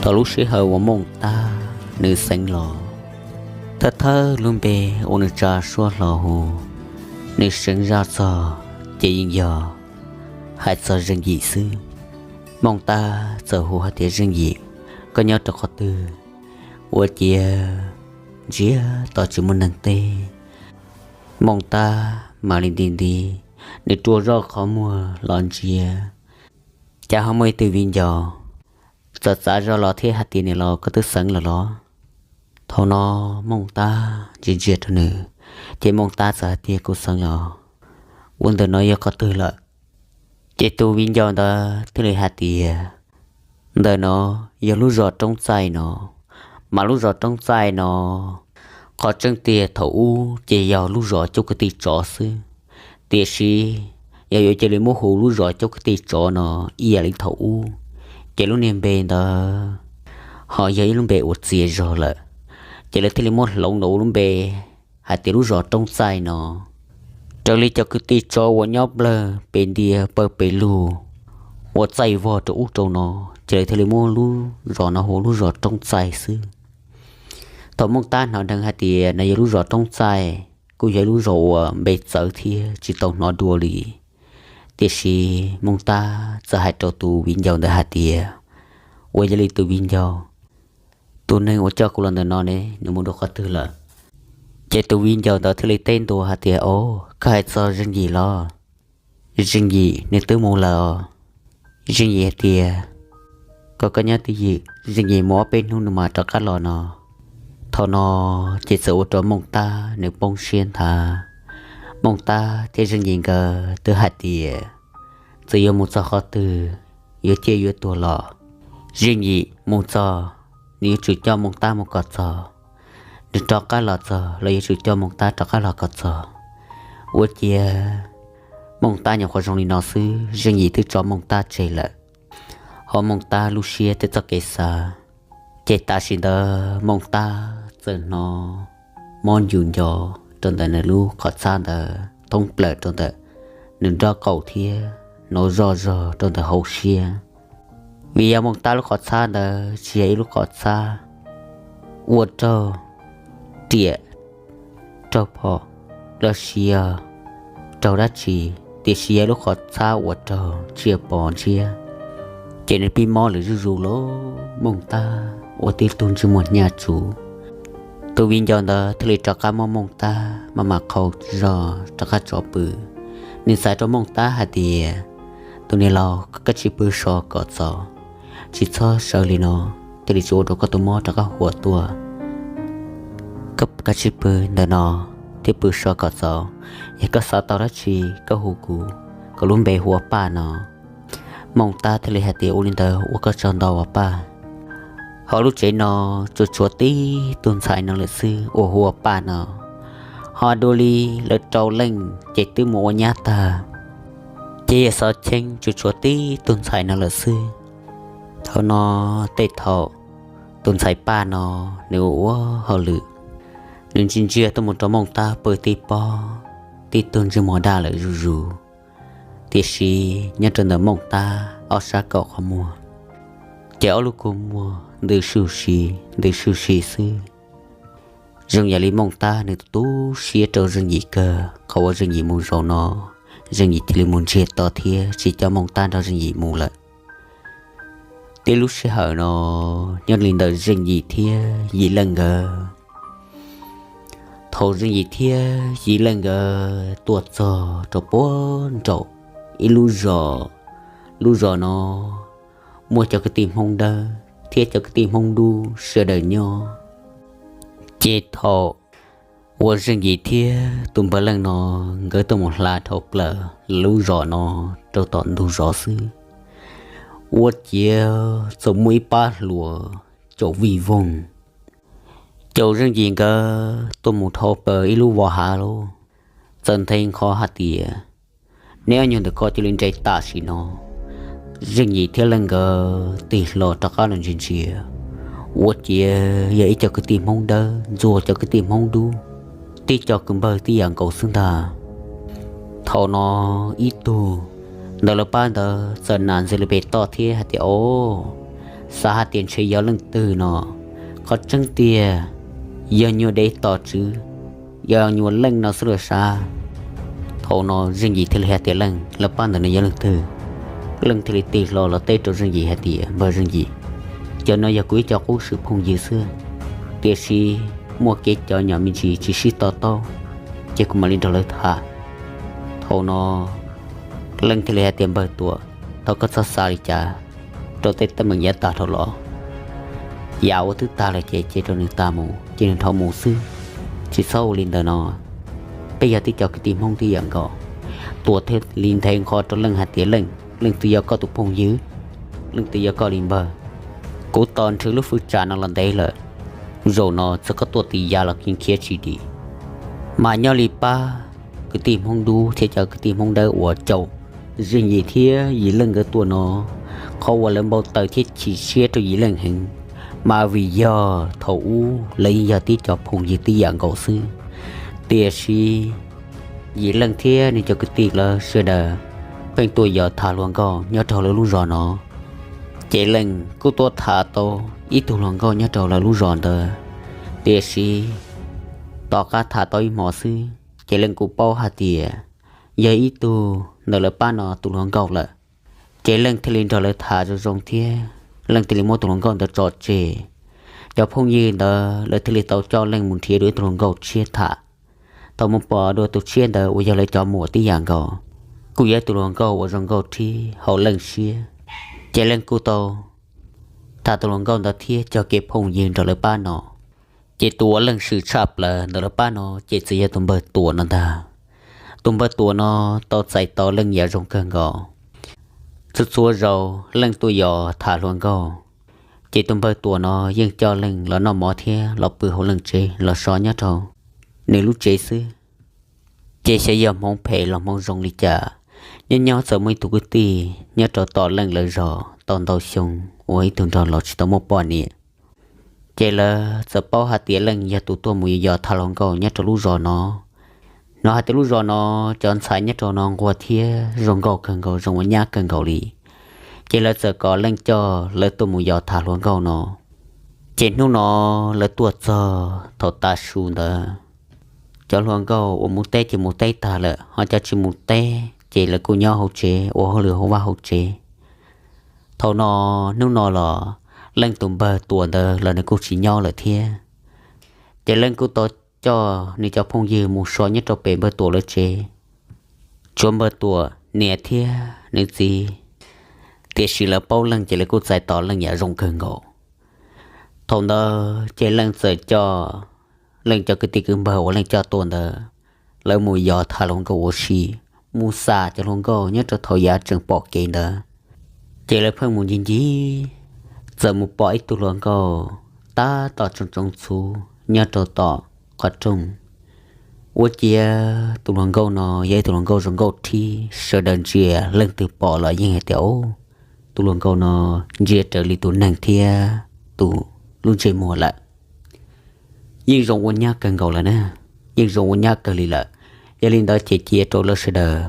Thaum lub sij hawm uas Mooj Tab nws xeev los, thawj thawj lub npe uas nws tsa suab hlo hu, nws seev zaj txog ces yeej yog hais txog Zeej Yim xwb. Mooj Tab txawm hu hais tias, Zeej Yim, koj nyob rau qhov twg? Ua ciav ntsiag to tsis muaj neeg teb. Mooj Tab mam li nti nti, nws rua zoj qhov muag los ntsia, cas ho muaj ib tug viv ncaus txawm txav zog los thiab hais tias, Niam laus, koj twb xeev lawm los? Thaum no Mooj Tab ntsia ntsia rau nws, ces Mooj Tab txawm hais tias, Kuv xeev los. Ua ntawm no yog qhov twg lawm? Ces tus viv ncaus ntawd thiaj li hais tias, Ntawm no yog lub zos Roob Txaij no, mas lub zos Roob Txaij no qhov tseeb tiag thaum ub ces yog lub zos Coob Kwv Tij Tsov xwb, tiam sis yog yuav cia li muab hu lub zos Coob Kwv Tij Tsov no ib yam li thaum ub, ces lub niag npe ntawd ho yog ib lub npe uas txias zog lawm, ces lawv thiaj li muab hloov los ua lub npe hais tias lub zos Roob Txaij no. Raws li cov kwv tij tsov uas nyob plawg pem ntiaj pawg pes lug ua txaij vog rau ub rau no, ces lawv thiaj li muab lub zos no hu lub zos Roob Txaij xwb. Thaum Mooj Tab hnov dheev hais tias no yog lub zos Roob Txaij, kuj yog ib lub zos uas npe txawv thiab tsis tau hnov dua li. Tiam sis Mooj Tab txawm hais rau tus viv ncaus ntawd hais tias, Ua yog li tus viv ncaus, tus neeg uas coj kuv los ntawm no ne, nws mus dua qhov twg lawm? Ces tus viv ncaus ntawd thiaj li teb ntua hais tias, O, koj hais txog Zeej Yim los? Zeej Yim nws twb mus lawm os. Zeej Yim hais tias, Koj, koj nyob twj ywm, Zeej Yim mus ob peb hnub nws mam rov qab los no. Thaum no ces txawm ua rau Mooj Tab nws poob siab nthav. Mooj Tab thiab Zeej Yim nkawd twb hais tias, Txawm yuav mus txog qhov twg, yuav ciaj yuav tuag los, Zeej Yim mus txog, nws yuav tsum coj Mooj Tab mus kom txog. Nws rov qab los txog los yuav tsum coj Mooj Tab rov qab los kom txog. Ua ciav Mooj Tab nyuam qhuav zoo li no xwb, Zeej Yim twb tso Mooj Tab tseg lawm. Ho Mooj Tab lub siab thiab txoj kev xav, ces tam sim ntawd Mooj Tab txawm hnov mob ncu nco rau ntawm nws lub qhov txhab ntawd thoob plaws rau ntawm nws nrob qaum thiab hnov zoj zog rau ntawm hauv siab. Vim yog Mooj Tab lub qhov txhab ntawd tsis yog ib lub qhov txhab ua raug riam, raug phom, los sis yog raug dab tsi, tiam sis yog lub qhov txhab uas raug tsiaj pov ntsiab, ces nws pib mob lawm zuj zus lawm. Mooj Tab ua tib tug ntsej muag hnyav tsuv. Tus viv ncaus ntawd thiaj li rov qab muab Mooj Tab maj mam qhau zog rov qab tso pw. Nws txais rau Mooj Tab hais tias, Tus niam laus, koj cia li pw so kom txaus, tsis txhob sawv li no, thiaj li tsis ua rau koj tus mob rov qab huam tuaj. Koj cia li pw ntawm no thiab pw so kom txaus. Yog koj xav tau dab tsi, koj hu kuv, kuv lub npe hu ua Paj no. Mooj Tab thiaj li hais tias, Ua li ntawd ua koj tsaug ntau os Paj. Ho lub tsev no tsuas tshuav tib tug ntxhais no lawm xwb uas hu ua Paj no. Ho dua li lawv rau leej ces twb mus ua nyab tag, ces yog xov cheeb tsuas tshuav tib tug ntxhais no lawm xwb. Thaum no tej thaum tus ntxhais Paj no nws ua ua hauj lwm, nws ntsia ntsia tuaj mus rau Mooj Tab pw tib pob, tib tug ntsej muag daj lawm zuj zus, tiam sis nyob rau ntawm Mooj Tab ob sab kaum qhov muag, ces ob lub kua muag ntws suj si, ntws suj si xwb. Zoo yam li Mooj Tab nws tu siab rau Zeej Yim kawg, qhov uas Zeej Yim mus zaum no, Zeej Yim cia li mus ntsiag to thiab tsis coj Mooj Tab nrog Zeej Yim mus lawm. Tib lub sij hawm no, nyob li ntawm Zeej Yim thiab Yim Leej nkawd, thaum Zeej Yim thiab Yim Leej nkawd tuaj txog rau puag nraum ib lub zos, lub zos no muaj cov kwv tij Hmoob Dawb thiab cov kwv tij Hmoob Dub sawv daws nyob. Ces thaum uas Zeej Yim thiab tus npawg Leej no nkawd tuaj mus hla dhau plaws lub zos no rau tom ntug zos xwb, ua ciav txawm muaj ib pab hluas caum vij voog caum Zeej Yim nkawd tuaj mus dhau plaws ib lub vos hav lawm, txawm nthe nqho hais tias, Neb ob nyuag ntawm ko cia li nres tam sim no. Zeej Yim thiab Leej nkawd tig hlo rov qab los ntsia ntsia, ua ciav yog ib co kwv tij Hmoob Dawb ntxuag cov kwv tij Hmoob Dub tib co kwv npawg tib yam nkaus xwb ntag. Thaum no ib tug ntawm lawv pab ntawd txawm nam ntxiv li pem toj thiab hais tias, O, xav hais tias ntshe yog leej twg no. Qhov tseeb tiag yog nyuag dev tos tswv, yog nyuag Leej no xwb los sav. Thaum no Zeej Yim thiaj li hais tias, Leej, lawv pab ntawm no yog leej twg? Leej thiaj li tig hlo los teb rau Zeej Yim hais tias, Npawg Zeej Yim, cov no yog kuv ib co qub swm phooj ywg xwb, tiam sis muaj kev cov nyom me ntsis tsis sib to taub, ces kuv mam li nrog lawv tham. Thaum no Leej thiaj li hais tias, Npawg Tuam, thov koj txhob xav li cas rau tej teeb meem yav tag dhau los. Yav ua twb tag lawm ces cia rau nws tag mus, cia nws dhau mus xwb, tsis txhob ua li ntawd no. Peb yog tib co kwv tij Hmoob tib yam nkaus. Tuam thiaj li nthe nqho rau Leej hais tias, Leej, leej twg yog koj tus phooj ywg? Leej twg yog koj li npawg? Kuv tos nrhw lub fwj tsam no los ntev lawm, zaum no txawm koj tuaj tim yav los yeej khiav tsis dim. Mas nyob li pab kwv tij Hmoob dub thiab cov kwv tij Hmoob dawb uas caum Zeej Yim thiab Yim Leej nkawd tuaj no, qhov uas lawv npau taws thiab chim siab rau Yim Leej heev, mas vim yog thaum ub lawv yeej yog tib co phooj ywg tib yam nkaus xwb. Tiam sis Yim Leej thiab nws cov kwv tij lawv sawv daws pheej tuaj yos tham hluas nkauj nyob rau lawv lub zos no. Ces Leej kuj tuaj tham tau ib tug hluas nkauj nyob rau lawv lub zos ntawd. Tiam sis tom qab tham tau ib hmos xwb, ces Leej kuj paub hais tias yog ib tug ntawm lawv pab no tus hluas nkauj lawm. Ces Leej thiaj li nrog lawv tham zoo zoo thiab Leej thiaj li muab tus hluas nkauj ntawd tso tseg. Cov phooj ywg ntawd lawv thiaj li tau coj Leej mus nrhiav dua ib tug hluas nkauj tshiab tham. Thaum mus pom dua tus tshiab ntawd uas yog lawv cov muam tib yam nkaus, kuj yog ib tug hluas nkauj uas zoo nkauj thiab haum Leej siab. Ces Leej kuj tau tham tus hluas nkauj ntawd thiab cog kev phooj ywg nrog lawv pab no. Ces tus uas Leej swm tshaj plaws ntawm lawv pab no ces txawm yog tus npawg Tuam no ntag. Tus npawg Tuam no tau txais tos Leej yam zoo kawg nkaus. Txhua txhua zaus Leej tuaj yos tham hluas nkauj, ces tus npawg Tuam no yeej coj Leej los noj mov thiab los pw hauv Leej tsev los so nyob rau nws lub tsev xwb. Ces xyov yog hmoov phem los hmoov zoo li cas, nyob nyob txawm muaj ib tug kwv tij nyob rau tom Leej lawv zos tau ntau xyoo uas ib tug nrog los tsis tau muaj poj niam. Ces lawv txawm paub hais tias Leej yog tus tuaj mus yos tham hluas nkauj nyob rau lub zos no. Hnov hais tias lub zos no cov ntxhais nyob rau no nquag thiab zoo nkauj kawg nkaus, zoo ua nyab kawg nkaus li. Ces lawv txawm kom Leej coj lawv tuaj mus yos tham hluas nkauj no. Ces hnub no lawv tuaj txog thaum tav su ntawd, cov hluas nkauj uas mus teb ces mus teb tag lawm, ho cov tsis mus teb ces lawv kuj nyob hauv tsev ua hauj lwm hauv vaj hauv tsev. Thaum no, hnub no los Leej tus npawg Tuam ntawd los nws kuj tsis nyob lawm thiab. Ces Leej kuj tau coj nws cov phooj ywg mus so nyob rau pem npawg Tuam lawv tsev. Tshuav npawg Tuam niam thiab nws txiv, tiam sis lawv paub Leej ces lawv kuj txais tos Leej yam zoo kawg nkaus. Thaum ntawd ces Leej txawm coj Leej cov kwv tij kwv npawg uas Leej coj tuaj ntawd, lawv mus yos tham hluas nkauj ua si, mus xam cov hluas nkauj nyob rau thaum yav tseem pom kev ntawd. Ces lawv pheej mus ncig ncig, txawm mus pom ib tug hluas nkauj tab tom tsoo tsoo txhuv nyob rau tom qhov rooj. Ua ciav tus hluas nkauj no yog ib tug hluas nkauj zoo nkauj thiab sawv daws ntsia leej twg pom los yeej hais tias, Tus hluas nkauj no ntsia raws li tus neeg thiab tus lub ntsej muag lawm. Yeej zoo ua nyab kawg nkaus lawm na, yeej zoo ua nyab kawg li lawm. Yog li ntawd ces cia rau lawv sawv daws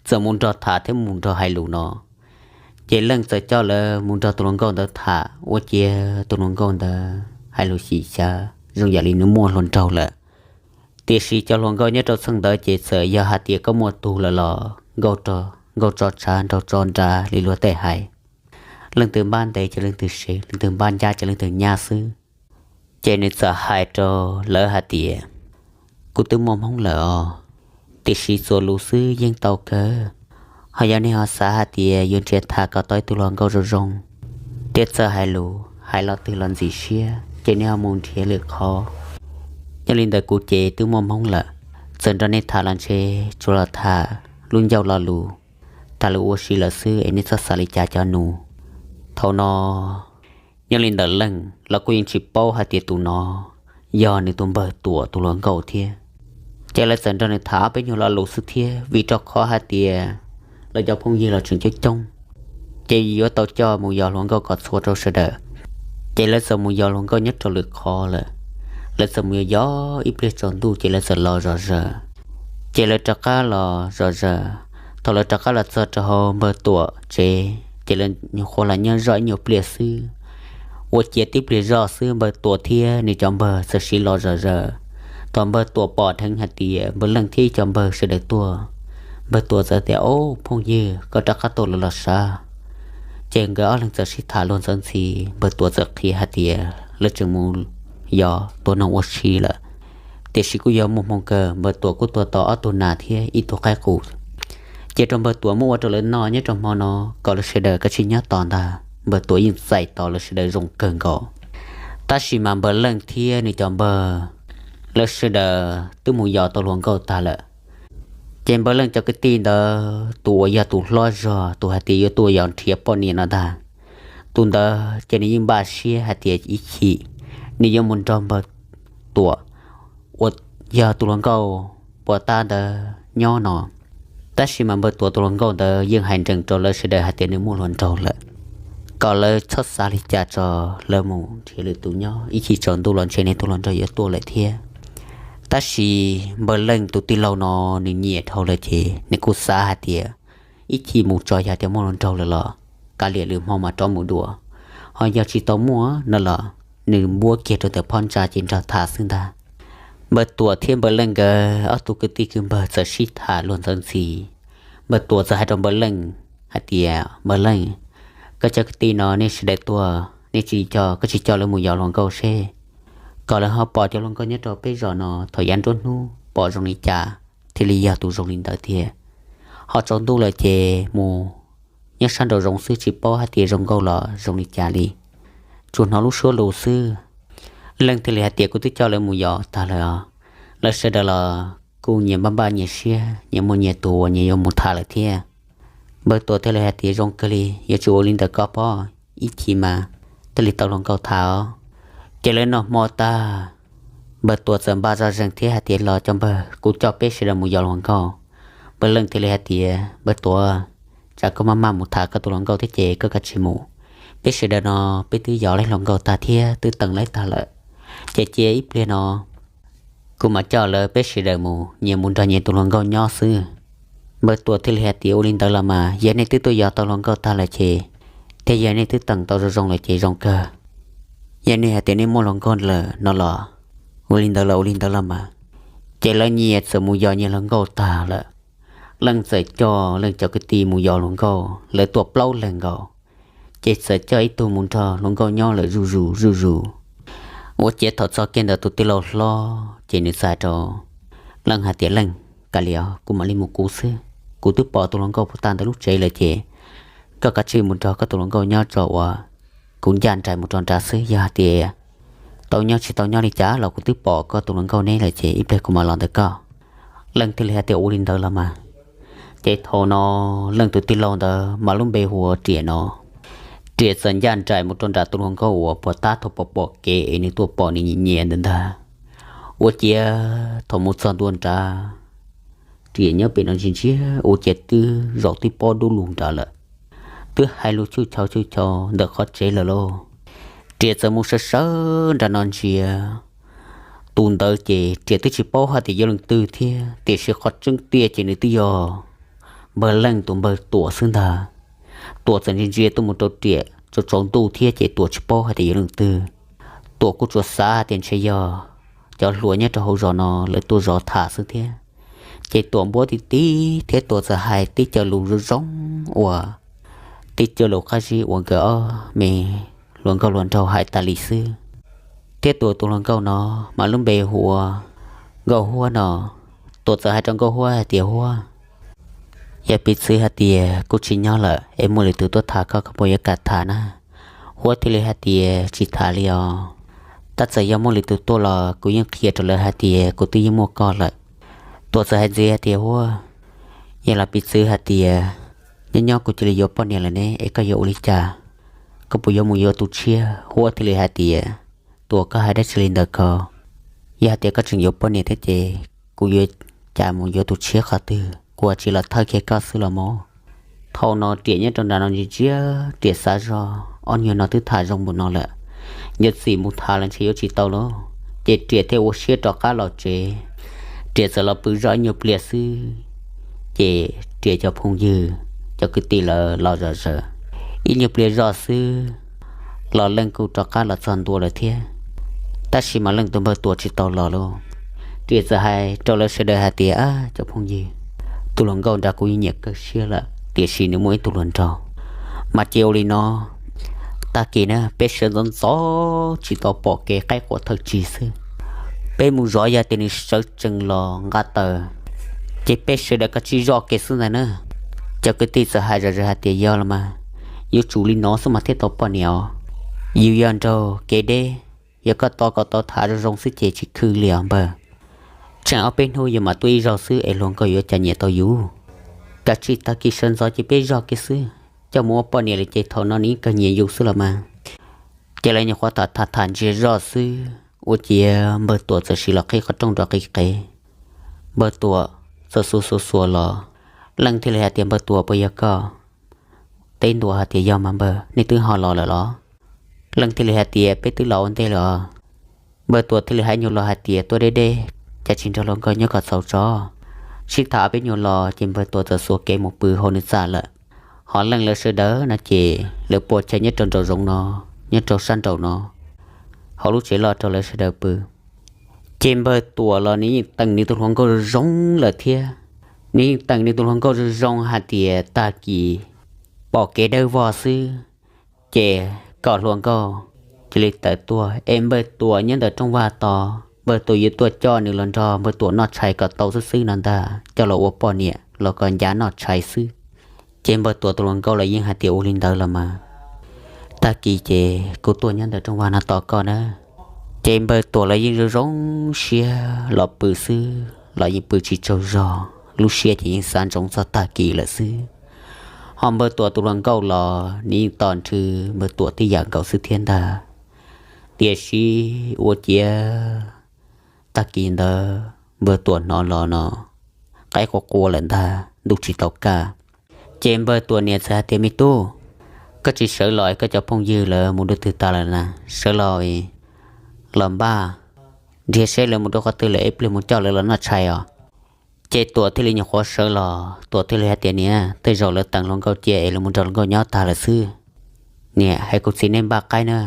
txawm mus nrog tham thiab mus nrog hais lus no. Ces Leej txawm coj lawv mus nrog tus hluas nkauj ntawd tham, ua ciav tus hluas nkauj ntawd hais lus xyem xyav zoo yam li nws muaj hluas nraug lawm. Tiam sis cov hluas nkauj nyob rau txheej ntawd ces txawm yog hais tias koj muaj tug lawm los nkauj tso tshav nraug tso nrad li luag tej hais. Leej twg npab ntev ces leej twg sev, leej twg npab ncab ces leej twg nyab xwb. Ces nws txawm hais rau lawv hais tias, Kuv twb muaj hmoob lawm os, tiam sis txuas lus xwb yeej tau kawg. Ho yog nej ho xav hais tias yuav nrhiav tham kom tau ib tug hluas nkauj zoo zoo, thiab txawj hais lus hais lo twg los ntxim siab ces nej ho mus nrhiav lwm qhov. Nyob li ntawd kuv ces twb muaj hmoob lawm, txawm nrog nej tham los ntshe tsuas los tham lub ncauj lo lus, tham lus ua si lawm xwb es nej txhob xav li cas cov nus. Thaum no nyob li ntawm Leej los kuj yeej tsis paub hais tias tus no yog nws tus npawg Tuam tus hluas nkauj thiab. Ces lawv txawm nrog nws tham ob peb nyuag lo lus xwb thiab, vim rau qhov hais tias lawv cov phooj ywg los tseem coob coob, ces yuav tau coj mus yos hluas nkauj kom txhua rau sawv daws. Ces lawv txawm mus yos hluas nkauj nyob rau lwm qhov lawm. Lawv txawm mus yos yos ib pliag tsaus ntuj ces lawv txawm los zom zaws. Ces lawv rov qab los zom zaws. Thaum lawv rov qab los txog rau hauv npawg Tuam tsev ces lawv nyuam qhuav los nyob zoj ib nyuag pliag xwb, Ua ciav tib pliag zoj xwb npawg Tuam thiab nws cov npawg txawm sib los zom zaws. Thaum npawg Tuam pom dheev hais tias npawg Leej thiab ib co npawg sawv daws tuaj, npawg Tuam txawm tias, Ob phooj ywg, koj rov qab tuaj lawm los sav? Ces nkawd ob leeg txawm sib tham luag ntxhi ntxhi, npawg Tuam txawm qhia hais tias lawv tseem mus yos tua noog ua si lawm, tiam sis kuj yuav muaj hmoo kawg, npawg Tuam kuj tua tau ob tug nas thiab ib tug qaib qus, ces rau npawg Tuam muab ua rau lawv noj nyob rau hmo no, kom lawv sawv daws kav tsij nyob tos ntag. Npawg Tuam yeej txais tos lawv sawv daws zoo kawg nkaus. Tab sis mas npawg Leej thiab nws cov npawg, lawv sawv daws twb mus yos tau hluas nkauj tag lawm. Ces npawg Leej cov kwv tij ntawd tus uas yog tus hlob zog, tus hais tias yuav tuaj yos nrhiav poj niam no ntag, tus ntawd ces nws yeej npaj siab hais tias ib chim nws yuav mus nrog npawg Tuam uas yog tus hluas nkauj puas tab ntawd nyob no. Tab sis mas npawg Tuam tus hluas nkauj ntawd yeej hais nrees rau lawv sawv daws hais tias nws muaj hluas nraug lawm, kom lawv txhob xav li cas tso, lawv mus nrhiav lwm tus nyob, ib chim tsaus ntuj los ntshe nws tus hluas nraug yuav tuaj lawm thiab. Tab sis npawg Leej tus tij laug no nws nyiam dhau lawm ces nws kuj xav hais tias ib chim mus tso yog tias muaj hluas nraug lawm los kav liam lwm hmo mas rov mus dua, ho yog tsis tau muaj no los nws npuab kiag rau ntawm phab ntsa ces nrog tham xwb ntag. Npawg Tuam thiab npawg Leej nkawd ob tug kwv tij kwv npawg txawm sib tham luag ntxhi ntxhi. Npawg Tuam txawm hais rau npawg Leej hais tias, Npawg Leej, koj cov kwv tij no nej sawv daws tuaj, nej tsis coj, koj tsis coj lawv mus yos hluas nkauj seb, kom lawv ho pom cov hluas nkauj nyob rau peb zos no thaum yav nruab hnub pom zoo li cas thiaj li yog tus zoo li ntawd tiag. Ho tsaus ntuj lawm ces mus nyob sab nraum zoov xwb tsis paub hais tias zoo nkauj los zoo li cas li, tsuas hnov lub suab lus xwb. Leej thiaj li hais tias, Kuv twb coj lawv mus yos tag lawm os. Lawv sawv daws los kuj nyias npaj npaj nyias siab, nyias muaj nyias tus uas nyias yuav mus tham lawm thiab. Npawg Tuam thiaj li hais tias, Zoo kawg li, yuav tsum ua li ntawd koj pob, ib chim mas thiaj li tau hluas nkauj tham os. Ces lawv noj hmo tag, npawg Tuam txawm npaj zoj zeeg thiab hais tias, Los cov npawg, kuv coj peb sawv daws mus yos hluas nkauj. Npawg Leej thiaj li hais tias, Npawg Tuam, tsam koj maj maj mus tham koj tus hluas nkauj thiab ces koj kav tsij mus. Peb sawv daws no peb twb yos lawv hluas nkauj tag thiab twb teem lawv tag lawm, ces cia ib pliag no kuv mam coj lawv peb sawv daws mus, nyias mus nrog nyias tus hluas nkauj nyob xwb. Npawg Tuam thiaj li hais tias, Ua li ntawd los mas, yog nej twb tuaj yos tau hluas nkauj tag lawm ces, thiab yog nej twb teem tau zoo zoo lawm ces zoo kawg. Yog nej hais tias nej muaj hluas nkauj lawm no los, ua li ntawd los ua li ntawd los mas. Ces lawv nyias txawm mus yos nyias hluas nkauj tag lawm. Leej txawm coj Leej cov kwv tij mus yos hluas nkauj, lawv tuaj plaub leeg nkaus, ces txawm coj ib tug mus nrog hluas nkauj nyob lawm zuj zus zuj zus. Ua ciav thaum txog kiag ntawm tus tij laug hlob ces nws txawm hais rau Leej hais tias, Leej, kav liam, kuv mam li mus kuv xwb. Kuv twb pom tus hluas nkauj puag ta ntawm lub tsev lawm ces koj kav tsij mus nrog koj tus hluas nkauj nyob tso uas kuv ncaj nraim mus rau nrad xwb. Yog hais tias tau nyob tsis tau nyob li cas los kuv twb pom koj tus hluas nkauj neb lawm ces ib pliag kuv mam los ntawm koj. Leej thiaj li hais tias, Ua li ntawd los mas. Ces thaum no Leej tus tij laug ntawd mas lub npe hu ua Riam no, Riam txawm ncaj nraim mus rau nram tus hluas nkauj uas puag ta thaum pom pom kev es nws tuaj pom nws nyiam nyiam ntawd ntag. Ua ciav thaum mus txog ntua nrad, Riam nyob pem no ntsia ntsia ua ciav twb zaum twb pob dub lug nrad lawm, twb hais lus tshwj chau tshwj chau ntawm qhov tsev lawm lauj. Riam txawm mus sawv sawv nram no ntsia, tus ntawd ces Riam twb tsis paub hais tias yog leej twg thiab, tiam sis qhov tseeb tiag ces nws twb yog npawg Leej tus npawg Tuam xwb ntag. Tuam txawm ntsia ntsia tuaj mus rau Riam tsaus tsaus ntuj thiab ces Tuam tsis paub hais tias yog leej twg. Tuam kuj tsuas xav hais tias ntshe yog cov hluas nyob rau hauv zos no lawv tuaj zov tham xwb thiab. Ces Tuam npuab tib tib thiab Tuam txawm hais tib co lus zoo zoo uas tib co lus qab zib uas nkawd ob me hluas nkauj hluas nraug hais tas li xwb. Thiab Tuam tus hluas nkauj no mas lub npe hu ua Nkauj Huab no. Tuam txawm hais rau Nkauj Huab hais tias, Huab, yog piv txwv hais tias kuv tsis nyob lawm es muaj lwm tus tuaj tham koj, koj puas yuav kam tham na? Huab thiaj li hais tias, Tsis tham li os. Tab txawm yog muaj lwm tus tuaj los kuv yeej qhia rau lawv hais tias kuv twb yeej muaj koj lawm. Tuam txawm hais ntxiv hais tias, Huab, yog los piv txwv hais tias nyob nyob kuv cia li yuav poj niam lawm ne, es koj yuav ua li cas? Koj puas yuav mus yuav tus tshiab? Huab thiaj li hais tias, Tuam, koj hais dab tsi li ntawd ko? Yog hais tias koj tseem yuav poj niam thiab ces kuv yuav cas mus yuav tus tshiab qhov twg? Kuv tsis los thawj kiag koj xwb los mas. Thaum no Riam nyob rau nram no ntsia ntsia, Riam xav zog ob nyuag no twb tham zoo npaum no lawm, yuav txim mus tham los ntshe yuav tsis tau lauj. Ces Riam thiaj ua siab rov qab los tsev. Riam txawm los pw zoj ib nyuag pliag xwb, ces Riam cov phooj ywg, cov kwv tij lawv los zom zaws. Ib nyuag pliag zoj xwb, los Leej kuj rov qab los txog ntua lawm thiab. Tab sis mas Leej tus npawg Tuam tsis tau los lauj. Ces txawm hais rau lawv sawv daws hais tias, Ab, cov phooj ywg, tus hluas nkauj nrad kuv yeej nyiam kawg siab lawm, tiam sis nws muaj ib tug hluas nraug. Mas ces ua li no, tag kis na peb sawv ntxov ntxov tsis tau pom kev qaib qua thawj tsig xwb, peb mus zov, yog tias nws sawv tsees los nqa taws, ces peb sawv daws kav tsij zoj kev xwb ntag na. Cov kwv tij txawm hais zom zaws hais tias, Yog los mas, yuav tsum li no xwb mas thiaj tau poj niam os. Yus yog nraug kev deb, yog koj tos kom tau tham zoo zoo xwb ces tsis khw li os npawg. Tseem ob peb hnub yuav mam tuaj ib zaug xwb es hluas nkauj yuav cas nyiam tau yus. Kav tsij tag kis sawv ntxov ces peb zog kev xwb, coj mus ua poj niam lawm ces thaum no nws yeej kawg nyiam yus xwb los mas. Ces lawv nyuam qhuav tham tham tham ntsia zoj xwb, ua ciav npawg Tuam txawm sim los qhib qhov rooj nrov qis qev. Npawg Tuam txawm xuas xuas xuas los. Leej thiaj li hais tias, Npawg Tuam, puas yog koj? Teb ntua hais tias, Yog mas npawg, nej twb ho los lawm los? Leej thiaj li hais tias, Peb twb los ua ntej lawm os. Npawg Tuam thiaj li hais nyuag los hais tias, Tuaj deb deb, cas tsis nrog hluas nkauj nyob kom txaus tso. Sib tham ob peb nyuag los ces npawg Tuam txawm xuas kev mus pw hauv nws txaj lawm. Ho Leej lawv sawv daws no ces lawv pua chaw nyob rau nraum zoov no, nyob rau sab nraum no, hauv lub tsev loj rau lawv sawv daws pw. Ces npawg Tuam los nws yeej teem nws tus hluas nkauj zoo zoo lawm thiab. Nws yeej teem nws tus hluas nkauj zoo zoo hais tias tag kis pom kev dawb vog xwb, ces kom hluas nkauj cia li tawm tuaj es npawg Tuam nyob ntawm rooj vag tos, npawg Tuam yuav tuaj coj nws los nrog npawg Tuam noj tshais kom tau xwb xwb no ntag, coj los ua poj niam los kom ncav noj tshais xwb. Ces npawg Tuam tus hluas nkauj los yeej hais tias, Ua li ntawd los mas, tag kis ces kuv tuaj nyob ntawm rooj vag no tos koj na. Ces npawg Tuam los yeej zoo zoo siab los pw xwb los yeej pw tsis tsaug zog, lub siab ces yeej xav ntsoov txog tag kis lawm xwb. Ho npawg Tuam tus hluas nkauj los nws yeej tos nrhw npawg Tuam tib yam nkaus xwb thiab ntag. Tiam sis ua ciav tag kis ntawd npawg Tuam hnov los no qaib qua qua lawm ntag, ntuj tsis tau kaj. Ces npawg Tuam niam txawm hais tias, Me tub, koj tsis sawv los es koj cov phooj ywg lawv mus rau twg tas lawm na? Sawv los, los npaj nrhiav seb lawv mus rau qhov twg lawm es pliag mus coj lawv los noj tshais os. Ces Tuam thiaj li nyuam qhuav sawv los, Tuam thiaj li hais tias, Niam, tej zaum lawv teem hluas nkauj cia es lawv mus nrog hluas nkauj nyob tag lawm xwb. Niam, hais kuv txiv nej npaj qaib na,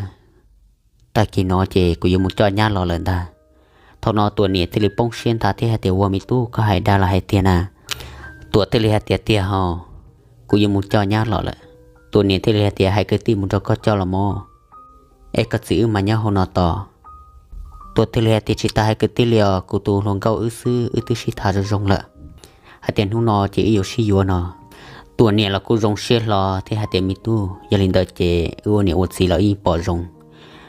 tag kis no ces kuv yuav mus coj nyab los lawm ntag. Thaum no Tuam niam thiaj li poob siab nthav thiab hais tias, Ua, me tub, koj hais dag los hais tiag na? Tuam thiaj li hais tias, Tiag hos, kuv yuav mus coj nyab los lawm. Tuam niam thiaj li hais tias, Hais kwv tij mus nrog koj coj los mog, es koj txiv wb mas nyob hauv no tos. Tuam thiaj li hais tias, Tsis tas hais kwv tij li os, kuv tus hluas nkauj wb xwb wb twb sib tham zoo zoo lawm, hais tias hnub no ces wb yuav sib yuav no. Tuam niam los kuj zoo siab hlo thiab hais tias, Me tub, yog li ntawd ces wb ua niam ua txiv los wb yeej pom zoo,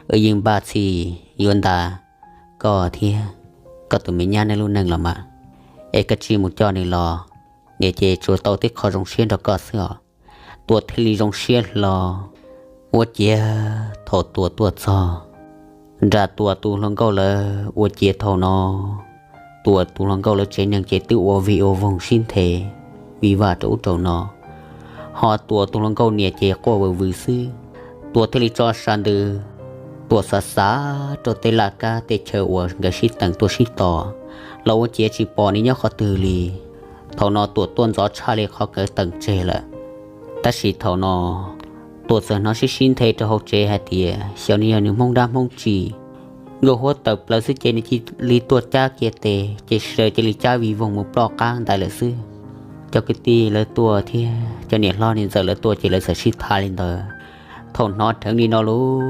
wb yeej npaj txhij yuav nta koj thiab koj tus me nyab nej lub neej los mas, es koj cia li mus coj nws los, niam ces tsuas tau tib qho zoo siab nrog koj xwb os. Tuam thiaj li zoo siab hlo. Ua ciav thaum Tuam tuaj txog nram Tuam tus hluas nkauj lawv, ua ciav thaum no Tuam tus hluas nkauj lawv tsev neeg ces twb ua vig ua voog sib nthe vij vaj rau ub rau no, ho Tuam tus hluas nkauj niam ces quaj vwm vwm xwb. Tuam thiaj li tso sa ntws, Tuam xav xav rau tej laj kab tej chaw uas nkawd sib teem tuaj sib tos los ua ciav tsis pom nws nyob qhov twg li. Thaum no Tuam tuaj ntxov tshaj li qhov nkawd teem tseg lawm. Tab sis thaum no Tuam txawm hnov sib sib nthe rau hauv tsev hais tias, Xyov nws yog nws Hmoob dab Hmoob tsi, Nkauj Huab tawm plaws xwb ces nws cia li tuaj cab kiag tes ces sawv daws cia li cab vij voog mus ploj qab ntais lawm xwb. Cov kwv tij lawv tuaj thiab cov niam hlob niam ntxawm lawv tuaj ces lawv txawm sib tham li ntawd. Thaum hnov dheev li no lauj,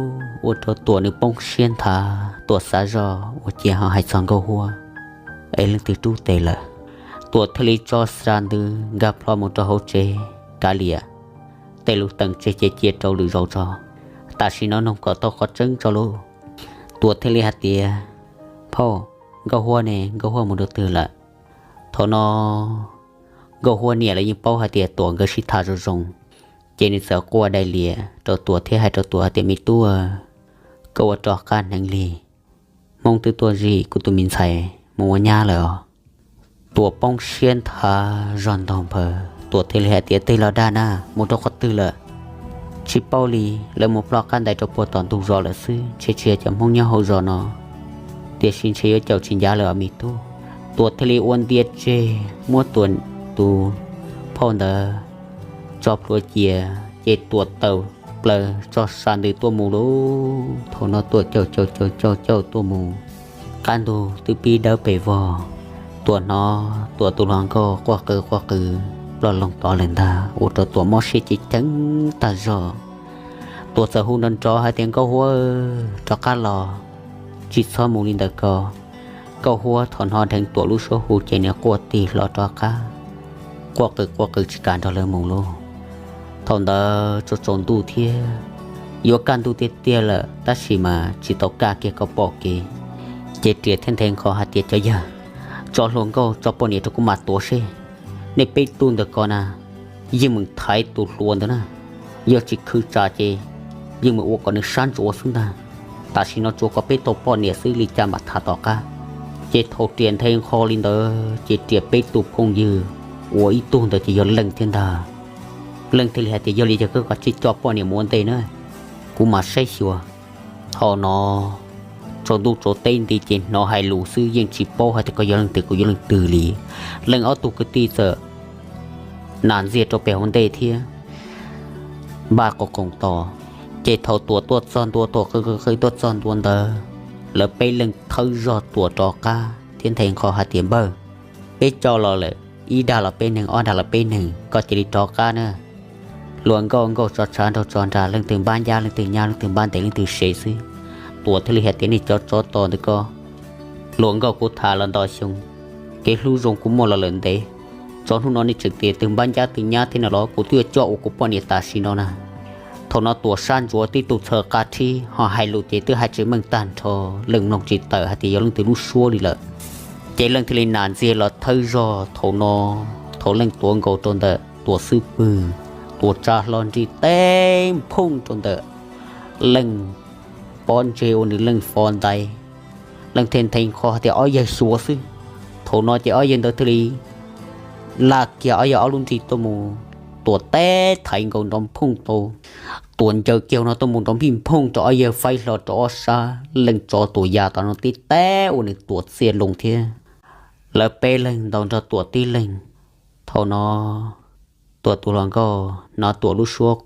ua rau Tuam nws poob siab nthav, Tuam xav zoj ua ciav ho hais txog Nkauj Huab es leej twg rub tes lawm. Tuam thiaj li tso sa ntws nkag plho mus rau hauv tsev kav liam, tej lus teem tseg ces cia rau lwm zaus tso, tam sim no nug kom tau qhov tseeb tso lauj. Tuam thiaj li hais tias, Phauj, Nkauj Huab ne, Nkauj Huab mus rau twg lawm? Thaum no Nkauj Huab niam lawv yeej paub hais tias Tuam nkawd sib tham zoo zoo, ces nws txawm quaj dai lias rau Tuam thiab hais rau Tuam hais tias, Me tub, koj ua rov qab hneev li, Hmoob twb tuaj zij kuv tus me ntxhais mus ua nyab lawm os. Tuam poob siab nthav zog ntaug npawg, Tuam thiaj li hais tias, Tej los dag na, mus rau qhov twg lawm? Tsis paub li, lawv mus ploj qab ntais rau puag tom ntug zos lawm xwb, ntshe tsis yog cov Hmoob nyob hauv zos no, tiam sis ntshe yuav caum tsis ncav lawm os me tub. Tuam thiaj li ua ntia tseg muab Tuam tus phauj ntawd tso plhuav cia, ces Tuam tawm plaws tso sa ntws tuaj mus lauj. Thaum no Tuam caum caum caum caum caum tuaj mus, qab ntug twb pib dawb pes vog. Tuam hnov Tuam tus hluas nkauj quaj qw quaj qw ploj loo tod lawm ntag, ua rau Tuam mob siab ceev ceev tag zog. Tuam txawm hu nrov nrov hais tias, Nkauj Huab, rov qab los, tsis txhob mus li ntawd ko. Nkauj Huab thaum hnov dheev Tuam lub suab hu ces nws quaj tig hlo rov qab, quaj qw quaj qw tsis kam nrog lawv mus lauj. Thaum ntawd tsaus tsaus ntuj thiab, yuav kaj ntug tiag tiag lawm tab sis mas tsis tau kaj kiag kom pom kev. Ces Riam thiaj nthe nqho hais tias, Cov yawg, tso hluas nkauj tso poj niam rau kuv mam tuav seb. Nej peb tug ntawm ko na, yeej meem thaiv tus hluas ntawd na, yog tsis khwv tsam ces yeej meem ua kom nws sab ntsuav xwb ntag. Tam sim no tsuas kom peb tau poj niam xwb li cas mam tham tom qab. Ces thaum Riam nthe nqho li ntawd ces Riam peb tus phooj ywg uas ib tug ntawd ces yog Leej thiab ntag. Leej thiaj li hais tias, Yog li ces koj kav tsij coj poj niam mus ua ntej na, kuv mam saib xyuas. Thaum no tsaus ntuj tsaus teb nti ces hnov hais lus xwb yeej tsis paub hais tias koj yog leej twg kuv yog leej twg li. Leej ob tug kwv tij txawm nas ntxiag rau pem hauv ntej thiab npaj qoos qoos tos. Ces thaum Tuam tuaj txog ntua, Tuam qw qw qw tuaj txog ntua ntawd, lawv peb leeg thawb zog Tuam rov qab thiab nthe nqho hais tias, Npawg, peb coj los lawm, ib dag los peb neeg, ob dag los peb neeg, koj cia li rov qab na. Hluas nkauj nkauj tso tshav nraug tso nrag, leej twg npab ncab leej twg nyab, leej twg npab ntev leej twg sev xwb. Tuam thiaj li hais tias, Nej cov tsov tom ntawm ko, hluas nkauj kuv tham los ntau xyoo, kev hlub zoo kuv muaj los lawm ntev, tso hnub no nej tseem tias twg npab ncab twg nyab thiab no los kuv twb yuav coj ua kuv poj niam tam sim no na. Thaum no Tuam sab ntsuav tib tug txhaws qa rhib ho hais lus ces twb hais tsis meej tag nrho, Leej mloog tsis tawm hais tias yog leej twg lub suab li lawm. Ces Leej thiaj li nas ntxiag los thawb zog. Thaum no thaum Leej tuav nkaus rau ntawm Tuam xub pwg, Tuam tsa hlo nrig teb nphooj rau ntawm Leej pob ntseg ua nws Leej fov ntais. Leej thiaj nthe nqho hais tias, Ob yawg xyuas xwb. Thaum no ces ob yawg ntawd thiaj li laj kiag ob yawg ob lub nrig tuaj mus, Tuam teb thaiv nkaus nrov nphooj tau. Tuam ncaws kiag no tuaj mus nrov npij nphooj rau ob yawg faib hlo rau ob sab, Leej tso Tuam ya tom no tib teb ua nws Tuam txiaj loo thiab. Lawv peb leeg ntaus nrog Tuam tib leeg. Thaum no Tuam tus hluas nkauj hnov Tuam lub suab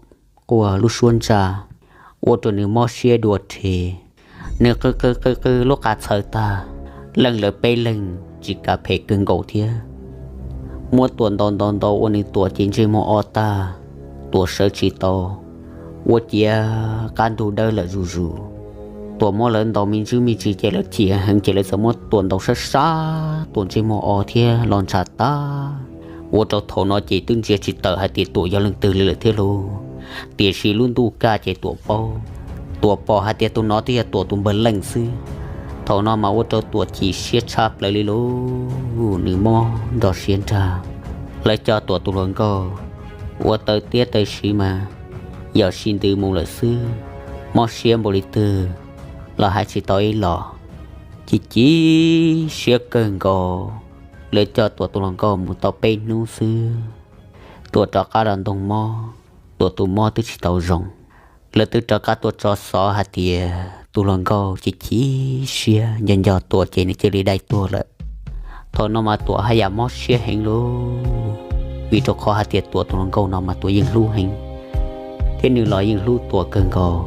quaj lub suab ntsa, ua rau nws mob siab dua rhe. Nws qw qw qw qw lub qa txhawv tag, Leej lawv peb leeg tsis kav phem kawg nkaus thiab. Muab Tuam ntaus ntaus ntaus ua nws Tuam ces ntsej muag o tag, Tuam sawv tsis tau, ua ciav qab ntug dawb lawm zuj zus. Tuam muab lawv ntaus me ntsis me ntsis ces lawv chim heev ces lawv txawm muab Tuam ntaus sab sab, Tuam ntsej muag o thiab los ntshav tag. Ua rau thaum no ces twb ntsia tsis tawm hais tias Tuam yog leej twg li lawm thiab lauj. Tiam sis lub ntuj kaj ces Tuam paub, Tuam pom hais tias tus no twb yog Tuam tus npawg Leej xwb. Thaum no mas ua rau Tuam chim siab tshaj plaws li lauj, nws mob nrog siab nrag. Lawv coj Tuam tus hluas nkauj ua taw tiab taw siv mas yam sib ntws mus lawm xwb, mob siab npaum li twg los hais tsis tau ib los. Chim chim siab kawg nkaus, lawv coj Tuam tus hluas nkauj mus tau peb hnub xwb, Tuam rov qab los ntoo mob, Tuam tus mob twb tsis tau zoo. Lawv twb rov qab tuaj tso xov hais tias tus hluas nkauj chim chim siab nco nco Tuam ces nws cia li dai tuag lawm. Thaum no mas Tuam haj yam mob siab heev lauj, vim rau qhov hais tias Tuam tus hluas nkauj no mas Tuam yeej hlub heev, thiab nws los yeej hlub Tuam kawg nkaus,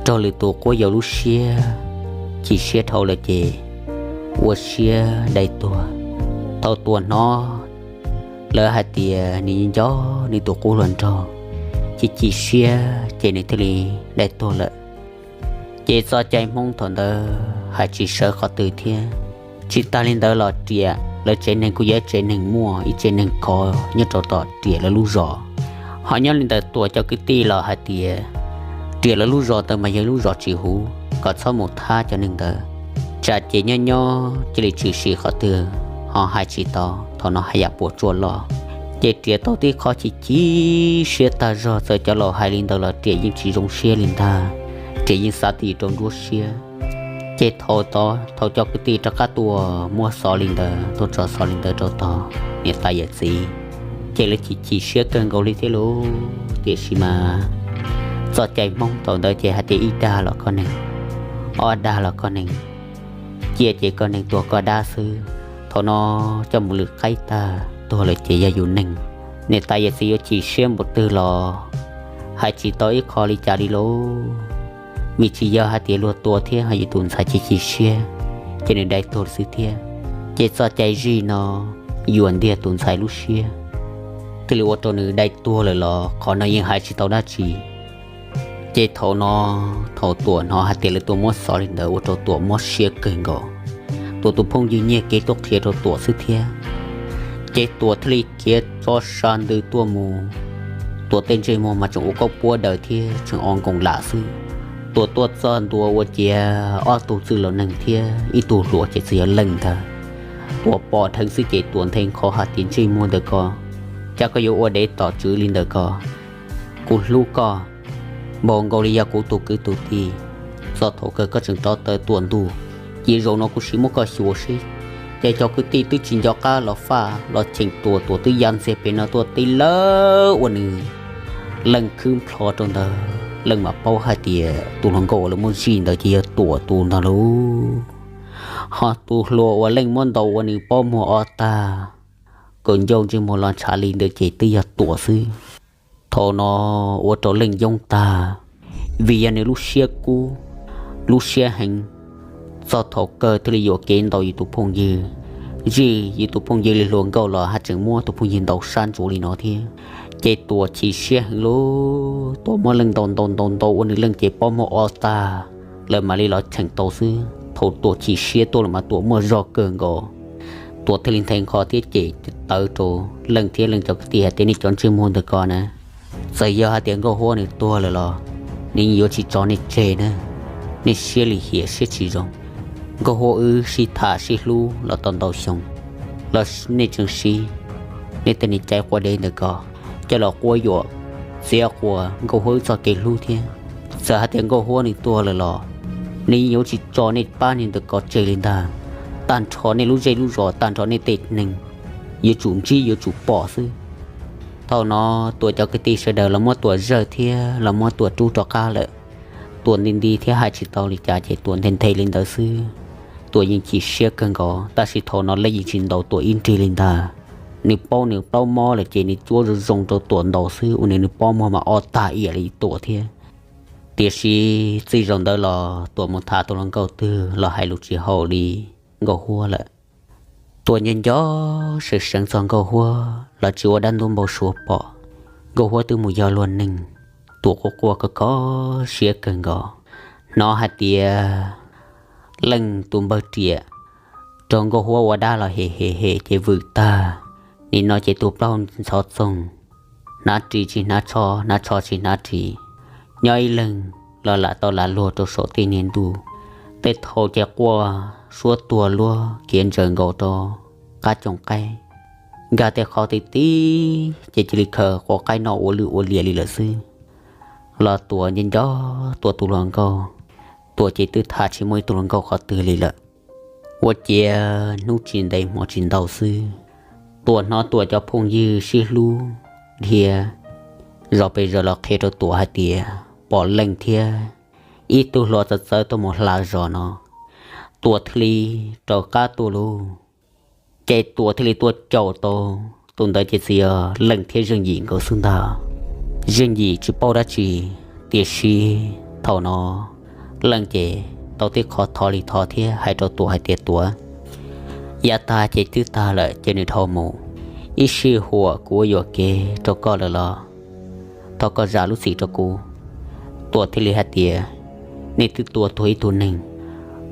raug lwm tus quab yuam lub siab, chim siab dhau lawm ces ua siab dai tuag. Thaum Tuam hnov lawv hais tias nws nco nws tus qub hluas nraug, chim chim siab ces nws thiaj li dai tuag lawm. Ces txoj cai Hmoob thaum ntawd hais tsis sawv qhov twg thiab. Tsis tas li ntawd los Riam lawv tsev neeg kuj yog ib tsev neeg muaj ib tsev neeg khov nyob rau tom Riam lawv lub zos. Ho nyob li ntawd Tuam cov kwv tij los hais tias Riam lawv lub zos ntawd mas yog lub zos tsis huv, kom txhob mus thab cov neeg ntawd, tsam ces nyob nyob cia li tshwm sim qhov twg ho hais tsis tau, thaum no haj yam puas tsuaj loj. Ces Riam tau tib qho chim chim siab tag zog, txawm cov laus hais li ntawd los Riam yeej tsis zoo siab li ntag, Riam yeej xav tig rau nruab siab. Ces thaum tod thaum cov kwv tij rov qab tuaj muab xov li ntawd, tuaj tso xov li ntawd rau tog niam tais yawm txiv, ces lawv chim chim siab kawg nkaus li thiab lauj. Tiam sis mas txoj cai Hmoob thaum ntawd ces hais tias ib dag los koj neeg, ob dag los koj neeg, cia ces koj neeg tuag koj dab xwb. Thaum no coj mus lwm qaib tag, tuag lawm ces yog yus neeg. Niam tais yawm txiv yuav chim siab npaum twg los hais tsis tau ib qho li cas li lauj. Vim tsis yog hais tias luag tua thiab ho yus tus ntxhais chim chim siab, ces nws dai tuag xwb thiab. Ces txoj cai zij no yuam ntiag tus ntxhais lub siab, thiaj li ua rau nws dai tuag lawm los qhov no yeej hais tsis tau dab tsi. Ces thaum no, thaum Tuam hnov hais tias lawv tuaj muab xov li ntawd ua rau Tuam mob siab kawg nkaus. Tuam tus phooj ywg nyiag kev tuaj qhia rau Tuam xwb thiab. Ces Tuam thiaj li khiav tso sa ntws tuaj mus. Tuam tej ntsej muag mas tseem ua kauj puab daws thiab tseem o nkoos lam xwb. Tuam tuaj txog ntua ua ciav ob tug txwj laus neeg thiab ib tug hluas ces txawm yog Leej ntag. Tuam pom dheev xwb ces Tuam nthe nqho hais tias, Ntsej muag ntawm ko, cas koj yuav ua dev tom tswv li ntawm ko? Kuv hlub koj npaum nkaus li yog kuv tus kwv tus tij. Txog thaum kawg koj tseem rov tawm tuaj ntuj, cia zaum no kuv sim muab koj xyuas seb. Ces cov kwv tij twb tsis nco qab los faj los cheem Tuam, Tuam twb ya ntxiag pem no tuaj tib lawv ua nws. Leej khwb nplho rau ntawd, Leej mam paub hais tias tus hluas nkauj uas lawv muab zij ntawd ces yog Tuam tus ntag lauj. Ho tus hluas uas Leej muab ntaus ua nws pob muag o tag, kaum ncauj ntsej muag los ntshav li ntawd ces twb yog Tuam xwb. Thaum no ua rau Leej yoob tag, vim yog nws lub siab kub, lub siab heev, txog thaum kawg thiaj li yuam kev ntaus yus tus phooj ywg. Zij yus tus phooj ywg li hluas nkauj los haj tseem muab tus phooj ywg ntaus sab ntsuav li no thiab. Ces Tuam chim siab heev lauj, Tuam muab Leej ntaus ntaus ntaus ntaus ua nws Leej ces pob muag o tag, lawv mam li los cheem tau xwb. Thaum Tuam chim siab tuaj los mas Tuam muaj zog kawg nkaus. Tuam thiaj li nthe nqho thiab cem tawv rau Leej thiab Leej cov kwv tij hais tias, Nej cov ntsej muag ntawm ko na, txawm yog hais tias Nkauj Huab nws tuag lawm los nws yuav tsis tso nej tseg na. Nej siab lim hiam siab tsis zoo. Nkauj Huab wb sib tham sib hlub los tau ntau xyoo los nej tseem siv nej tej niag cai quav dev ntawm ko coj los quab yuam txiav quas Nkauj Huab wb txoj kev hlub thiab. Txawm hais tias Nkauj Huab nws tuag lawm los nws yuav tsis tso nej pab niag ntawm ko tseg li ntag. Tag nrho nej lub zej lub zos, tag nrho nej tej neeg yuav tsum ntsib yuav tsum pom xwb. Thaum no Tuam cov kwv tij sawv daws los muab Tuam zawj thiab los muab Tuam rub rov qab lawm. Tuam nti nti thiab hais tsis tau li cas ces Tuam nthe nthe li ntawd xwb. Tuam yeej chim siab kawg nkaus, tab sis thaum no Leej yeej tsis ntaus Tuam ib nrig li ntag. Nws paub nws plaub mob lawm ces nws cuab zoo zoo rau Tuam ntaus xwb, ua nws nws pob muag mas o tag iam li Tuam thiab. Tiam sis txij zaum ntawd los Tuam mus tham tus hluas nkauj twg los hais lus tsis haum li Nkauj Huab lawm. Tuam nco nco seev seev txog Nkauj Huab los tsis ua dab ntub npau suav pom. Nkauj Huab twb mus yog luag neeg. Tuam quaj quaj kho kho siab kawg nkaus, hnov hais tias Leej tus npawg riam raug Nkauj Huab ua dab los hem hem hem ces vwm tag. Nim no ces tus plaub ntxhov txoog, hnav ris tsis hnav tsho, hnav tsho tsis hnav ris, nyob ib leeg los lam tau lam luag rau saum tej niag ntuj. Tej thaum ces quaj suab tuag luag khiav ntsaws nkaus rau qab coom qaib, nkag tej qhov ti ti ces cia li khaws quav qaib noj ua lwj ua liam li lawm xwb. Los Tuam nco nco Tuam tus hluas nkauj, Tuam ces twb tham tsis muaj ib tug hluas nkauj qhov twg li lawm. Ua ciav hnub tsis ntev hmo tsis ntau xwb, Tuam hnov Tuam cov phooj ywg sib hlub dhia zos pes zaws los qhia rau Tuam hais tias pom Leej thiab ib tug hluas txawv txawv tuaj mus hla zos no. Tuam thiaj li raws qab tuaj lauj. Ces Tuam thiaj li tuaj caum tau, tus ntawd ces txawm yog Leej thiab Zeej Yim nkawd xwb ntag. Zeej Yim tsis paub dab tsi, tiam sis thaum no Leej ces tau tib qho thov li thov thiab hais rau Tuam hais tias, Tuam, yav tag ces twb tag lawm ces nws dhau mus. Ib sij huam kuv ua yuam kev rau koj lawm los thov koj zam lub txim rau kuv. Tuam thiaj li hais tias, Nej twb tua tuag ib tug neeg,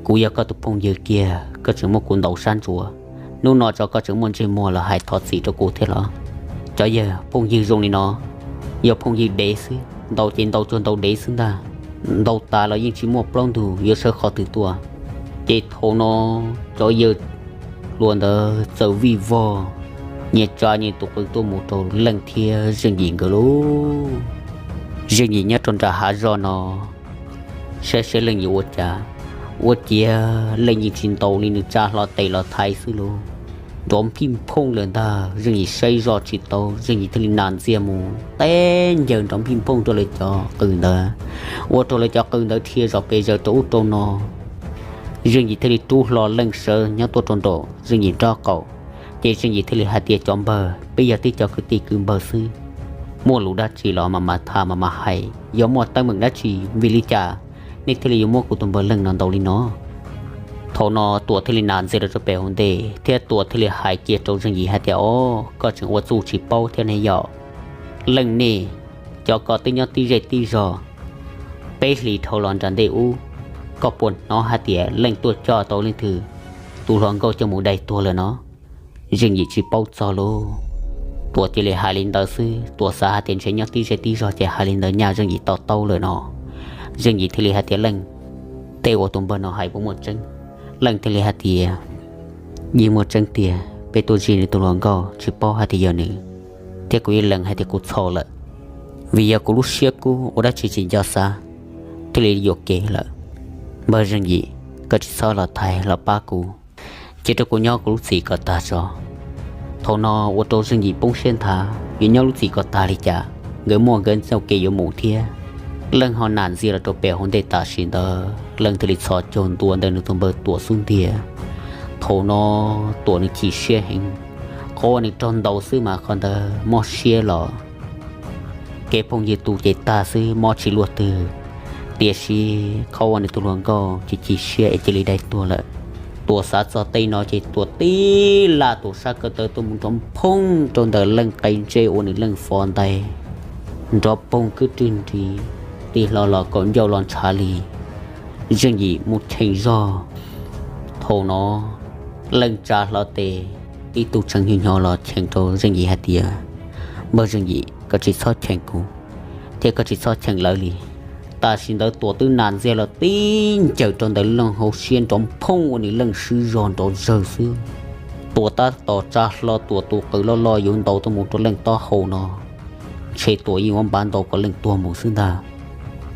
kuv yog koj tus phooj ywg kiag koj tseem muab kuv ntaus sab ntsuav, hnub no tso koj tseem muaj ntsej muag los hais thov txim rau kuv thiab los? Cov yawg phooj ywg zoo li no yog phooj ywg dev xwb, ntaus ces ntaus tsuag ntaus dev xwb ntag. Ntaus tas los yeej tsis muaj plaub ntug yuav sawv qhov twg tuaj. Ces thaum no cov yawg hluas ntawd txawm vij vog nyias tsa nyias tus qws tuaj mus rau Leej thiab Zeej Yim nkawd lauj. Zeej Yim nyob rau nram hav zos no saib saib Leej yuav ua cas. Ua ciav Leej yeej tsis ntaus li, nws tsa hlo tes los thaiv xwb lauj. Nrov npij nphooj lawm ntag, Zeej Yim saib zoj tsis tau, Zeej Yim thiaj li nas ntxiag mus teb ncaws nrov npij nphooj rau lawv cov qws ntawd, ua rau lawv cov qws ntawd dhia zom pes zaws rau ub rau no. Zeej Yim thiaj li rub hlo Leej sawv nyob tuaj rau nraum Zeej Yim nraub qaum, ces Zeej Yim thiaj li hais tias, Cov npawg, peb yog tib co kwv tij kwv npawg xwb, muaj lus dab tsi los mam mas tham mam mas hais, yog muaj teeb meem dab tsi vim li cas nej thiaj li yuav muab kuv tus npawg Leej no ntaus li no? Thaum no Tuam thiaj li nas ntxias los rau pem hauv ntej thiab Tuam thiaj li hais kiag rau Zeej Yim hais tias, Ob, koj tseem ua txuj tsis paub thiab ne yom? Leej nej cov ko twb nyob tib zej tib zog, peb hlis dhau los nram ntej ub, koj puas hnov hais tias Leej tuaj coj tau leej twg tus hluas nkauj coj mus dai tuag lawm no? Zeej Yim tsis paub txog lauj. Tuam cia li hais li ntawd xwb, Tuam xav hais tias ntshe nyob tib zej tib zog ces hais li ntawd nyaj Zeej Yim to taub lawm no. Zeej Yim thiaj li hais tias, Leej, tej uas tus npawg no hais puas muaj tseeb? Leej thiaj li hais tias, Yeej muaj tseeb tiag, peb tuaj zij nws tus hluas nkauj tsis paub hais tias yog nws, thiab kuv yeej lees hais tias kuv txhaum lawm, vim yog kuv lub siab kub ua dab tsi tsis nco xav thiaj li yuam kev lawm. Npawg Zeej Yim, koj tsis txhob los thaiv los pab kuv, cia rau kuv nyob kuv lub txim kom tag tso. Thaum no ua rau Zeej Yim poob siab nthav, yuav nyob lub txim kom tag li cas, nkawd muaj nkawd txoj kev yuav mus thiab. Leej ho nam ntxias los rau pem hauv ntej tam sim ntawd, Leej thiaj li txhos caug ntua ntawm nws tus npawg Tuam xub ntiag. Thaum no Tuam nws chim siab heev, qhov uas nws raug ntaus xwb mas qhov ntawd mob siab los kev phooj ywg tu ces tag xwb mob tsis luaj twg, tiam sis qhov uas nws tus hluas nkauj chim chim siab es cia li dai tuag lawm. Tuam xav txog tej no ces Tuam tib laj Tuam sab ko taw tuaj mus nrov phooj rau ntawm Leej qe ntsej uas nws Leej fov ntais, nrov poog kwb rwg nris, tig hlo los kaum ncauj los ntshav li. Zeej Yim mus cheem zog. Thaum no Leej tsa hlo tes, ib tug tseem hnyo hnyo los cheem rau Zeej Yim hais tias, Npawg Zeej Yim, koj tsis txhob cheem kuv thiab koj tsis txhob cheem lawv li. Tam sim ntawd Tuam twb nas ntxiag los tib ncaws rau ntawm Leej hauv siab nrov phooj ua nws Leej swb zog nrov zawg xwb. Tuam tab tom tsa hlo Tuam tus qws loj loj yuav ntaus tuaj mus rau Leej taub hau no, ntshe Tuam yeej yuav npav ntaus kom Leej tuag mus xwb ntag.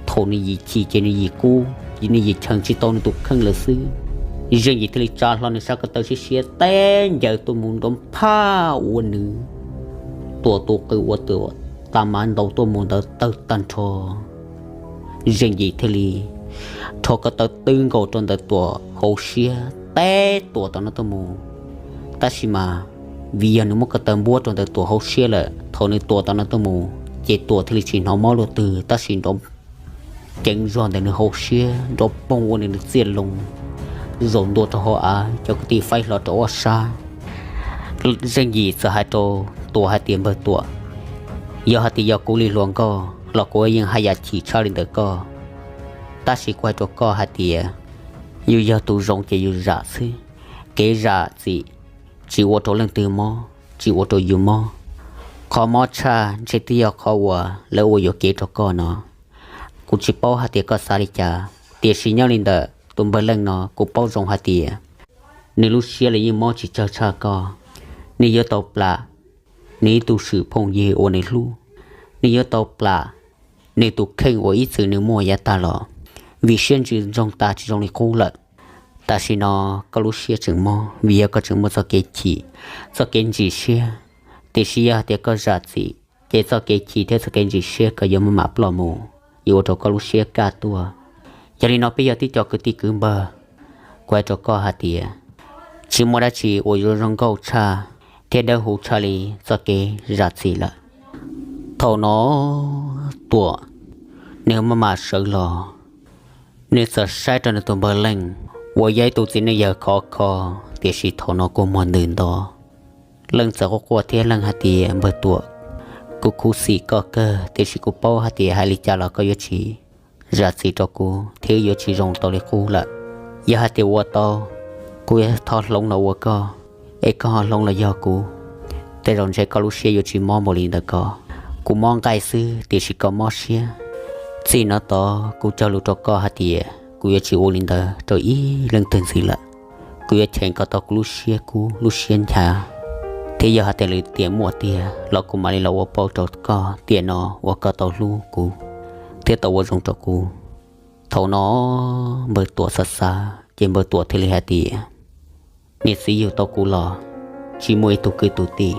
Thaum nws yim chim ces nws yim kub, nws yim cheem tsis tau nws tus kheej lawm xwb. Zeej Yim thiaj li tsa hlo nws sab ko taw siab siab teb ncaws tuaj mus nrov phaj ua nws Tuam tus qws uas Tuam tas mav ntaus tuaj mus ntawd tawg tag nrho. Zeej Yim thiaj li rho ko taw twb nkaus rau ntawm Tuam hauv siab teb Tuam tom no tuaj mus. Tab sis mas vim yog nws muab ko taw npuab rau ntawm Tuam hauv siab lawm, thaum nws Tuam tom no tuaj mus ces Tuam thiaj li tsis hnov mob luaj twg tab sis nrov ceev zog ntawm nws hauv siab nrov poog ua nws txiaj loo zaum ntua rau hauv av, cov kwv tij faib hlo rau ob sab. Zeej Yim txawm hais rau Tuam hais tias, Npawg Tuam, yog hais tias yog kuv li hluas nkauj los kuv yeej haj yam chim tshaj li ntawm koj. Tab sis kuv hais rau koj hais tias yus yog tus zoo ces yus zam xwb. Kev zam txim tsis ua rau leej twg mob, tsis ua rau yus mob. Qhov mob tshaj ntshe twb yog qhov uas lawv ua yuam kev rau koj no. Kuv tsis paub hais tias koj xav li cas, tiam sis nyob li ntawm tus npawg Leej no kuv paub zoo hais tias nws lub siab los yeej mob tsis tsawg tshaj koj. Nws yuav tau plam nws ib tug swm phooj ywg uas nws hlub, nws yuav tau plam nws tus kheej uas ib txwm nws muaj yav tag los, vim siab ntsws ntsoog tas tsis zoo li qub lawm. Tam sim no koj lub siab tseem mob vim yog koj tseem muaj txoj kev chim, txoj kev ntsim siab. Tiam sis yog hais tias koj zam txim ces txoj kev chim thiab txoj kev ntsim siab ko yuav maj mam ploj mus, yuav ua rau koj lub siab kaj tuaj. Yog li no peb yog tib co kwv tij kwv npawg, kuv hais rau koj hais tias tsis muaj dab tsi uas yuav zoo nkauj tshaj thiab dawb huv tshaj li txoj kev zam txim lawm. Thaum no Tuam nws maj mam sawv los, nws txawm saib rau nws tus npawg Leej uas yog ib tug txiv neej yawg khov kho, tiam sis thaum no kua muag ntws nto. Leej txawm quaj quaj thiab Leej hais tias, Npawg Tuam, kuv khuv xim koj kawg tiam sis kuv paub hais tias hais li cas los koj yuav tsis zam txim rau kuv thiab yuav tsis zoo tau li qub lawm. Yog hais tias ua tau, kuv yuav thov hloov los ua koj, es koj ho hloov los yog kuv, tej zaum ntshe koj lub siab yuav tsis mob npaum li ntawd ko. Kuv mob nqaij xwb tiam sis koj mob siab. Txij no tod kuv cog lus rau koj hais tias kuv yuav tsis ua li ntawd rau ib leej twg ntxiv lawm. Kuv yuav cheem kom tau kuv lub siab kub lub siab ncha, thiab yog hais tias lwm tiam muaj tiag los kuv mam li los ua pauj rau koj. Tiam no uas koj tau hlub kuv thiab tau ua zoo rau kuv. Thaum no npawg Tuam xav xav ces npawg Tuam thiaj li hais tias, Niam txiv yug tau kuv los tsis muaj ib tug kwv tus tij,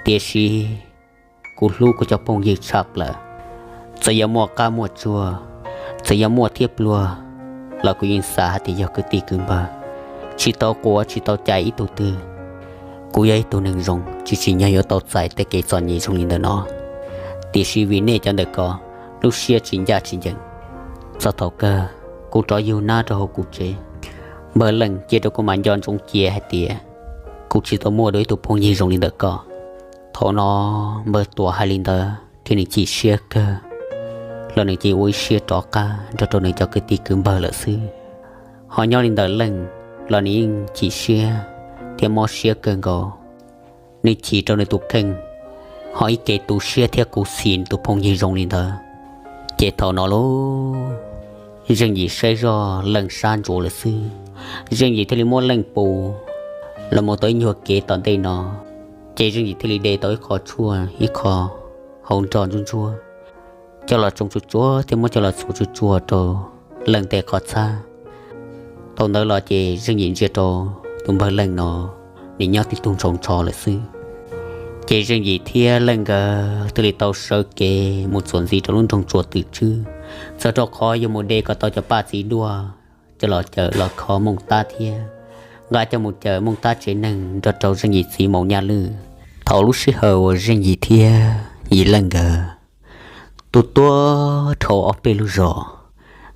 tiam sis kuv hlub kuv cov phooj ywg tshaj plaws. Txawm yuav muaj qab muaj tsuag, txawm yuav muaj thiab pluag los kuv yeej xav hais tias yog kwv tij kwv npawg, tsis tau quav tsis tau cais ib tug twg. Kuv yog ib tug neeg zoo tsis tsim nyog yuav tau txais tej kev txom nyem zoo li ntawm no. tiam sis vim nej cov ntawm ko lub siab tsis ncaj tsis ncees. Txog thaum kawg kuv rov yug nab rau hauv kuv tsev, npawg Leej cia rau kuv mam nco ntsoov cia hais tias kuv tsis tau muaj dua ib tug phooj ywg zoo li ntawm koj. Thaum no npawg Tuam hais li ntawd thiab nws chim siab kawg, los nws cia ua ib siab rov qab nrog rau nws cov kwv tij kwv npawg lawm xwb. Ho nyob li ntawm Leej los nws yeej chim siab thiab mob siab kawg nkaus. Nws chim rau nws tus kheej, ho ib ke tu siab thiab khuv xim nws tus phooj ywg zoo li ntawd. Ces thaum no lauj, Zeej Yim saib zoj Leej sab ntsuav lawm xwb, Zeej Yim thiaj li muab Leej pus los mus tau ib nyuag kev tom ntej no. Ces Zeej Yim thiaj li de tau ib qho tshuaj ib qho hauv nroj ntsuab ntsuab coj los tsoo tsuag tsuag thiab muab coj los txhuav tsuag tsuag rau Leej tej qhov txhab. Thaum ntawd los ces Zeej Yim ntsia rau tus npawg Leej no, nws nyob tib tug ntshaus ntsho lawm xwb. Ces Zeej Yim thiab Leej nkawd thiaj li tau sawv kev mus txuas ntxiv rau lub nroog Tsua Twm Tswb, txog rau qhov yuav mus de kom tau cov paj txiv duaj coj los cawm los kho Mooj Tab thiab nqa coj mus cawm Mooj Tab tsev neeg nrog rau Zeej Yim txiv Maum Nyaj Lwj. Thaum lub sij hawm uas Zeej Yim thiab Yim Leej nkawd tuaj tuaj dhau ob peb lub zos,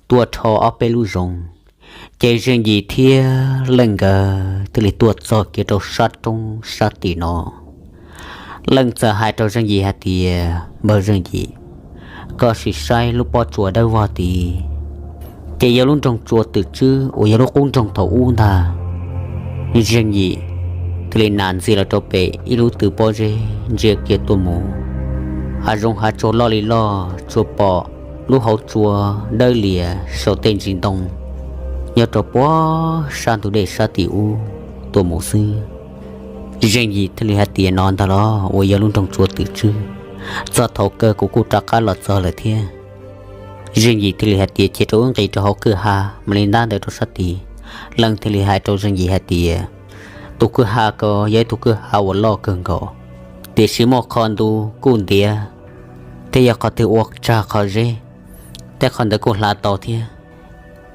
tuaj dhau ob peb lub zoov, ces Zeej Yim thiab Leej nkawd thiaj li tuaj txog kiag rau sab roob sab tim no. Leej txawm hais rau Zeej Yim hais tias, Npawg Zeej Yim, koj sim saib lub pob tsuas dawb vog tid, ces yog lub nroog Tsua Twm Tswb uas yog lub qub nroog thaum ub ntag. Zeej Yim thiaj li nam ntxias los rau pem ib lub tw pob zeb ntsia kiag tuaj mus, hav zoov hav tsuag loj li loj, tsuas pom lub hauv tsua dawb lias saum tej ntsis ntoo nyob rau puag sab ntug dej sab tim ub tuaj mus xwb. Zeej Yim thiaj li hais tias, No ntag los uas yog lub nroog Tsua Twm Tswb, txog thaum kawg kuv kuj rov qab los txog lawm thiab. Zeej Yim thiaj li hais tias, Cia rau wb nqis rau hauv kwj ha mam li ntab ntawd rau sab tid. Leej thiaj li hais rau Zeej Yim hais tias, Tus kwj ha ko yog ib tug kwj ha uas loj kawg nkaus, tiam sis muaj qhov ntu kuj ntiav, thiab yog qhov twg ua tsag qhov zeb, tej qhov ntawd kuj hla tau thiab.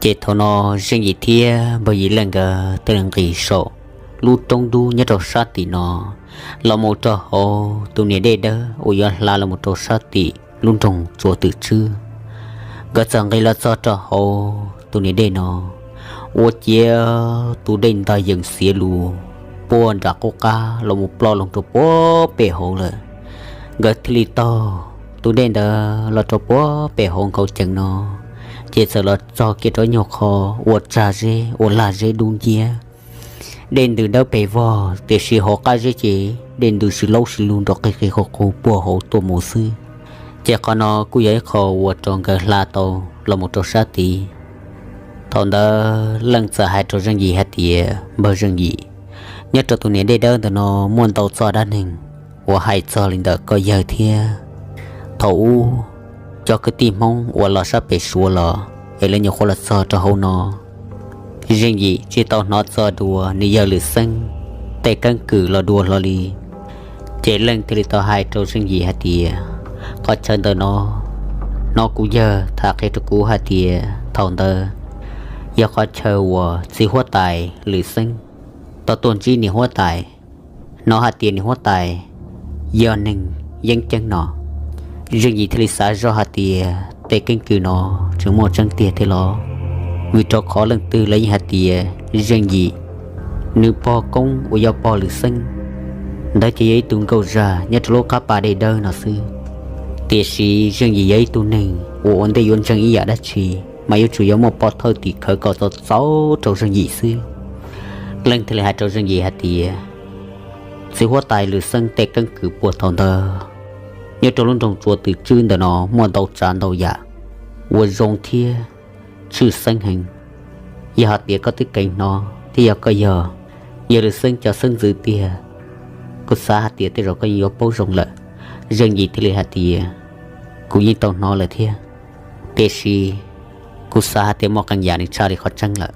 Ces thaum no Zeej Yim thiab npawg Yim Leej nkawd thiaj li nqis saum lub roob dub nyob rau sab tim no los mus rau hauv tus niam dej dawb uas yuav hla los mus rau sab tim lub nroog Tsua Twm Tswb. Nkawd txawm nqis los txog rau hauv tus niam dej no, ua ciav tus dej ntog yees xiav lus puag nram qub qab los mus ploj loo rau puag pem hauv lawm. Nkawd thiaj li taug tus dej ntawd los rau puag pem hauv nkhaus cees no, ces txawm los txog kiag rau ib nyuag qho ua tsag zeb ua lag zeb dub nciab. Dej ntws dawb pes vog, tiam sis hauv qab zeb ces dej ntws sib laub sib lug nrov qig qig qug qug puag hauv tuaj mus xwb. Ces qhov no kuj yog ib qho uas rau nkawd hla tau los mus rau sab tid. Thaum ntawd Leej txawm hais rau Zeej Yim hais tias, Npawg Zeej Yim, nyob rau tus niam dej dawb ntawm no muaj ntau txoj dab neeg uas hais txog li ntawm koj yawg thiab thaum ub cov kwv tij Hmoob uas los sab pem Suav los es lawv nyuam qhuav los txog rau hauv no. Zeej Yim tsis tau hnov txog dua nws yawg Lwm Xeeb tej keeb kwm los dua hlo li. Ces Leej thiaj li tau hais rau Zeej Yim hais tias, Qhov chaw ntawm no, hnov kuv yawg tham qhia rau kuv hais tias thaum ntawd yog qhov chaw uas txiv huab tais Lwm Xeeb tau tuaj ntsib niam huab tais, hnov hais tias niam huab tais yog neeg yeeb ceeb no. Zeej Yim thiaj li xav zoj hais tias tej keeb kwm no tseem muaj tseeb tiag thiab los, vim rau qhov leej twg los yeej hais tias Zeej Yim nws pog koob uas yog pog Lwm Xeeb ntawd ces yog ib tug nkauj zaj nyob rau lub qab pas dej dawb no xwb. Tiam sis Zeej Yim yog ib tug neeg uas ua ntej yuav ntseeg ib yam dab tsi mas yuav tsum yuav muaj pov thawj tim khawv kom txaus txaus rau Zeej Yim xwb. Leej thiaj li hais rau Zeej Yim hais tias, txiv huab tais Lwm Xeeb tej keeb kwm puag thaum ntawd, nyob rau lub nroog Tsua Twm Tswb ntawm no muaj ntau tsav ntau yam uas zoo thiab tshwj xeeb heev. Yog hais tias koj twb keev hnov thiab yog koj yog yawg Lwm Xeeb cov xeeb ntxwv tiag, kuv xav hais tias tej zaum koj yeej yuav paub zoo lawm. Zeej Yim thiaj li hais tias, kuv yeej tau hnov lawm thiab, tiam sis kuv xav hais tias muaj qee yam nws tshaj li qhov tseeb lawm.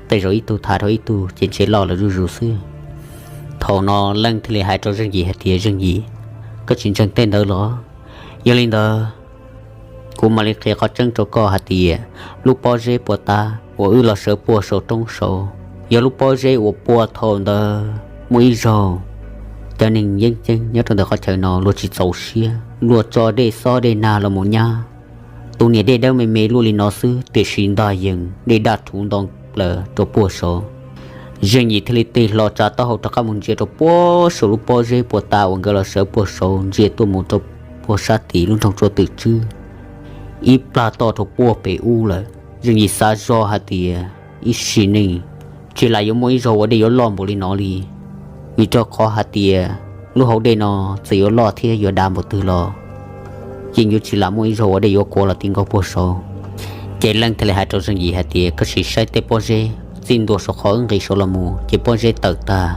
Tej zaum ib tug tham rau ib tug ces ntshe loj lawm zuj zus xwb. Thaum no Leej thiaj li hais rau Zeej Yim hais tias, Zeej Yim, koj tsis ntseeg tej ntawd los? Yog li ntawd, kuv mam li qhia qhov tseeb rau koj hais tias lub pob zeb puag ta uas wb los sawv puag saum roob saud, yog lub pob zeb uas puag thaum ntawd muaj ib zaug Cov neeg yeeb ceeb nyob rau ntawm qhov chaw no luag tsis txaus siab, luag tso dej xob dej nag los mus nyab. Tus niam dej dawb me me luaj li no xwb, tiam sis ntag yees dej daj rhuv nto plaws rau puag saud. Zeej Yim thiaj li tig hlo tsa taub hau rov qab mus ntsia rau puag saum lub pob zeb puag ta uas nkawd los sawv puag saud ntsia tuaj mus rau puag sab tim lub nroog Tsua Twm Tswb, ib plag toj rau puag pem ub lawm. Zeej Yim xav zoj hais tias ib sim neej tsis lam yuav muaj ib zaug ua dej yuav loj npaum li no li, vim rau qhov hais tias lub hauv dej no txawm yuav loj thiab yuav dav npaum twg los yeej yuav tsis lam muaj ib zaug ua dej yuav kuav los ti nkaus puag saud. Ces Leej thiaj li hais rau Zeej Yim hais tias, koj sim saib tej pob zeb txij ntua saum qhov wb nqis saud los mus ces pob zeb tawm tag,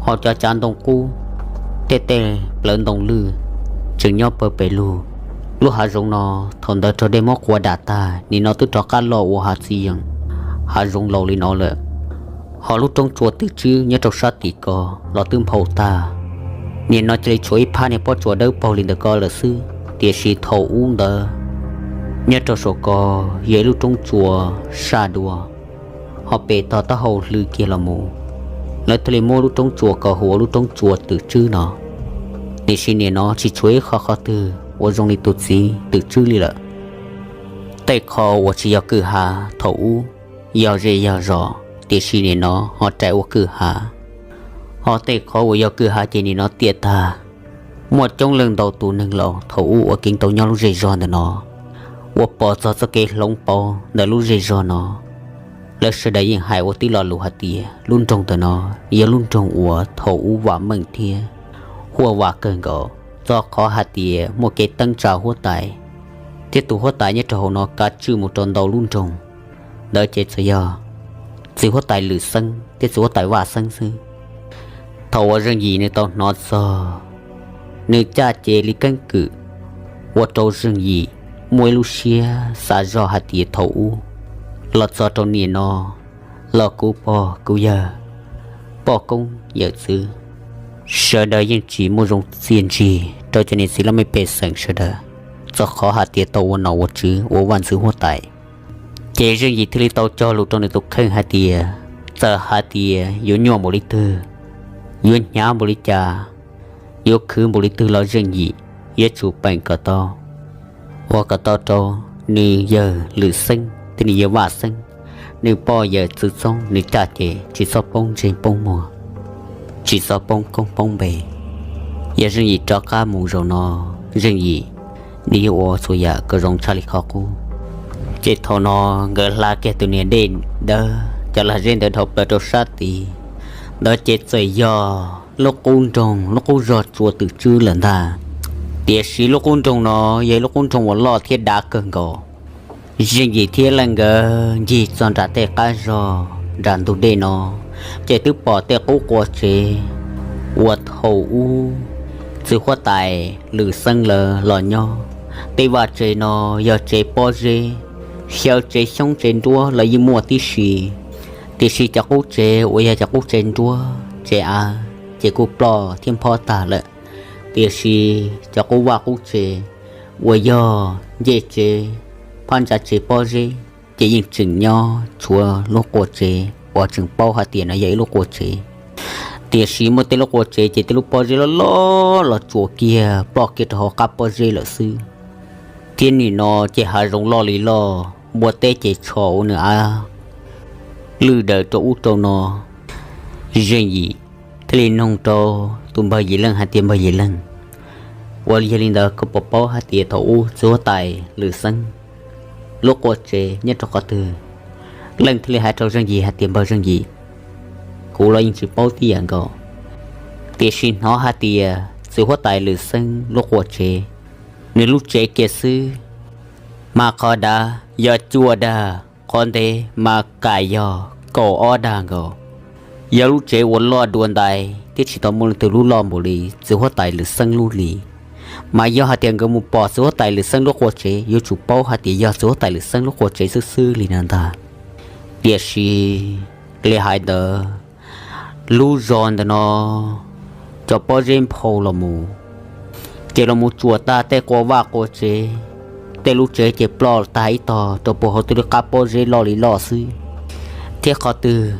ho cov cav ntoo qub thiab tej plawv ntoo lwj tseem nyob pawg pes lug. Lub hav zoov no thaum ntawd raug dej muab qua dam tag, nim no twb rov qab loj ua hav txiv yeem, hav zoov laus li no lawm. Ho lub roob Tsua Twm Tswb nyob rau sab tim ko los twb nphau tag, nim no cia li tshuav ib phab niag pob tsuas dawb paug li ntawm ko lawm xwb. Tiam sis thaum ub ntawd nyob rau saum ko yog ib lub roob tsua saj dua, ho pem tog taub hau hlw kiag los mus, lawv thiaj li muab lub roob tsua ko hu ua lub roob Tsua Twm Tswb no. Tiam sis nim no tsis tshuav ib qho qhov twg uas zoo li tus txiv Twm Tswb li lawm. Tej qho uas tsis yog kwj ha thaum ub yog zej yog zos, tiam sis nim no ho rais ua kwj ha. Ho tej qhov uas yog kwj ha ces nim no tiaj tag. Muaj coob leej ntau tus neeg laus thaum ub uas keev tau nyob lub zej zog ntawm no, uas pom txog txoj kev hloov pauv ntawm lub zej zog no, lawv sawv daws yeej hais ua tib lo lus hais tias lub nroog ntawm no yog lub nroog uas thaum ub vam meej thiab huaj vam kawg nkaus, txog qhov hais tias muaj kev teeb tsa huab tais, thiab tus huab tais nyob rau hauv no kav tswj mus rau ntau lub nroog. Ntawd ces txawm yog txiv huab tais Lwm Xeeb thiab txiv huab tais Vaj Xeeb xwb. Thaum uas Zeej Yim nws tau hnov txog, nws caj ces li keeb kwm, ua rau Zeej Yim muaj ib lub siab xav zoj hais tias thaum ub los txog rau nim no, los kuv pog kuv yawg, poj koob yawm txwv, sawv daws yeej tsis muaj zoo txiaj ntsig rau cov niam txiv laj mej pej xeem sawv daws, txog qhov hais tias tau ua nom ua tswv ua vaj ntxwv huab tais. Ces Zeej Yim thiaj li tau cog lus rau nws tus kheej hais tias, txawm hais tias yuav nyuaj npaum li twg, yuav hnyav npaum li cas, yuav khwv npaum li twg los Zeej Yim yuav tsum peem kom tau, ua kom tau rau nws yawg Lwm Xeeb thiab nws yawg Vaj Xeeb, nws poj yawm txwv txoob nws caj ces tsis txhob poob ntsej poob muag, tsis txhob poob koob poob npe. Yog Zeej Yim rov qab mus zaum no, Zeej Yim nws yuav ua txhua yam kom zoo tshaj li qhov qub. Ces thaum no nkawd hla kiag tus niam dej dawb cov lag zeb ntawd dhau plaws rau sab tid, ntawd ces txawm yog lub qub nroog lub qub zog Tsua Twm Tswb lawm ntag. Tiam sis lub qub nroog no yog ib lub qub nroog uas loj thiab dav kawg nkaus. Zeej Yim thiab Leej nkawd ncig txog nram tej qab zog nram ntug dej no, ces twb pom tej qub qua tsev uas thaum ub txiv huab tais Lwm Xeeb lawv los nyob. Tej vaj tsev no yog tsev pob zeb, xyaw tsev xyoob tsev nruab los yeej muaj tib si, tiam sis cov qub tsev uas yog cov qub tsev nruab tsev av ces kuj ploj thiab nphob tag lawm. Tiam sis cov qub vaj qub tsev uas yog ncej tsev, phab ntsa tsev pob zeb ces yeej tseem nyob tshuav lub qua tsev uas tseem paub hais tias no yog ib lub qua tsev. Tiam sis muaj tej lub qua tsev ces tej lub pob zeb loj loj los tsuas kiag ploj kiag rau hauv qab pob zeb lawm xwb. Thiab nim no ces hav zoov loj li loj, npua teb ces tsho ua nws av lwj daws rau ub rau no. Zeej Yim thiaj li noog rau tus npawg Yim Leej hais tias, npawg Yim Leej, ua li yog li ntawd koj puas paub hais tias thaum ub txiv huab tais Lwm Xeeb lub qua tsev nyob rau qhov twg? Leej thiaj li hais rau Zeej Yim hais tias, npawg Zeej Yim, kuv los yeej tsis paub tib yam nkaus, tiam sis hnov hais tias txiv huab tais Lwm Xeeb lub qua tsev, nws lub tsev kiag xwb mas qhov dav yog cuaj dag, qhov ntev mas kam yog kaum ob dag nkaus. Yog lub tsev uas loj dua ntais thiab tsis tau muaj leej twg lub loj npaum li txiv huab tais Lwm Xeeb lub li. Mas yog hais tias nkawd mus pom txiv huab tais Lwm Xeeb lub qua tsev yuav tsum paub hais tias yog txiv huab tais Lwm Xeeb lub qua tsev xwb xwb li no ntag. Tiam sis li hais ntawd, lub zos ntawm no cov pob zeb nphau los mus, ces los mus tsuam tag tej qua vaj qua tsev, tej lub tsev ces ploj tag ib tog rau puag hauv tej lub qab pob zeb loj li loj xwb. Thiab qhov twg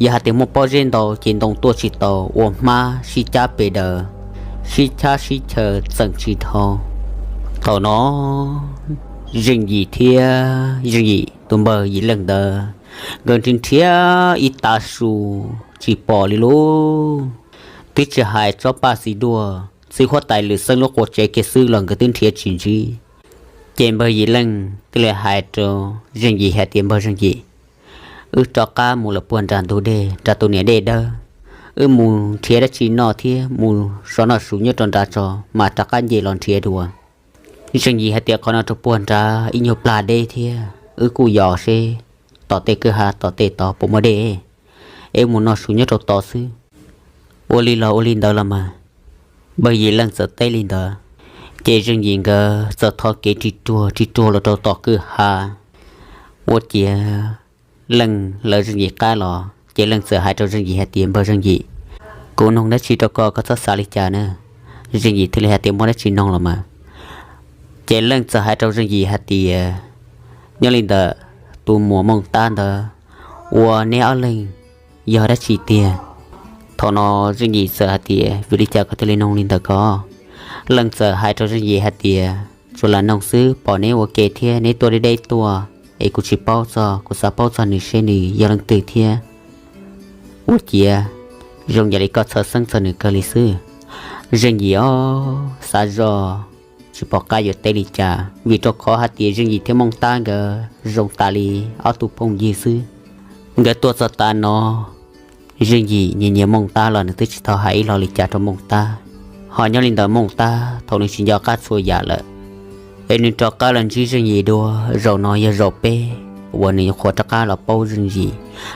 Yog hais tias muaj pob zeb ntau ces ntoo tuaj tsis tau, ua hmab sib cab pes daws, sib chab sib chaw txeem tsis dhau. Thaum no Zeej Yim thiab Zeej Yim tus npawg Yim Leej ntawd, nkawd nrhiav nrhiav ib tav su tsis pom li lauj. Twb tsis hais tsob paj xis duaj, txiv huab tais Lwm Xeeb lub qua tsev kiag xwb los nkawd twb nrhiav tsis ntsib. Ces npawg Yim Leej thiaj li hais rau Zeej Yim hais tias, Npawg Zeej Yim, wb rov qab mus lawm puag nram ntug dej, nram tus niam dej dawb. Wb mus nrhiav dab tsi noj thiab mus so noj su nyob rau nrad tso mas rov qab nce los nrhiav dua. Zeej Yim hais tias, Qhov no rau puag nrad ib nyuag plag deb thiab, wb kuj yos seb tom tej kwj ha tom tej tod puas muaj dej, es wb mus noj su nyob rau tod xwb. Ua li los ua li ntawd los mas. Npawg Yim Leej txawm teb li ntawd, ces Zeej Yim nkawd txawm thov kev ris ruag ris ruag los rau tom kwj ha. Ua ciav Leej lawv Zeej Yim qab los ces Leej txawm hais rau Zeej Yim hais tias, Npawg Zeej Yim, kuv noog dab tsi rau koj, koj txhob xav li cas na. Zeej Yim thiaj li hais tias, Muaj dab tsi noog los mas. Ces Leej txawm hais rau Zeej Yim hais tias, Nyob li ntawm tus muam Mooj Tab ntawd, ua neb ob leeg yog dab tsi tiag? Thaum no Zeej Yim txawm hais tias, Vim li cas koj thiaj li noog li ntawd ko? Leej txawm hais rau Zeej Yim hais tias, Tsuas lam noog xwb, pom neb ua ke thiab neb tuaj deb deb tuaj es kuv tsis paub txog, kuv xav paub txog nws seb nws yog leej twg thiab. Ua ciav zoo yam li koj txhawj xeeb txog nws kawg li xwb. Zeej Yim ob xav zoj tsis pom qab yuav teb li cas, vim rau qhov hais tias Zeej Yim thiab Mooj Tab nkawd zoo tas li ob tug phooj ywg xwb. Nkawd tuaj txog tav no, Zeej Yim nyiam nyiam Mooj Tab los nws twb tsis tau hais ib lo li cas rau Mooj Tab. Ho nyob li ntawd Mooj Tab thaum nws tsis nco qab txhua yam lawm, es nws rov qab los ntsib Zeej Yim dua. Zaum no yog zaum peb uas nws nyuam qhuav rov qab los paub Zeej Yim,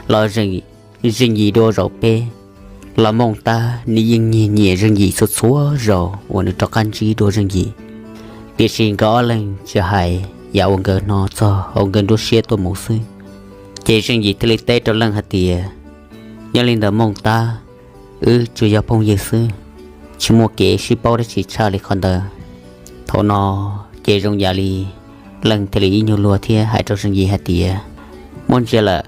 los Zeej Yim dua zaum peb, los Mooj Tab nws yeej nyiam nyiam Zeej Yim txhua txhua zaus uas nws rov qab ntsib dua Zeej Yim. Tiam sis nkawd ob leeg tsis hais yam uas nkawd hnov txog hauv nkawd nruab siab tuaj mus xwb. Ces Zeej Yim thiaj li teb rau Leej hais tias, Nyob li ntawd Mooj Tab, wb tsuas yog phooj ywg xwb, tsis muaj kev sib paub dab tsi tshaj li qhov ntawd. Thaum no ces zoo yam li Leej thiaj li ib nyuag luag thiab hais rau Zeej Yim hais tias, Muab ntsia lawm,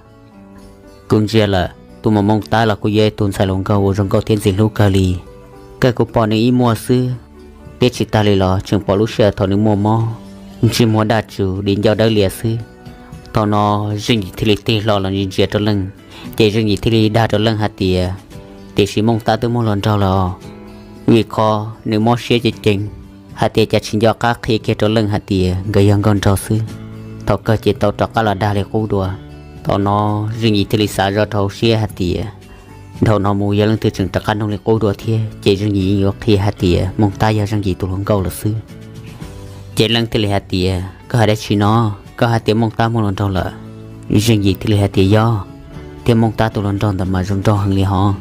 kuv ntsia lawm, tus muam Mooj Tab los kuj yog ib tug ntxhais hluas nkauj uas zoo nkauj thiab ntxim hlub kawg li. Kawg kuv pom nws ib muag xwb, thiab tsis tas li los tseem pom lub sij hawm thaum nws muaj mob, ntsej muag daj tswv di ncauj dawb lias xwb. Thaum no Zeej Yim thiaj li tig hlo los ntsia ntsia rau Leej, ces Zeej Yim thiaj li dag rau Leej hais tias, Tiam sis Mooj Tab twb muaj hluas nraug lawm os, vim qhov nws mob siab ceev ceev hais tias cas tsis nco qab qhia kiag rau Leej hais tias nkawd yog nkauj nraug xwb. Thaum kawg ces tau rov qab los dag li qub dua. Thaum no Zeej Yim thiaj li xav zoj rau hauv siab hais tias, dhau no mus yog leej twg tseem rov qab nug li qub dua thiab ces Zeej Yim yuav qhia hais tias Mooj Tab yog Zeej Yim tus hluas nkauj lawm xwb. Ces Leej thiaj li hais tias, Koj hais dab tsi no? Koj hais tias Mooj Tab muaj hluas nraug lawm? Zeej Yim thiaj li hais tias, Yog, thiab Mooj Tab tus hluas nraug ntawd mas zoo nraug heev li hos.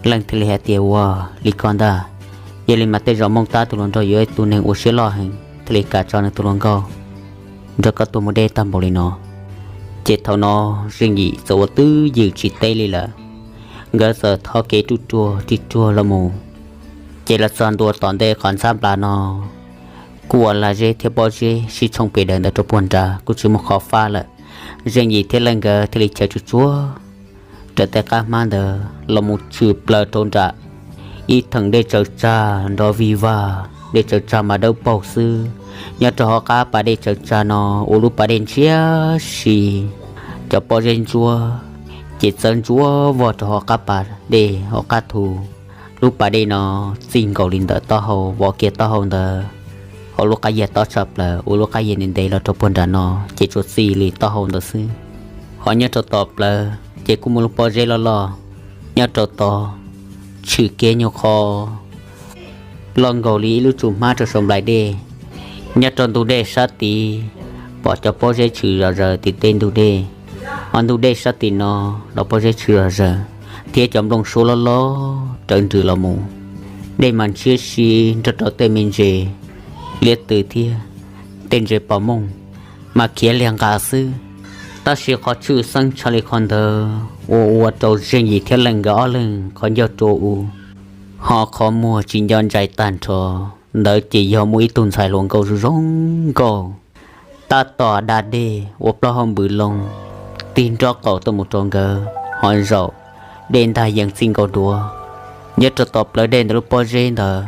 Leej thiaj li hais tias, Ua li ko ntag, yog li mas tej zaum Mooj Tab tus hluas nraug yuav ib tug neeg ua siab loj heev thiaj li kam tso nws tus hluas nkauj nrog koj tuaj mus deb tag npaum li no. Ces thaum no Zeej Yim txawm ua twj ywm tsis teb li lawm, nkawd txawm thov kev ruaj ruaj ris ruag los mus. Ces los txog ntua tom ntej qhov ntxhab nplas no, kuj ua lag zeb thiab pob zeb sib tshooj pes daws ntawd rau puag nrad kuj tsis muaj qhov fab lawm. Zeej Yim thiab Leej nkawd thiaj li chaw tsuag tsuag raws tej qab hmab ntawd los mus tshwm plaws rau nram ib theem dej tsaws tsag nrov vig vag, dej tsaws tsag mas dawb paug xwb. Nyob rau hauv qab pas dej tsaws tsag no ua lub pas dej ntshiab si, cov pob zeb ntsuab ces txawb ntsuab vog rau hauv qab pas dej hauv qab thu. Lub pas dej no txij nkaus li ntawm taub hau vov kiag taub hau ntawd, hauv lub qab yias tob tshaj plaws ua lub qab yias ntev ntev los rau puag nram no ces tsuas txij li taub hau ntawd xwb. Ho nyob rau tom plawv ces kuj muaj lub pob zeb loj loj nyob rau tod, tshwm kiag nyuag qho loj nkaus li ib lub tsum hmab rau saum nplaim dej. Nyob rau ntug dej sab tid pom cov pob zeb tshwm zom zaws tim tej ntug dej. Ho ntug dej sab tim no los pob zeb tshwm zom zaws, thiab cov nplooj suab loj loj rawv nrws los mus. Dej mas ntshiab si nrog rau tej me ntses liab tw thiab tej ntses pos mooj mas khiav liag nqas xwb. Tab sis qhov tshwj xeeb tshaj li qhov ntawd uas ua rau Zeej Yim thiab Leej nkawd ob leeg qhov ncauj rua u, ho qhov muag tsis nco ntsais tag nrho ntawd ces yog muaj ib tug ntxhais hluas nkauj zoo zoo nkauj tab tom da dej ua plaub hau npws loo tig nrob qaum tuaj mus rau nkawd. Ho zaum dej ntag yees txij nkaus duav. Nyob rau tom plawv dej ntawm lub pob zeb ntawd,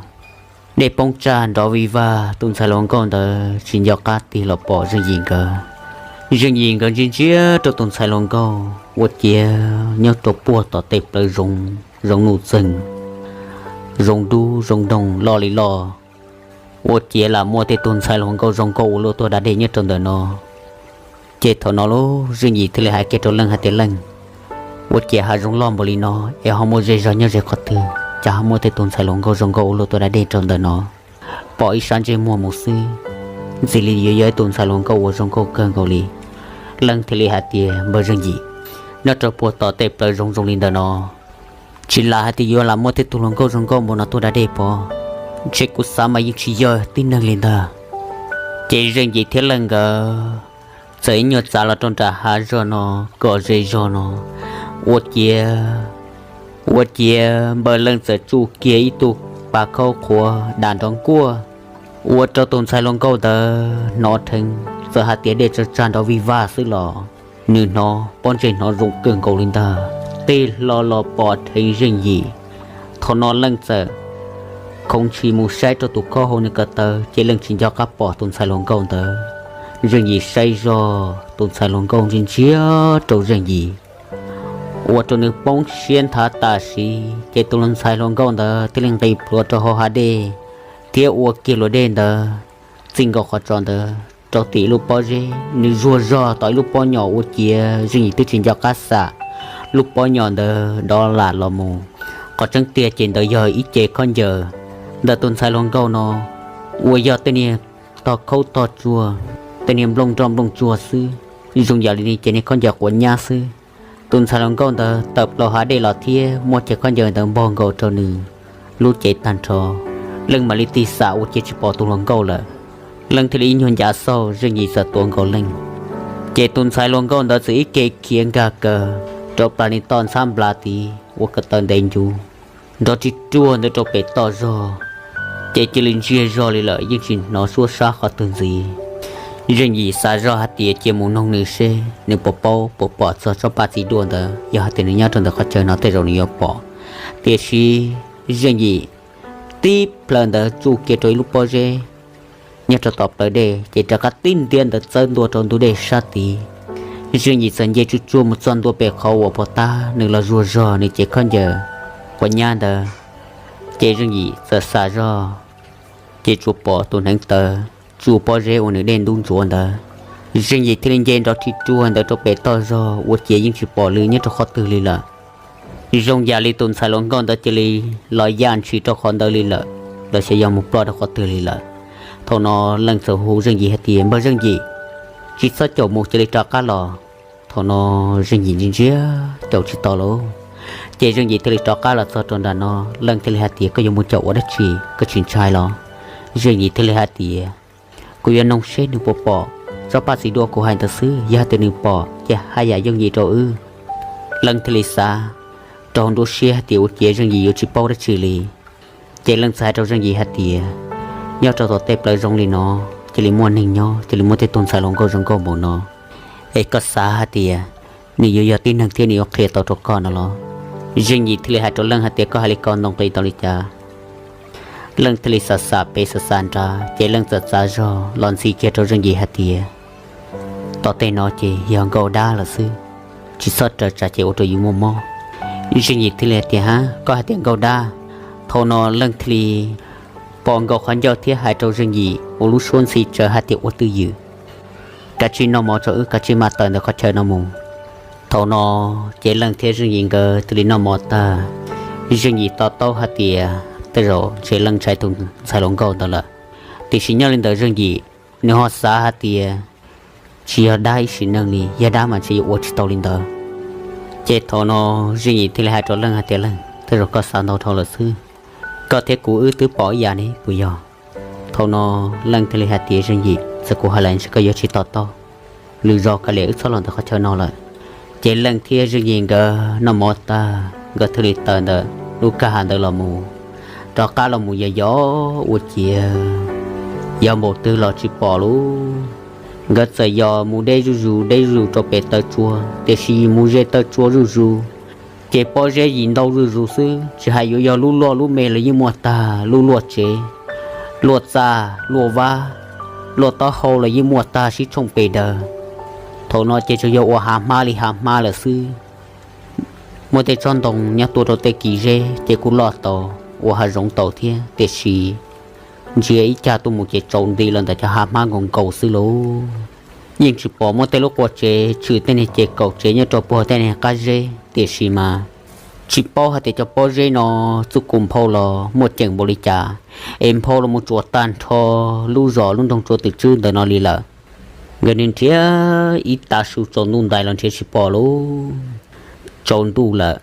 dej poob tsaj nrov vij vag, tus ntxhais hluas nkauj ntawd tsis nco qab tig los pom Zeej Yim nkawd. Zeej Yim nkawd ntsia ntsia rau tus ntxhais hluas nkauj ua ciav nyob rau puag tom tej plawv zoov, zoov nuj txeeg, zoov dub zoov doog loj li loj, ua ciav lam muaj tej tug ntxhais hluas nkauj zoo nkauj ua luaj tuaj da dej nyob rau ntawm no. Ces thaum no lub Zeej Yim thiaj li hais kiag rau Leej hais tias, Leej, ua ciav hav zoov loj npaum li no es ho muaj zej zog nyob ze qhov twg, cas ho muaj tej tug ntxhais hluas nkauj zoo nkauj ua luaj tuaj da dej rau ntawm no? Pom ib sab ntsej muag mus xwb, ntxim li yuav yog ib tug ntxhais hluas nkauj uas zoo nkauj kawg nkaus li. Leej thiaj li hais tias, Npawg Zeej Yim, nyob rau puag tom tej plawv zoov zoo li ntawm no, tsis lam hais tias yuav lam muaj tej tug hluas nkauj zoo nkauj npaum no tuaj da dej pov, ntshe kuv xav mas yeej tsis yog tib neeg li ntag. Ces Zeej Yim thiab Leej nkawd txawm ib nyuag txav los rau nram hav zog no kom ze zog no, ua ciav, ua ciav npawg Leej txawm tsuj kiag ib tug pas khaub qhuav dam nrov nkuaj, ua rau tus ntxhais hluas nkauj ntawd hnov dheev, txawm hais tias dej tsag tsag nrov vij vag xwb los nws hnov pob ntseg hnov zoo kawg nkaus li ntag, tig hlo los pom dheev Zeej Yim. Thaum no Leej txawm khoov ntshis mus saib rau tus khob hauv nws ko taw, ces Leej tsis nco qab pom tus ntxhais hluas nkauj ntawd. Zeej Yim saib zog, tus ntxhais hluas nkauj ntsia ntsia rau Zeej Yim, ua rau nws poob siab nthav tam sim, ces tus ntxhais hluas nkauj ntawd thiaj li nqis plhuav rau hauv hav dej, thiab ua kiag luas dej ntawd txij nkaus qhov tsos ntawd rau tim lub pob zeb. Nws zuag zog tom ib lub pob nyom ua ciav Zeej Yim twb tsis nco qab xam lub pob nyom ntawd dov lam los mus. Qhov tseeb tiag ces ntawd yog ib ce khaub ncaws ntawm tus ntxhais hluas nkauj no, uas yog tej niag tog khaub tog tsuag, tej niag nplooj nroj nplooj tsuag xwb, zoo yam li ne ces niag khaub ncaws quav nyab xwb. Tus ntxhais hluas nkauj ntawd tawm plaws hav dej los thiab muab cov khaub ncaws ntawd npog nkaus rau nws lub cev tag nrho. Leej mam li tig xam ua ciav tsis pom tus hluas nkauj lawm. Leej thiaj li ib nyuag ncav xauj, Zeej Yim txawm tuav nkaus Leej. Ces tus ntxhais hluas nkauj ntawd txawm ib ke khiav nkag kaws rau plas nis toj ntxhab nplas tid ua ko taw ntev ncuv nrov ri ruag ntawd rau pem toj zog, ces cia li ntsiag zog li lawm, yeej tsis hnov suab sab qhov twg ntxiv. Zeej Yim xav zoj hais tias cia mus noog nws seb nws puas paub puas pom txog tsob paj txiv duaj ntawd, yog hais tias nws nyob rau ntawm qhov chaw no tej zaum nws yuav pom. Tiam sis Zeej Yim tib plhaw ntawd tsuj kiag rau ib lub pob zeb nyob rau tom plawv dej, ces rov qab tib ntiab ntawd txawb ntua rau ntug dej sab tid. Zeej Yim txawm nce tsuj tsuag mus txog ntua pem qhov uas puag ta nws los zuag zog nws cev khaub ncaws quav nyab ntawd, ces Zeej Yim txawm xav zoj, ces tsuas pom tus hneev taw tsuj pob zeb uas nws dej ntub ntsuav ntawd. Zeej Yim thiaj li nce nrov ri ruag ntawd rau pem toj zog ua ciav yeej tsis pom lwm nyob rau qhov twg li lawm. Zoo yam li tus ntxhais hluas nkauj ntawd cia li los yaj ntshis rau qhov ntawd li lawm, los xyov yog mus ploj rau qhov twg li lawm. Thaum no Leej txawm hu Zeej Yim hais tias, Npawg Zeej Yim, tsis txhob caum mus, cia li rov qab los. Thaum no Zeej Yim ntsia ntsia caum tsis tau lauj, ces Zeej Yim thiaj li rov qab los txog rau nram no. Leej thiaj li hais tias, Koj yuav mus caum ua dab tsi? Koj tsis ntshai los? Zeej Yim thiaj li hais tias, Kuv yuav noog seb nws puas pom tsob paj txiv duaj kuv hais ntawd xwb, yog hais tias nws pom ces haj yam yooj yim rau wb. Leej thiaj li xav rau hauv nruab siab hais tias ua ciav Zeej Yim yuav tsis paub dab tsi li. Ces Leej txawm hais rau Zeej Yim hais tias, Nyob rau tom tej plawv zoov li no, cia li muaj neeg nyob, cia li muaj tej tug ntxhais hluas nkauj zoo nkauj npaum no, es koj xav hais tias nws yuav yog tib neeg thiab nws yuav qhia tau rau koj no los? Zeej Yim thiaj li hais rau Leej hais tias, Koj hais li ko ntoo nqi tau li cas? Leej thiaj li xav xav pem xav xav nrad, ces Leej txawm txav zog los ntxiv kiag rau Zeej Yim hais tias, Tom tej no ces yog nkauj dab lawm xwb, tsis txhob raws tsam ces ua rau yus muaj mob. Zeej Yim thiaj li hais tias, Hab, koj hais tias nkauj dab? Thaum no Leej thiaj li pom nkaus qhov ncauj thiab hais rau Zeej Yim ua lub suab ntxhi tsawv hais tias, Ua twj ywm, kav tsij noj mov tso wb kav tsij mam tawm ntawm qhov chaw no mus. Thaum no ces Leej thiab Zeej Yim nkawd thiaj li noj mov tag. Zeej Yim to taub hais tias tej zaum ntshe Leej ntshai tus ntxhais hluas nkauj ntawd lawm, tiam sis nyob li ntawd Zeej Yim nws ho xav hais tias tsis yog dab ib sim neej li, yog dab mas ntshe yuav ua tsis tau li ntawd. Ces thaum no Zeej Yim thiaj li hais rau Leej hais tias, Leej, tej zaum koj xav ntau dhau lawm xwb, koj thiab kuv wb twb pom ib yam ne puas yog? Thaum no Leej thiaj li hais tias, Zeej Yim, txawm kuv hais lawm ntshe koj yuav tsis to taub, lwm zaus kav liam wb txhob los ntawm qhov chaw no lawm. Ces Leej thiab Zeej Yim nkawd noj mov tag nkawd thiaj li tawm ntawm lub kwj ha ntawd los mus, rov qab los mus yos yos ua ciav yos npaum twg los tsis pom lauj. Nkawd txawm yos mus deb zuj zus deb zuj zus rau pem taw tsua, tiam sis mus ze taw tsua zuj zus, Ces pob zeb yim ntau zuj zus xwb, tsis hais yuav yog lub loj lub me los yeej muaj tag, lub luaj tsev, luaj txaj, luaj vab, luaj taub hau los yeej muaj tag sib tshooj pes daws. Thaum no ces tsuas yog ua hav hmab li hav hmab lawm xwb. Muaj tej tsob ntoo nyob tuaj rau tej kis zeb ces kuj loj tau, ua hav zoov tau thiab, tiam sis ntsia ib cag tuaj mus ces tsaus nti los ntawm cov hav hmab nkaus nkaus xwb lauj. Yeej tsis pom muaj tej lub qua tsev tshwm tej niag ces kaum tsev nyob rau puag tej niag qab zeb, tiam sis mas tsis paub hais tias cov pob zeb no txuj kum nphau los muaj ceem npaum li cas, es nphau los mus tsuas tag nrho lub zos lub nroog Tsua Twm Tswb ntawm no li lawm. Nkawd niaj nrhiav ib tav su tsaus ntuj ntais los nrhiav tsis pom lauj. Tsaus ntuj lawm,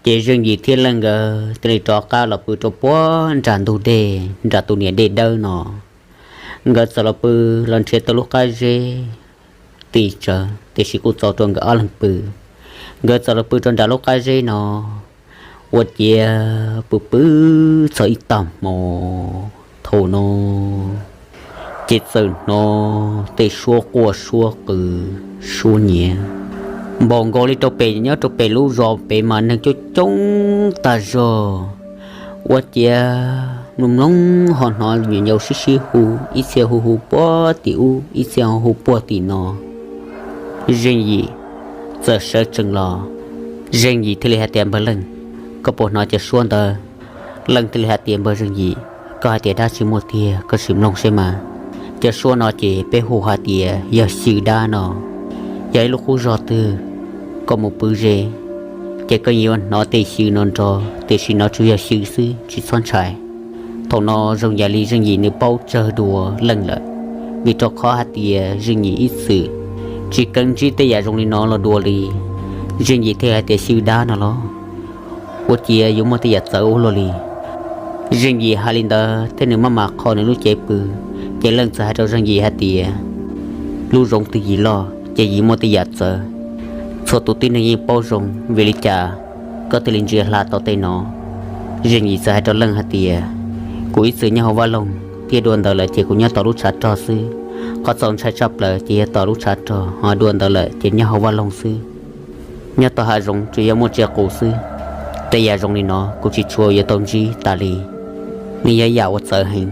ces Zeej Yim thiab Leej nkawd thiaj li rov qab los pw rau puag nram ntug dej, nram tus niam dej dawb no. Nkawd txawm los pw, los nrhiav tau lub qab zeb ti tsawv, tiam sis kuj txaus rau nkawd ob leeg pw. Nkawd txawm los pw rau nram lub qab zeb no, ua ciav pw pw txog ib tag hmo. Thaum no ces txawm hnov tej suab quaj suab qw, suab nyiav npaum nkaus li rau pem, nyob rau pem lub zos pem mas neeg coob coob tag zog. Ua ciav mloog mloog ho hnov nyuam yaus sib sib hu, ib txhia hu hu puag tim ub, ib txhia ho hu puag tim no. Zeej Yim txawm sawv tsees los, Zeej Yim thiaj li hais tias, Npawg Leej, koj puas hnov cov suab ntawd? Leej thiaj li hais tias, Npawg Zeej Yim, koj hais tias dab tsi muaj tiag, koj sim mloog seb mas. Cov suab no ces peb hu hais tias yog xyw dab no, yog ib lub qub zog twg koj mus pw ze, ces koj yuav hnov tej xyw no nrov, tiam sis no tsuas yog xyw xwb, tsis txhob ntshai. Thaum no zoo yam li Zeej Yim nws paub tsawg dua Leej lawm, vim rau qhov hais tias Zeej Yim ib txwm tsis keev ntsib tej yam zoo li no los dua li. Zeej Yim thiaj hais tias, Xyw dab no los? Ua ciav yuav muaj tej yam txawv ua luaj li. Zeej Yim hais li ntawd thiab nws maj mam qho nws lub cev pw, ces Leej txawm hais rau Zeej Yim hais tias, Lub zoov twg yim loj ces yim muaj tej yam txawv. Txhua tus tib neeg yeej paub zoo, vim li cas koj thiaj li ntsia hla tau tej no? Zeej Yim txawm hais rau Leej hais tias, Kuv ib txwm nyob hauv vaj loog thiab dua ntawd lawm ces kuv nyob tom lub tshav rog xwb. Qhov txaus ntshai tshaj plaws ces yog tom lub tshav rog, ho dua ntawd lawm ces nyob hauv vaj loog xwb. Nyob tom hav zoov tsuas yog muaj tsiaj qus xwb. Tej yam zoo li no kuv tsis tshua yuav tau ntsib tas li, nws yog yam uas txawv heev.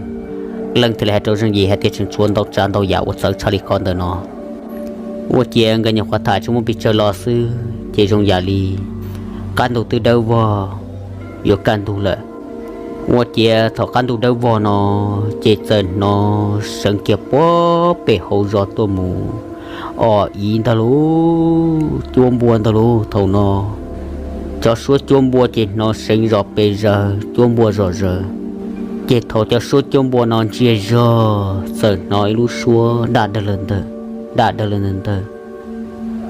Leej thiaj li hais rau Zeej Yim hais tias, Tseem tshuav ntau tsav ntau yam uas txawv tshaj li ko ntawm no. Ua ciav nkawd nyuam qhuav tham tsis muaj pes tsawg los xwb ces zoo yam li qab ntug twb dawb vog yuav kaj ntug lawm. Ua ciav thaum qab ntug dawb vog no ces txawm hnov seev kiag puag pem hauv zos tuaj mus, o, ib ntag lauj, cuab npua ntag lauj. Thaum no cov suab cuab npua ces hnov seev zom pes zaws, cuab npua zom zaws. Ces thaum cov suab cuab npua no ntsia zog txawm hnov ib lub suab daj dawg lawm ntawg, daj dawg lawm ntawg ntawg,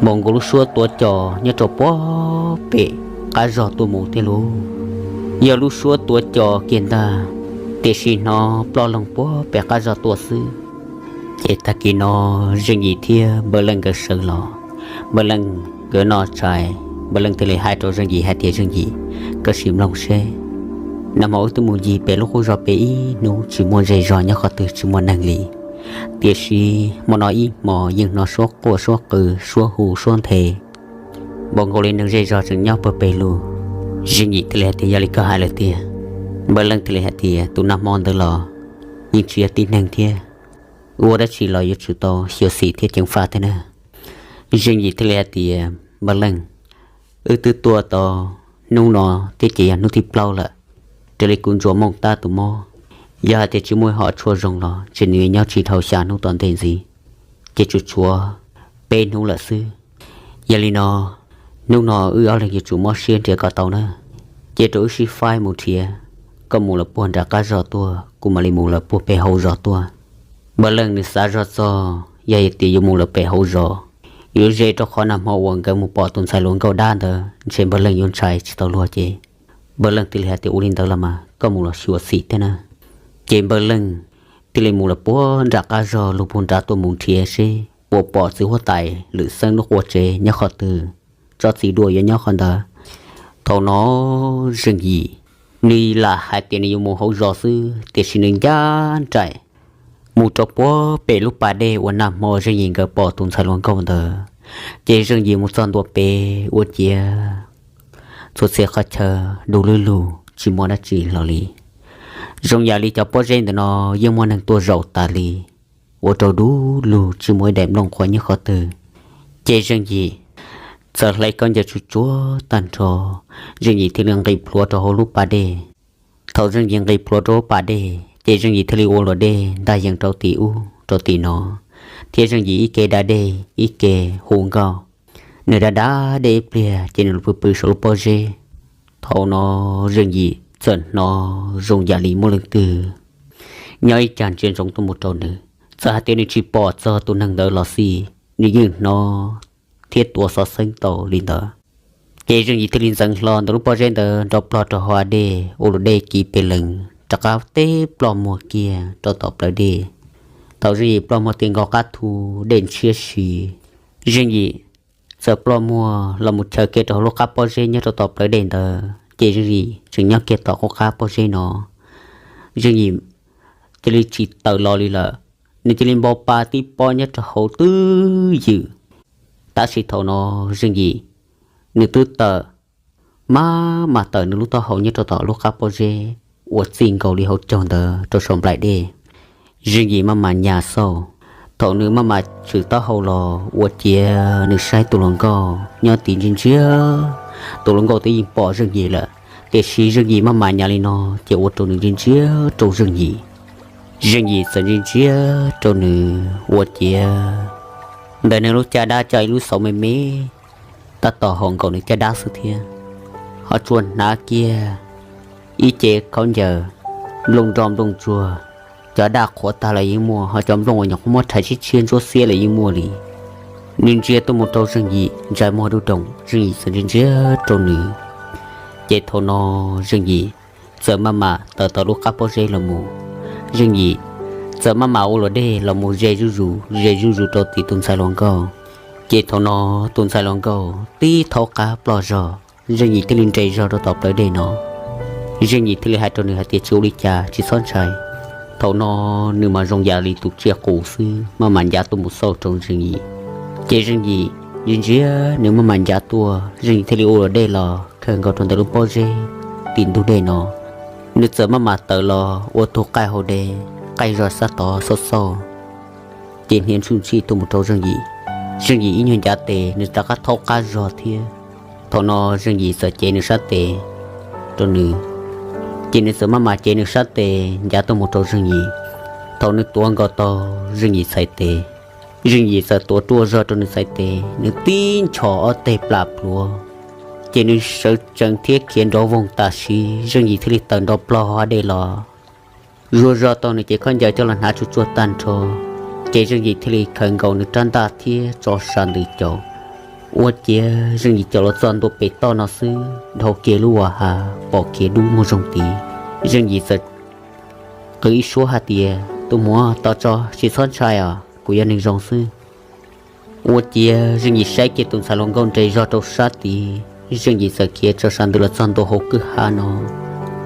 npaum nkaus lub suab tuav cos nyob rau puag pem qab zog tuaj mus thiab lauj. Yog lub suab tuav cos kiag ntag, tiam sis hnov ploj loog puag pem qab zog tuaj xwb. Ces tag kis no Zeej Yim thiab Npawg Leej nkawd sawv los, Npawg Leej nkawd noj tshais, Npawg Leej thiaj li hais rau Zeej Yim hais tias, Zeej Yim, koj sim mloog seb, nag hmo wb twb mus ncig pem lub qub zos pem ib hnub tsis muaj zej zog nyob qhov twg, tsis muaj neeg li, tiam sis hmo no ib hmos yeej hnov suab quaj suab qw, suab hu suab nthe, npaum nkaus li neeg zej zog tseem nyob puag pem lug. Zeej Yim thiaj li hais tias, Yog li koj hais lawm tiag. Npawg Leej thiaj li hais tias, Tus nag hmo ntawd los yeej tsis yog tib neeg thiab, ua dab tsi los yuav tsum tau xyuam xim thiab ceev faj thiab na. Zeej Yim thiaj li hais tias, Npawg Leej, wb twb tuaj tau hnub no thiab ces yog hnub thib plaub lawm, raws li kuv ntsuas moo tab tus mob, yog hais tias tsis muaj ib hom tshuaj zoo los ntshe nws yuav nyob tsis dhau xya hnub tom ntej ntxiv, ces tsuas tshuav peb hnub lawm xwb. Yog li no, hnub no wb ob leeg yuav tsum mob siab nrhiav kom tau na. Cia rau wb sib faib mus nrhiav, koj mus lawm puag nram qab zog tuaj, kuv mam li mus lawm puag pem hauv zos tuaj. Npawg Leej nws xav zog txog yog hais tias yuav mus lawm pem hauv zos, yuav ze rau qhov nag hmo uas nkawd mus pom tus ntxhais hluas nkauj dab ntawd, ntshe Npawg Leej yuav ntshai tsis tau luag ces Npawg Leej thiaj li hais tias, Ua li ntawd los mas koj mus los xyuam xim thiab na. Ces Npawg Leej thiaj li mus lawm puag nram qab zog lug puag nrad tuaj mus nrhiav seb puas pom txiv huab tais Lwm Xeeb lub qua tsev nyob qhov twg, tsob txiv duaj yuav nyob qhov ntawd. Thaum no Zeej Yim nws lam hais tias nws yuav mus hauv zos xwb, tiam sis nws ncaj nraim mus rau puag pem lub pas dej uas nag hmo Zeej Yim nkawd pom tus ntxhais hluas nkauj ntawd. Ces Zeej Yim mus txog ntua pem ua ciav txhua txhia qhov chaw du lug lug tsis muaj dab tsi los li. Zoo yam li cov pob zeb ntawm no yeej muaj neeg tuaj zaum tas li, ua rau du lug tsis muaj ib daim nplooj qhuav nyob qhov twg. Ces Zeej Yim txawm hlais khaub ncaws tsuj tsuav tag nrho, Zeej Yim thiaj li nqis plhuav rau hauv lub pas dej. Thaum Zeej Yim nqis plhuav rau lub pas dej ces Zeej Yim thiaj li ua luam dej ntaj yees rau tim ub rau tim no, thiab Zeej Yim ib ke da dej ib ke hu nkauj. Nws da da dej ib pliag ces nws pw pw saum lub pob zeb. Thaum no Zeej Yim txawm hnov zoo yam li muaj leej twg nyob ib cag ntsia ntsoov tuaj mus rau nws. Txawm hais tias nws tsis pom txog tus neeg ntawd los xij, nws yeej hnov thiab tuav xov xeeb tau li ntawd. Ces Zeej Yim thiaj li ntxeev hlo ntawm lub pob zeb ntawd nrov plog rau hauv av dej, ua luam dej kiv pes lees rov qab teb ploj muag kiag rau tom plawv dej. Thaum Zeej Yim ploj muag ti nkaus qab thu, dej ntshiab si, Zeej Yim txawm ploj muag los mus chaws kiag rau hauv lub qab pob zeb nyob rau tom plawv dej ntawd, ces Zeej Yim tseem nyob kiag tom qub qab pob zeb no. Zeej Yim cia li tsis tawm los li lawm, nws cia li npau pa tib pob nyob rau hauv twb ywm. Tab sis thaum no Zeej Yim nws twb tawm, maj mam tawm nws lub taub hau nyob rau tom lub qab pob zeb uas txij nkaus li hauv caug ntawd rau saum nplaim dej. Zeej Yim maj mam nyas xauj. Thaum nws maj mam tshwm taub hau los ua ciav nws saib tus hluas nkauj nyob tid ntsia ntsia, tus hluas nkauj twb yeej pom Zeej Yim lawm, tiam sis Zeej Yim maj mam nyas li no ces ua rau nws ntsia ntsia rau Zeej Yim. Zeej Yim txawm ntsia ntsia rau nws ua ciav ntawm nws lub caj dab coj ib lub xauv me me tab tom haum nkaus nws caj dab xwb thiab. Ho tsuas hnav kiag ib ce khaub ncaws nplooj nroj nplooj ntsuag, cov daj qhuav tag los yeej muaj, ho cov nplooj uas nyuam qhuav muab rhais tshiab tshiab ntsuab xiab los yeej muaj li. Nws ntsia tuaj mus rau Zeej Yim ntsais muag dub doog, Zeej Yim txawm ntsia ntsia rau nws. Ces thaum no Zeej Yim txawm maj mam tawm tau lub qab pob zeb los mus. Zeej Yim txawm maj mam ua luam dej los mus ze zuj zus ze zuj zus rau tim tus ntxhais hluas nkauj. Ces thaum no tus ntxhais hluas nkauj tib thaub qab ploj zog, Zeej Yim thiaj li nres zog rau tom plawv dej no. Zeej Yim thiaj li hais rau nws hais tias tsis ua li cas, tsis txhob ntshai. Thaum no nws mas zoo yam li tus tsiaj qus xwb, maj mam ncav tuaj mus xauj rau Zeej Yim. Ces Zeej Yim ntsia ntsia nws maj mam ncav tuaj, Zeej Yim thiaj li ua luam dej los khaws nkaus rau ntawm lub pob zeb tim ntug dej no. Nws txawm maj mam tawm los ua tug qaij hauv dej, qaij zog sab tod xauj xauj, ces hniav ntsuj ntsij tuaj mus rau Zeej Yim. Zeej Yim ib nyuag ncav tes nws rov qab thaub qab zog thiab. Thaum no Zeej Yim txawm cev nws sab tes rau nws, ces nws txawm maj mam cev nws sab tes ncav tuaj mus rau Zeej Yim. Thaum nws tuav nkaus tau Zeej Yim txhais tes, Zeej Yim txawm tuav ruaj zog rau nws txhais tes, nws tib nchos ob teg plam plhuav, ces nws sawv tsees thiab khiav nrov voog tam sim. Zeej Yim thiaj li tawm nrov plog hauv dej los. Zuag zog tau nws cev khaub ncaws coj los hnav tsuj tsuag tag nrho, ces Zeej Yim thiaj li khaws nkaus nws rab ntaj thiab tso sa ntws caum. Ua ciav Zeej Yim caum los txog ntua pem toj no xwb, dhau kiag lub vas hav pom kiag dub muag zoo tid. Zeej Yim txawm qw ib suab hais tias, tus muam, tos tso, tsis txhob ntshai os, kuv yog neeg zoo xwb. Ua ciav Zeej Yim saib kiag tus ntxhais hluas nkauj nres zog rau sab tid, Zeej Yim txawm khiav tso sa ntws los txog ntua hauv kwj ha no.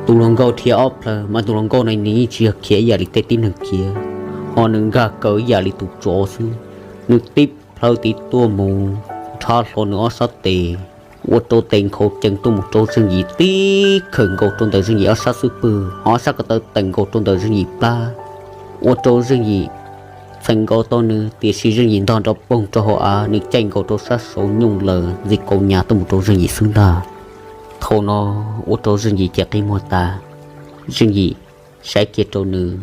Tus hluas nkauj dhia ob plhaw, mas tus hluas nkauj no nws yeej tsis yog khiav ib yam li tej tib neeg khiav, ho nws nkag kaw ib yam li tus tsov xwb. Nws tib plhaw tid tuaj mus, nrhab hlo nws ob sab tes, ua rau tes nkhaus cees tuaj mus rau Zeej Yim tib khaws nkaus rau ntawm Zeej Yim ob sab xub pwg, ho ob sab ko taw teem nkaus rau ntawm Zeej Yim plab, ua rau Zeej Yim txheem nkaus tau nws, tiam sis Zeej Yim ntog nrov poog rau hauv av, nws caij nkaus rau sab saud nyooj laws ntxi kaus nyas tuaj mus rau Zeej Yim xwb ntag. Thaum no ua rau Zeej Yim ces qi muag tas. Zeej Yim saib kiag rau nws,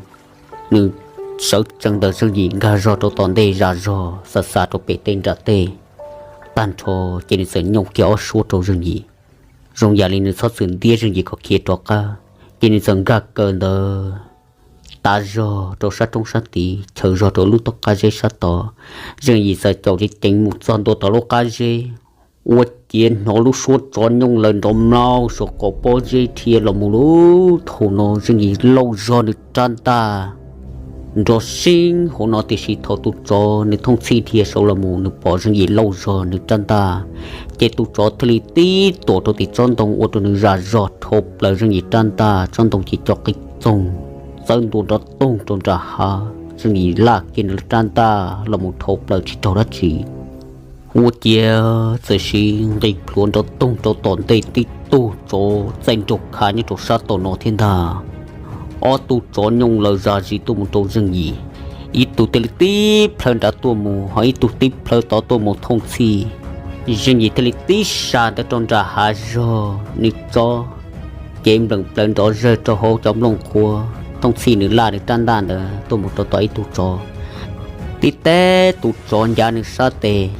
nws sawv tsees ntawm Zeej Yim nkag zog rau tom ntej zam zog xav xav rau pem tej nram tej tag nrho, ces nws txawm nyooj kiag ob suab rau Zeej Yim, zoo yam li nws txhob txwm ntiab Zeej Yim kom khiav rov qab. Ces nws txawm nkag kaw ntawd tav zog rau sab roob sab tid, chaws zog rau lub qab zeb sab tod. Zeej Yim txawm caum ceev ceev mus txog ntua tom lub qab zeb, ua ciav hnov lub suab tsov nyooj laws nrov mlaug saum qaum pob zeb dhia los mus lawm. Thaum no Zeej Yim lauj zog nws rab ntaj nrov seeb hauv no, tiam sis thaum tus tsov nws thooj txhij dhia saud los mus, nws pom Zeej Yim lauj zog nws rab ntaj, ces tus tsov thiaj li tib tuam rau tim tsob ntoo ua rau nws zam zog dhau plaws Zeej Yim rab ntaj, tsob ntoo ces co qi txoog txawb ntua nrov toog rau nram hav. Zeej Yim laj kiag nws rab ntaj los mus dhau plaws tsis raug dab tsi. Ua ciav txawm siv nqis plhuav nrov toog rau tom ntej tib tug tsov txaij nraug kha nyob rau sab tom no thiab ntag. Ob tug tsov nyooj lawm zam zis tuaj mus rau Zeej Yim, ib tug thiaj li tib plhaw nrad tuaj mus, ho ib tug tib plhaw tod tuaj mus thooj txhij. Zeej Yim thiaj li tib sa ntawd rau nram hav zoov, nws tso cev npleem plaws nrov zawg rau hauv cov nplooj qhuav, thooj txhij nws laj nws rab ntaj ntawd tuaj mus rau tom ib tug tsov. Tib teb tus tsov ncav nws sab tes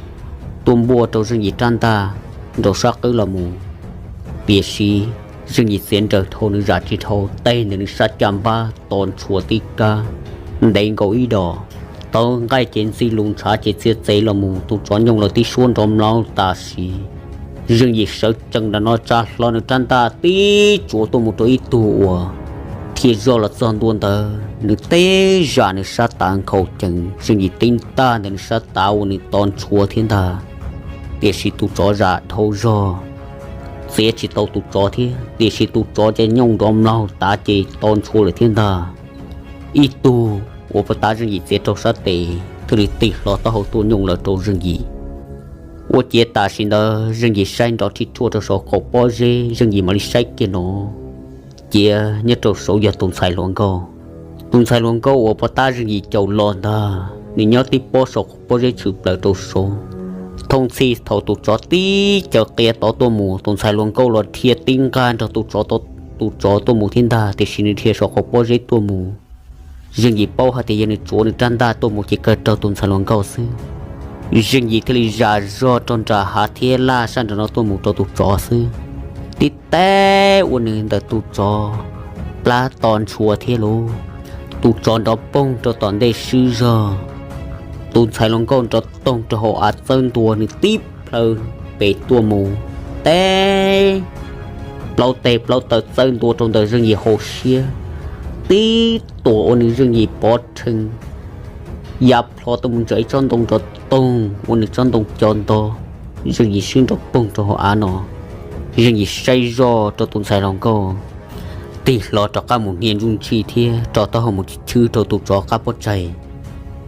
tuaj npuaj rau Zeej Yim rab ntaj nraum sab qwb los mus, tiam sis Zeej Yim txiav nrawm dhau nws zam tsis dhau, teg ntawm nws sab caj npab to ntshua tib kab ntev nkaus ib dos, tawv nqaij ces ntxig lus ntshav ces txiav txev los mus, tus tsov nyooj lawm tib suab nrov mlaub tam sim. Zeej Yim sawv tsees ntawm no tsa hlo nws rab ntaj tib tsuav tuaj mus rau ib tug uas dhia zoj los txog ntua ntawd, nws teb zam nws sab tav nkhaus cees, Zeej Yim tib ntaj ntawm nws sab tav uas nws to ntshua thiab ntag. Tiam sis tus tsov zam dhau zog, txiav tsis tau tus tsov thiab, tiam sis tus tsov ces nyooj nrov mlaug tav ces to ntshua lawm thiab ntag. Ib tug uas pov tab Zeej Yim txiav rau sab tes thiaj li tig hlo taub hau tuaj nyooj lawm rau Zeej Yim. Ua ciav tam sim ntawd Zeej Yim saib nrov rhij rhuaj rau saum qaum pob zeb, Zeej Yim mam li saib kiag no, cia nyob rau saud yog tus ntxhais hluas nkauj. Tus ntxhais hluas nkauj uas pov tab Zeej Yim caum los ntag, nws nyob tib pob saum qaum pob zeb tshwm plaws rau saud. Thooj txhij thaum tus tsov tib caws qia tod tuaj mus, tus ntxhais hluas nkauj los dhia tib nqag nrog tus tsov tuaj mus thiab ntag, tiam sis nws dhia saum qaum pob zeb tuaj mus. Zeej Yim paub hais tias yog nws tsuav nws rab ntaj tuaj mus ces kawg raug tus ntxhais hluas nkauj xwb. Zeej Yim thiaj li zam zog rau nram hav thiab laj sab nram no tuaj mus rau tus tsov xwb. Tib teb ua nws ntawm tus tsov plab to ntshua thiab lauj. Tus tsov nrov poog rau tom ntej swb zog. Tus ntxhais hluas nkauj nrov toog rau hauv av txawb ntua, nws tib plhaw pem tuaj mus, teb plaub teg plaub taw txawb ntua rau ntawm Zeej Yim hauv siab, tib tuam ua nws Zeej Yim pov rhees ya plho tuaj mus ntawm ib tsob ntoo nrov toog ua nws tsob ntoo co nto. Zeej Yim swb nrov poog rau hauv av no. Zeej Yim saib zoj rau tus ntxhais hluas nkauj, tig hlo rov qab mus hnia ntsuj ntsig thiab rau taub hau mus chwb rau tus tsov qab pob tsaig,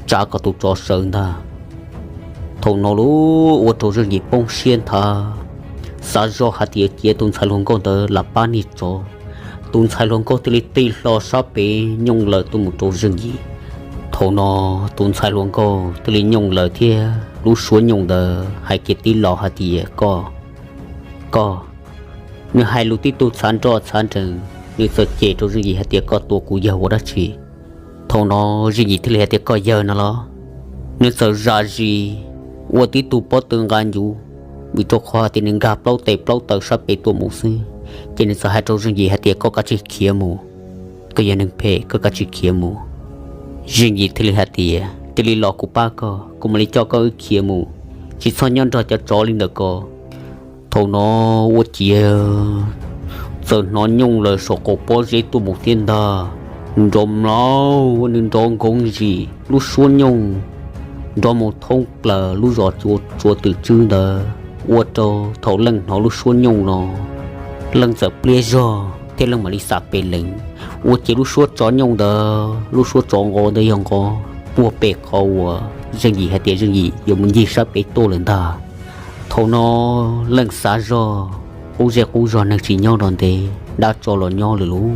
tsa kom tus tsov sawv ntag. Thaum no lub ua rau Zeej Yim poob siab nthav, xav zoj hais tias cia tus ntxhais hluas nkauj ntawd lam pab niag tsov. Tus ntxhais hluas nkauj thiaj li tig hlo sab pem nyooj lawm tuaj mus rau Zeej Yim. Thaum no tus ntxhais hluas nkauj thiaj li nyooj lawm thiab lub suab nyooj ntawd hais kiag tib los hais tias, Koj, koj, nws hais lus tib tug txhav nroj txhav nrees, nws txawm cem rau Zeej Yim hais tias, Koj tua kuv yawg ua dab tsi? Thaum no Zeej Yim thiaj li hais tias, Koj yawg no los? Nws txawm zam zis ua tib tug pob tw nqa ncuv, vim rau qhov hais tias nws nkag plaub tes plaub taw sab pem tuaj mus xwb, ces nws txawm hais rau Zeej Yim hais tias, Koj kav tsij khiav mus, koj yog neeg phem, koj kav tsij khiav mus. Zeej Yim thiaj li hais tias, Cia li los kuv pab koj, kuv mam li coj koj wb khiav mus, tsis txhob nyob nrog cov tsov li ntawm ko. Thaum no ua ciav txawm hnov nyooj lawm saum qaum pob zeb tuaj mus thiab ntag. Nrov mlaug, nws nrov nkoov zim, lub suab nyooj nrov mus thoob plaws lub zos Tsua Twm Tswb ntawd, ua rau thaum Leej hnov lub suab nyooj no, Leej txawm pliab zog thiab Leej mam li xam pem lees. Ua ciav lub suab tsov nyooj ntawd, lub suab tsov nqov ntawd yog nqov puag pem qhov uas Zeej Yim hais tias Zeej Yim yuav mus ncig sab pem tuaj lawm ntag. Thaum no Leej xav zog, qub zej qub zog neeg tsis nyob nrog ntev, dab tsov los nyob lawm lauj.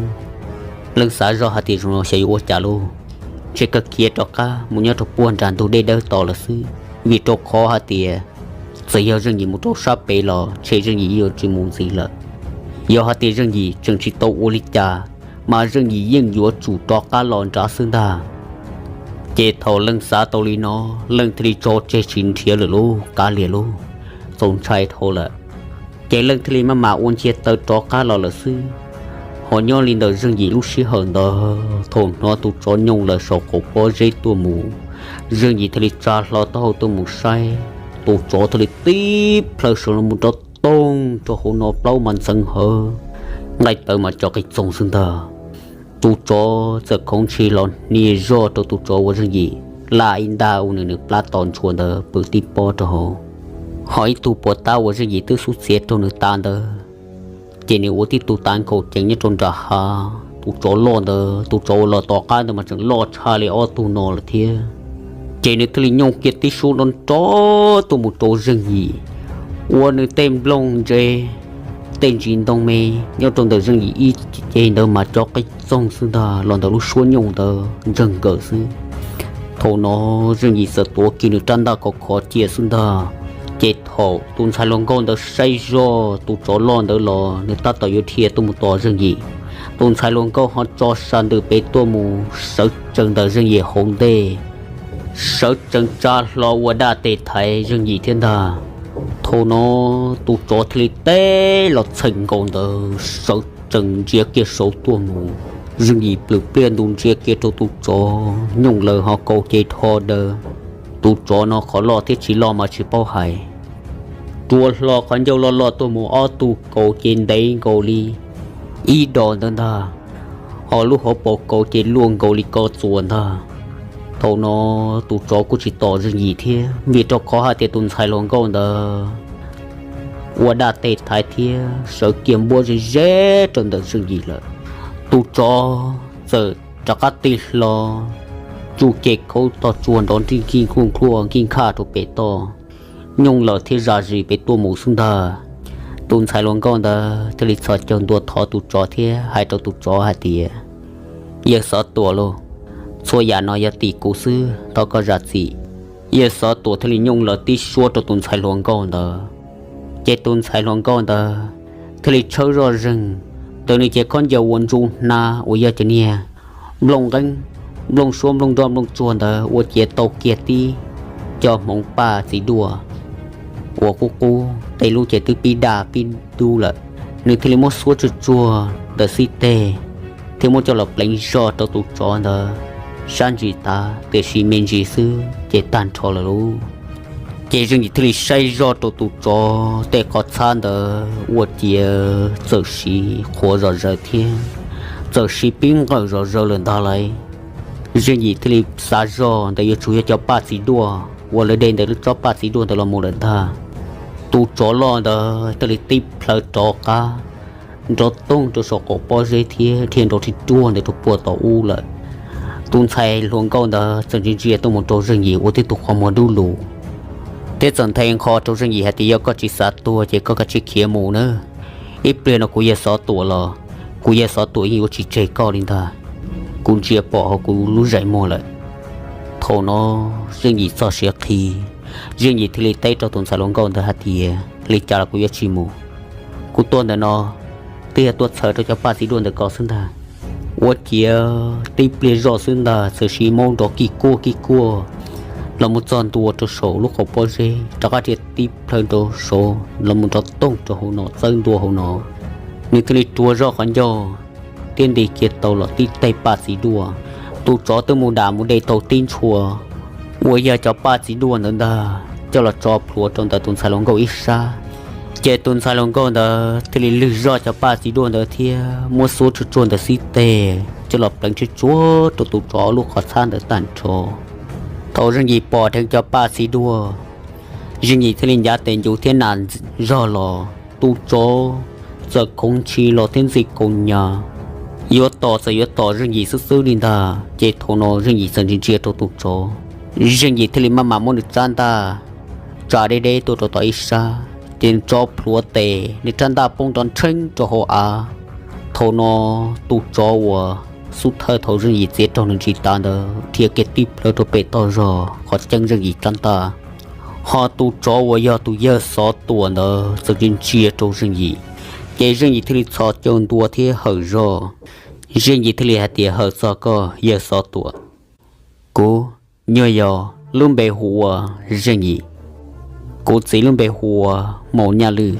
Leej xav zog hais tias zoo no xyov yuav ua cas lauj, ntshe kawg khiav rov qab mus nyob rau puag nram ntug dej dawb tos lawm xwb, vim rau qhov hais tias txawm yog Zeej Yim mus rau sab pem los ntshe Zeej Yim yuav tsis mus ntxiv lawm. Yog hais tias Zeej Yim tseem tsis tau ua li cas, mas Zeej Yim yeej yuav tsum rov qab los nrad xwb ntag. Ces thaum Leej xav tau li no, Leej thiaj li tso tseg tsis nrhiav lawm lauj, kav liam lauj, txaus ntshai dhau lawm. Ces Leej thiaj li maj mam ua ntsia taw rov qab los lawm xwb. Ho nyob li ntawm Zeej Yim lub sij hawm ntawd, thaum hnov tus tsov nyooj lawm saum qaum pob zeb tuaj mus, Zeej Yim thiaj li tsa hlo taub hau tuaj mus saib, tus tsov thiaj li tib plhaw sawv los mus rov toog rau hauv no plaub mas ntxeev hawv, nqaij tawv mas tso qis txoog xwb ntag. Tus tsov txawm khoov ntshis los hnia zoj rau tus tsov uas Zeej Yim laj ib ntaj ua nws nws plab to ntshua ntawd pw tib pob rau hauv. Ho ib tug puas tab uas Zeej Yim twb xub txiav rau nws tav ntawd, ces nws ua tib tug tav nkaus ceev nyob rau nram hav. Tus tsov loj ntawd, tus tsov uas los tom qab ntawd mas tseem loj tshaj li ob tug no lawm thiab. Ces nws thiaj li nyooj kiag tib suab nrov nrov tuaj mus rau Zeej Yim, ua nws tej nplooj ntse tej ntsis ntoo me nyob rau ntawm Zeej Yim ib ce ntawd mas cov qeej txoog xwb ntag los ntawm lub suab nyooj ntawd ntseeg nkaws xwb. Thaum no Zeej Yim txawm tuav kiag nws rab ntaj khov khov cia xwb ntag. Ces thaum tus ntxhais hluas nkauj ntawd saib zoj tus tsov loj ntawd los nws tab tom yuav dhia tuaj mus tos Zeej Yim, tus ntxhais hluas nkauj ho tso sa ntws pem tuaj mus sawv tsees ntawm Zeej Yim hauv ntej, sawv tsees tsa hlo ua daj tes thaiv Zeej Yim thiab ntag. Thaum no tus tsov thiaj li teb los txheem nkaus ntawd sawv tsees ntsia kiag saud tuaj mus. Zeej Yim plhws pliaj ntus ntsia kiag rau tus tsov, nyooj lawm ho kaus ces dhau daws. Tus tsov no qhov loj thiab tsis loj mas tsis paub hais, rua hlo qhov ncauj loj loj tuaj mus ob tug kaus ces ntev nkaus li ib dos ntawd ntag, ho lub hauv paus kaus ces luaj nkaus li ko txuas ntag. Thaum no tus tsov kuj tsis tom Zeej Yim thiab, vim rau qhov hais tias tus ntxhais hluas nkauj ntawd ua daj tes thaiv thiab sawv kiag npuab ze ze rau ntawm Zeej Yim lawm. Tus tsov txawm rov qab tig hlo, tsuj ce khaub tog tsuag nrov nrij nkij nkuj nkuaj nkij nkhaj rau pem toj, nyooj lawm thiab zam zis pem tuaj mus xwb ntag. Tus ntxhais hluas nkauj ntawd thiaj li txhos caug ntua thov tus tsov thiab hais rau tus tsov hais tias, Yawg Xov Tuam lauj, txhua yam no yog tim kuv xwb, thov koj zam txim. Yawg Xov Tuam thiaj li nyooj lawm tib suab rau tus ntxhais hluas nkauj ntawd. Ces tus ntxhais hluas nkauj ntawd thiaj li tshawb zoj zeeg, taws nws cev khaub ncaws ua ntsuj hnab uas yog cov niag nplooj nqeeb, nplooj suab nplooj nroj nplooj tsuag ntawd ua ciav tau kiag tib co hmoov paj txiv duaj uas qub qub, tej lub ces twb pib daj pib dub lawm. Nws thiaj li muab xuab tsuag tsuag ntawm xib teg thiab muab coj los pleev zog rau tus tsov ntawd sab ntsis tav, tiam sis me ntsis xwb ces tag nrho lawm lauj. Ces Zeej Yim thiaj li saib zoj rau tus tsov tej qhov txhab ntawd ua ciav txawm siv qhuav zom zaws thiab txawm siv pib nqawm zom zaws lawm ntag lauj. Zeej Yim thiaj li xav zog ntawd yuav tsum yog cov paj txiv duaj uas lawv de ntawm lub tsob paj txiv duaj ntawd los mus lawm ntag. Tus tsov loj ntawd thiaj li tib plhaw rov qab nrov toog rau saum qaum pob zeb thiab dhia nrov ri ruag ntawd rau puag tom ub lawm. Tus ntxhais hluas nkauj ntawd txawm ntsia ntsia tuaj mus rau Zeej Yim ua tib tug qhov muag dub lug thiab txawm nthe nqho rau Zeej Yim hais tias, Yog koj tsis xav tuag ces koj kav tsij khiav mus nawb. Ib pliag no kuv yawg Xov Tuam los, kuv yawg Xov Tuam yeej yuav tsis tseg koj li ntag. Kuv ntsia pom hauv kuv lub zeem muag lawm. Thaum no Zeej Yim txoj sia qhib, Zeej Yim thiaj li teb rau tus ntxhais hluas nkauj ntawd hais tias, Li cas los kuv yuav tsis mus. Kuv tuaj ntawm no twb yog tuaj txhawm rau cov paj txiv duaj ntawm ko xwb ntag. Ua ciav tib pliag zoj xwb ntag txawm siv maub nrov kij kuaj kij kuaj los mus txog ntua rau saum lub qaum pob zeb, rov qab dhia tib plhaw rau saud los mus nrov toog rau hauv no, txawb ntua hauv no. Nws thiaj li rua zoj qhov ncauj thiab nti kiag tau los tib teg paj txiv duaj. Tus tsov twb mus dam mus de tau tib ntshua uas yog cov paj txiv duaj ntawd ntag coj los tso plhuav rau ntawm tus ntxhais hluas nkauj ib sab. Ces tus ntxhais hluas nkauj ntawd thiaj li lwg zoj cov paj txiv duaj ntawd thiab muab xuab tsuag tsuag ntawm xib teg coj los pleev tsib tsuag rau tus tsov lub qhov txhab ntawd tag nrho. Thaum Zeej Yim pom dheev cov paj txiv duaj, Zeej Yim thiaj li ncav tes ncuv thiab nas zog los, tus tsov txawm khoov ntshis los thiab ntxim kaus hniav, yuav tom txawm yuav tom Zeej Yim xwb xwb li ntag. Ces thaum no Zeej Yim txawm ntsia ntsia rau tus tsov, Zeej Yim thiaj li maj mam muab nws rab ntaj tsa deb deb tuaj rau tom ib sab, ces nws tso plhuav tes, nws rab ntaj poob nrov nrheeb rau hauv av. Thaum no tus tsov uas xub thawj thaum Zeej Yim txiav raug nws ntsis tav ntawd dhia kiag tib plhaw rau pem toj zog qhov ceeb Zeej Yim rab ntaj. Ho tus tsov uas yog tus yawg Xov Tuam ntawd txawm ntsia ntsia rau Zeej Yim, ces Zeej Yim thiaj li txhos caug ntua thiab hawm zog. Zeej Yim thiaj li hais tias, Hawm txog koj yawg Xov Tuam. Kuv nyuag yau lub npe hu ua Zeej Yim. Kuv txiv lub npe hu ua Maum Nyaj Lwm.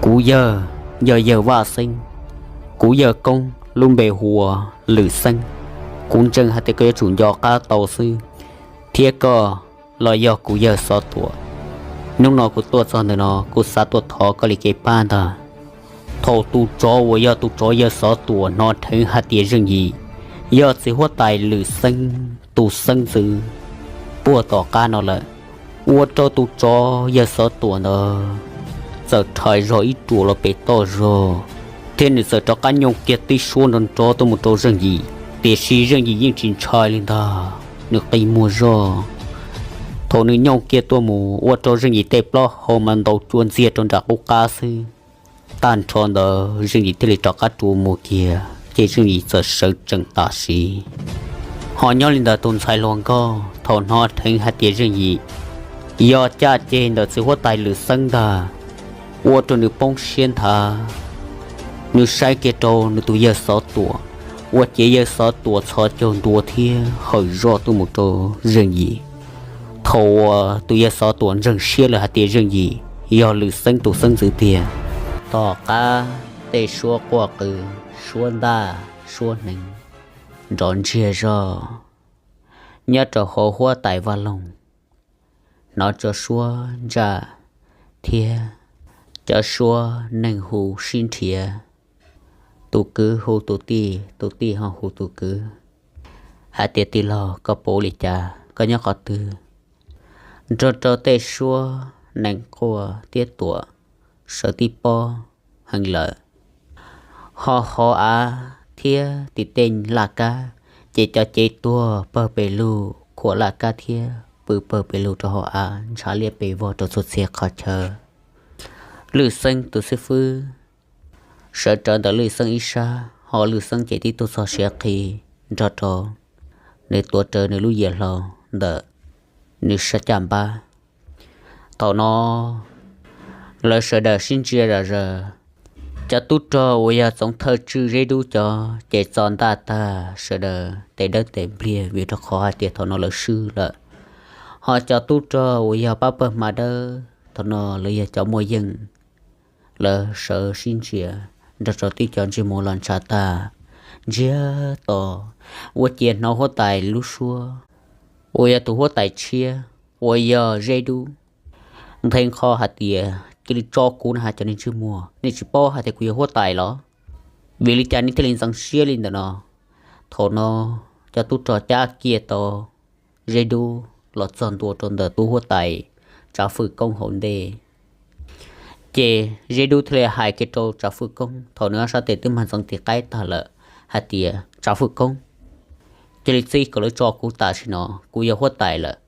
Kuv yawg yog yawg Vaj Xeeb. Kuv yawg koob lub npe hu ua Lwm Xeeb. Kuv ntseeg hais tias koj yuav tsum nco qab tau xwb, thiab koj los yog kuv yawg Xov Tuam. Hnub no kuv tuaj txog ntawm no kuv xav tuaj thov koj li kev pab ntag. Thaum tus tsov uas yog tus tsov yawg Xov Tuam hnov dheev hais tias Zeej Yim yog txiv huab tais Lwm Xeeb tus xeeb ntxwv puag tom qab no lawm, ua rau tus tsov yawg Xov Tuam ntawd txawm rhais zog ib ruam los pem toj zog, thiab nws txawm rov qab nyooj kiag tib suab nrov nrov tuaj mus rau Zeej Yim. Tiam sis Zeej Yim yeej tsis ntshai li ntag, nws qi muag zog. Thaum nws nyooj kiag tuaj mus ua rau Zeej Yim tej plaub hau mas ntaus cua ntxiag rau nram qub qab xwb. Tag nrho ntawd Zeej Yim thiaj li rov qab rua mus kiag, ces Zeej Yim txawm sawv tsees tam sim. Ho nyob li ntawd tus ntxhais hluas nkauj thaum hnov dheev hais tias Zeej Yim yog caj ces ntawm txiv huab tais Lwm Xeeb ntag, ua rau nws poob siab nthav. Nws saib kiag rau nws tus yawg Xov Tuam, ua ciav yawg Xov Tuam txhos caug ntua thiab hawm zoj tuaj mus rau Zeej Yim. Thaum uas tus yawg Xov Tuam ntseeg siab lawm hais tias Zeej Yim yog Lwm Xeeb tus xeeb ntxwv tiag, tom qab tej suab quaj qw, suab ntaj, suab hneev nrov ntsiag zog nyob rau hauv huab tais vaj loog, hnov cov suab ntsaj thiab cov suab neeg hu sib nrhiav, tus kwv hu tus tij, tus tij ho hu tus kwv hais tias, tij laug, koj puas ua li cas? Koj nyob qhov twg? Nrog rau tej suab nees quaj thiab tuam sawv tib pob heev lawm. Ho hauv av thiab tim tej laj kab, ces cov cev tuag pawg pes lug, khuam laj kab thiab pw pawg pes lug rau hauv av, ntshav liab pes vog rau txhua txhia qhov chaw. Lwm Xeeb tus xib fwb sawv rawv ntawm Lwm Xeeb ib sab, ho Lwm Xeeb ces tib tug txog siav qhi nrog rau nws tuav rawv nws lub yias hlau ntawm nws sab caj npab. Thaum no lawv sawv daws sib ntsia zom zaws. Cov tub rog uas yog txoov thawj tswj Zeb Dub cov ces txo ntaj tag, sawv daws tes dawb tes npliag vim rau qhov hais tias thaum no lawv swb lawm. Ho cov tub rog uas yog pab pawg hma dawb thaum no lawv yog cov muaj yeej, lawv sawv sib ntsia nrog rau tib co ntsej muag los ntshav tag ntsiag to, ua ciav hnov huab tais lub suab uas yog tus huab tais tshiab uas yog Zeb Dub nthe nqho hais tias, cia li tso kuv na, cov niag ntsej muag, nej tsis paub hais tias kuv yog huab tais los? Vim li cas nej thiaj li ntxeev siab li ntawm no? Thaum no cov tub rog cab kiag tau Zeb Dub los txog ntua rau ntawm tub huab tais Tsav Fwj Koob hauv ntej. Ces Zeb Dub thiaj li hais kiag rau Tsav Fwj Koob thaum nws ob sab tes twb mag ntxeev tiv qaib tag lawm hais tias, Tsav Fwj Koob, cia li txib kom lawv tso kuv tam sim no, kuv yog huab tais lawm.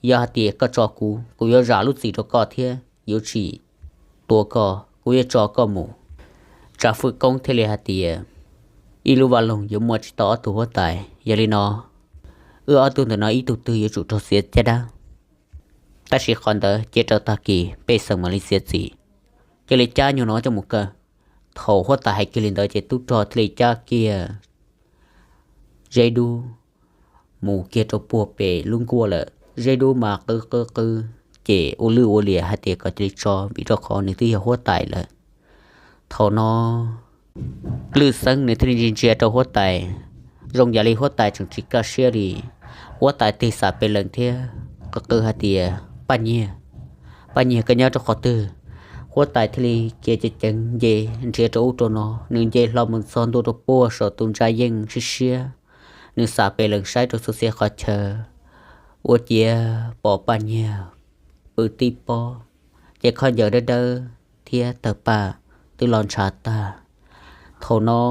Yog hais tias koj tso kuv, kuv yuav zam lub txim rau koj thiab yuav tsis tua koj, kuv yuav tso koj mus. Tsav Fwj Koob thiaj li hais tias, ib lub vaj loog yuav muaj tsis tau ob tug huab tais, yog li no wb ob tug ntawm no ib tug twg yuav tsum raug txiav caj dab. Tab sis qhov ntawd cia rau tag kis pej xeem mam li txiav txim. Cia li cab nyuag no coj mus kaw. Thaum huab tais hais kiag li ntawd ces tub rog thiaj li cab kiag Zeb Dub mus kiag rau puag pem lub nkuaj lawm. Zeb Dub mas qw qw qw, ces ua lwj ua liam hais tias kom cia li tso vim rau qhov nws twb yog huab tais lawm. Thaum no Lwj Xeeb nws thiaj li ntsia ntsia rau huab tais, zoo yam li huab tais tseem tsis kaj siab li. Huab tais tig xam pes lees thiab qw qw hais tias, Paj Nyiag, Paj Nyiag, koj nyob rau qhov twg? Huab tais thiaj li cia ceev ceev nce nrhiav rau ub rau no, nws nce hlo mus txog ntua rau puag saum tus ntsa yeej siab siab. Nws xam pes lees saib rau txhua txhia qhov chaw, ua ciav pom Paj Nyiag pw tib pob, ces khaub ncaws dawb dawb thiab tawg paj twb los ntshav tag. Thaum no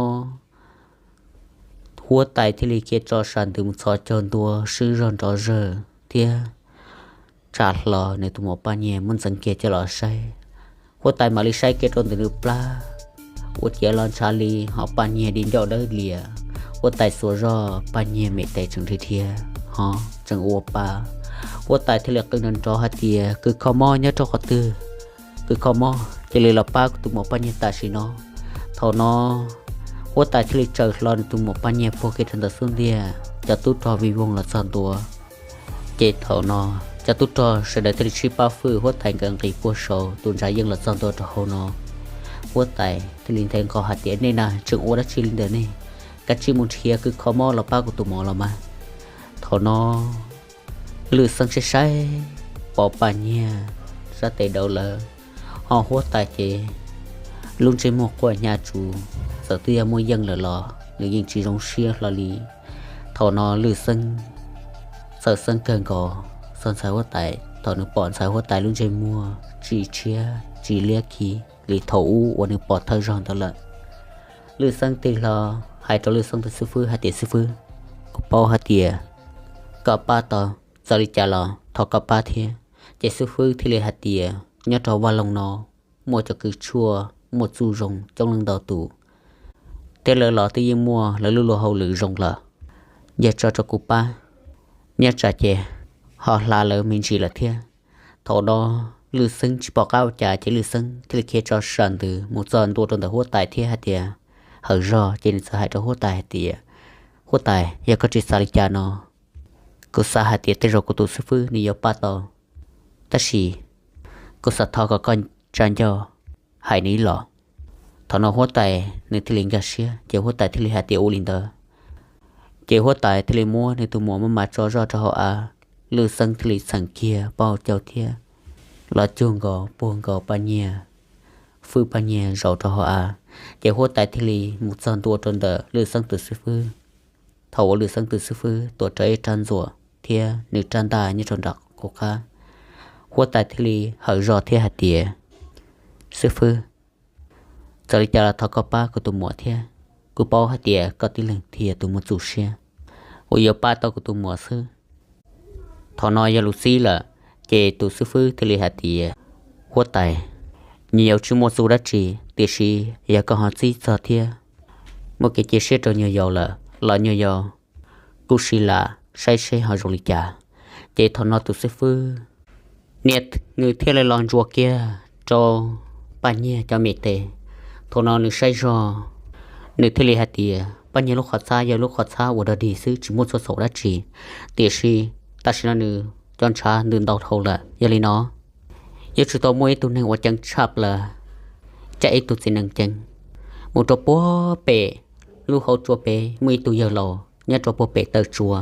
huab tais thiaj li khiav tso sam ntws mus txhos caug ntua, swb zog nrov zawg thiab tsa hlo nws tus muam Paj Nyiag muab ntxeev kiag coj los saib. Huab tais mam li saib kiag rau ntawm nws plab, ua ciav los ntshav li, ho Paj Nyiag di ncauj dawb lias. Huab tais xuas zog, Paj Nyiag me tes tseem dhia dhia, ho tseem ua pa. Huab tais thiaj li qw nrov nrov hais tias, Kws kho mob nyob rau qhov twg? Kws kho mob, cia li los pab kuv tus muam Paj Nyiag tam sim no. Thaum no huab tais thiaj li tsaws hlo nws tus muam Paj Nyiag puag kiag rau ntawm xub ntiag, cov tub rog vij voog los txog ntua. Ces thaum no cov tub rog sawv daws thiaj li sib pab hwj huab tais nkawd nqis puag saum tus ntsa yeej los txog ntua rau hauv no. Huab tais thiaj li nthe nqho hais tias, Nej na tseem ua dab tsi li ntawm nej? Kav tsij mus nrhiav kws kho mob los pab kuv tus muam los mas. Thaum no Lwj Xeeb saib saib pom Paj Nyiag sab tes dau lawm, ho huab tais ces lub ntsej muag quaj hnyav tsuv, txawm twb yog muaj yeej lawm los nws yeej tsis zoo siab hlo li. Thaum no Lwj Xeeb txhawj xeeb kawg nkaus txog ntxhais huab tais, thaum nws pom ntxhais huab tais lub ntsej muag tsis tshiab tsis liab khi li thaum ub uas nws pom thawj zaug ntawd lawm. Lwj Xeeb tig hlo hais rau Lwj Xeeb tus xib fwb hais tias, Xib fwb, kuv paub hais tias koj pab tau, txawm li cas los thov koj pab thiab. Ces xib fwb thiaj li hais tias, Nyob rau vaj loog no muaj cov kws tshuaj muaj txuj zoo coob leej ntau tus, thiab lawv los twb yeej muaj lawv lub luag hauj lwm zoo lawm. Yog tso rau kuv pab, nyob tsam ces ho hla lawv me ntsis lawm thiab. Thaum no Lwj Xeeb tsis pom qab ua cas ces Lwj Xeeb thiaj li khiav tso sam ntws mus txog ntua rau ntawm huab tais thiab hais tias, hawm zog ces nws txawm hais rau huab tais hais tias, huab tais, yog koj tsis xav li cas no, kuv xav hais tias tej zaum kuv tus xib fwb nws yuav pab tau, tab sis kuv xav thov kom koj tsa nco hais nws los. Thaum no huab tais nws thiaj li nkag siab ces huab tais thiaj li hais tias ua li ntawd. Ces huab tais thiaj li muab nws tus muam maj mam tso zoj rau hauv av, Lwj Xeeb thiaj li txheem kiag pob hauv caug thiab los cug nkaus puag nkaus paj nyiag, fwb paj nyiag zaum rau hauv av. Ces huab tais thiaj li mus txog ntua rau ntawm Lwj Xeeb tus xib fwb. Thaum uas Lwj Xeeb tus xib fwb tuav rawv ib rab ntxuam thiab nws rab ntaj nyob rau nram qub qab, huab tais thiaj li hawm zog thiab hais tias, xib fwb, txawm li cas los thov koj pab kuv tus muam thiab, kuv paub hais tias koj tib leeg thiaj yog tus muaj txuj siab uas yuav pab tau kuv tus muam xwb. Thaum no yog lus txib lawm, ces tus xib fwb thiaj li hais tias, huab tais, nyuag yaus tsis muaj txuj dab tsi, tiam sis yog koj ho txib txog thiab muaj kev cia siab rau nyuag yaus lawm los nyuag yaus kuj sim lam saib seb ho zoo li cas. Ces thaum no tus xib fwb niam nws thiaj li los ntsuas kiag rau paj nyiag cov me tes. Thaum no nws saib zog, nws thiaj li hais tias paj nyiag lub qhov txhab yog lub qhov txhab uas dog dig xwb tsis muaj txhua txhaum dab tsi, tiam sis tam sim no nws cov ntshav ntws ntau dhau lawm. Yog li no yuav tsum tau muaj ib tug neeg uas ceev tshaj plaws, cab ib tug txiv nees ceev mus rau puag pem lub hauv tsua pem muaj ib tug yawg laus nyob rau puag pem taw tsua,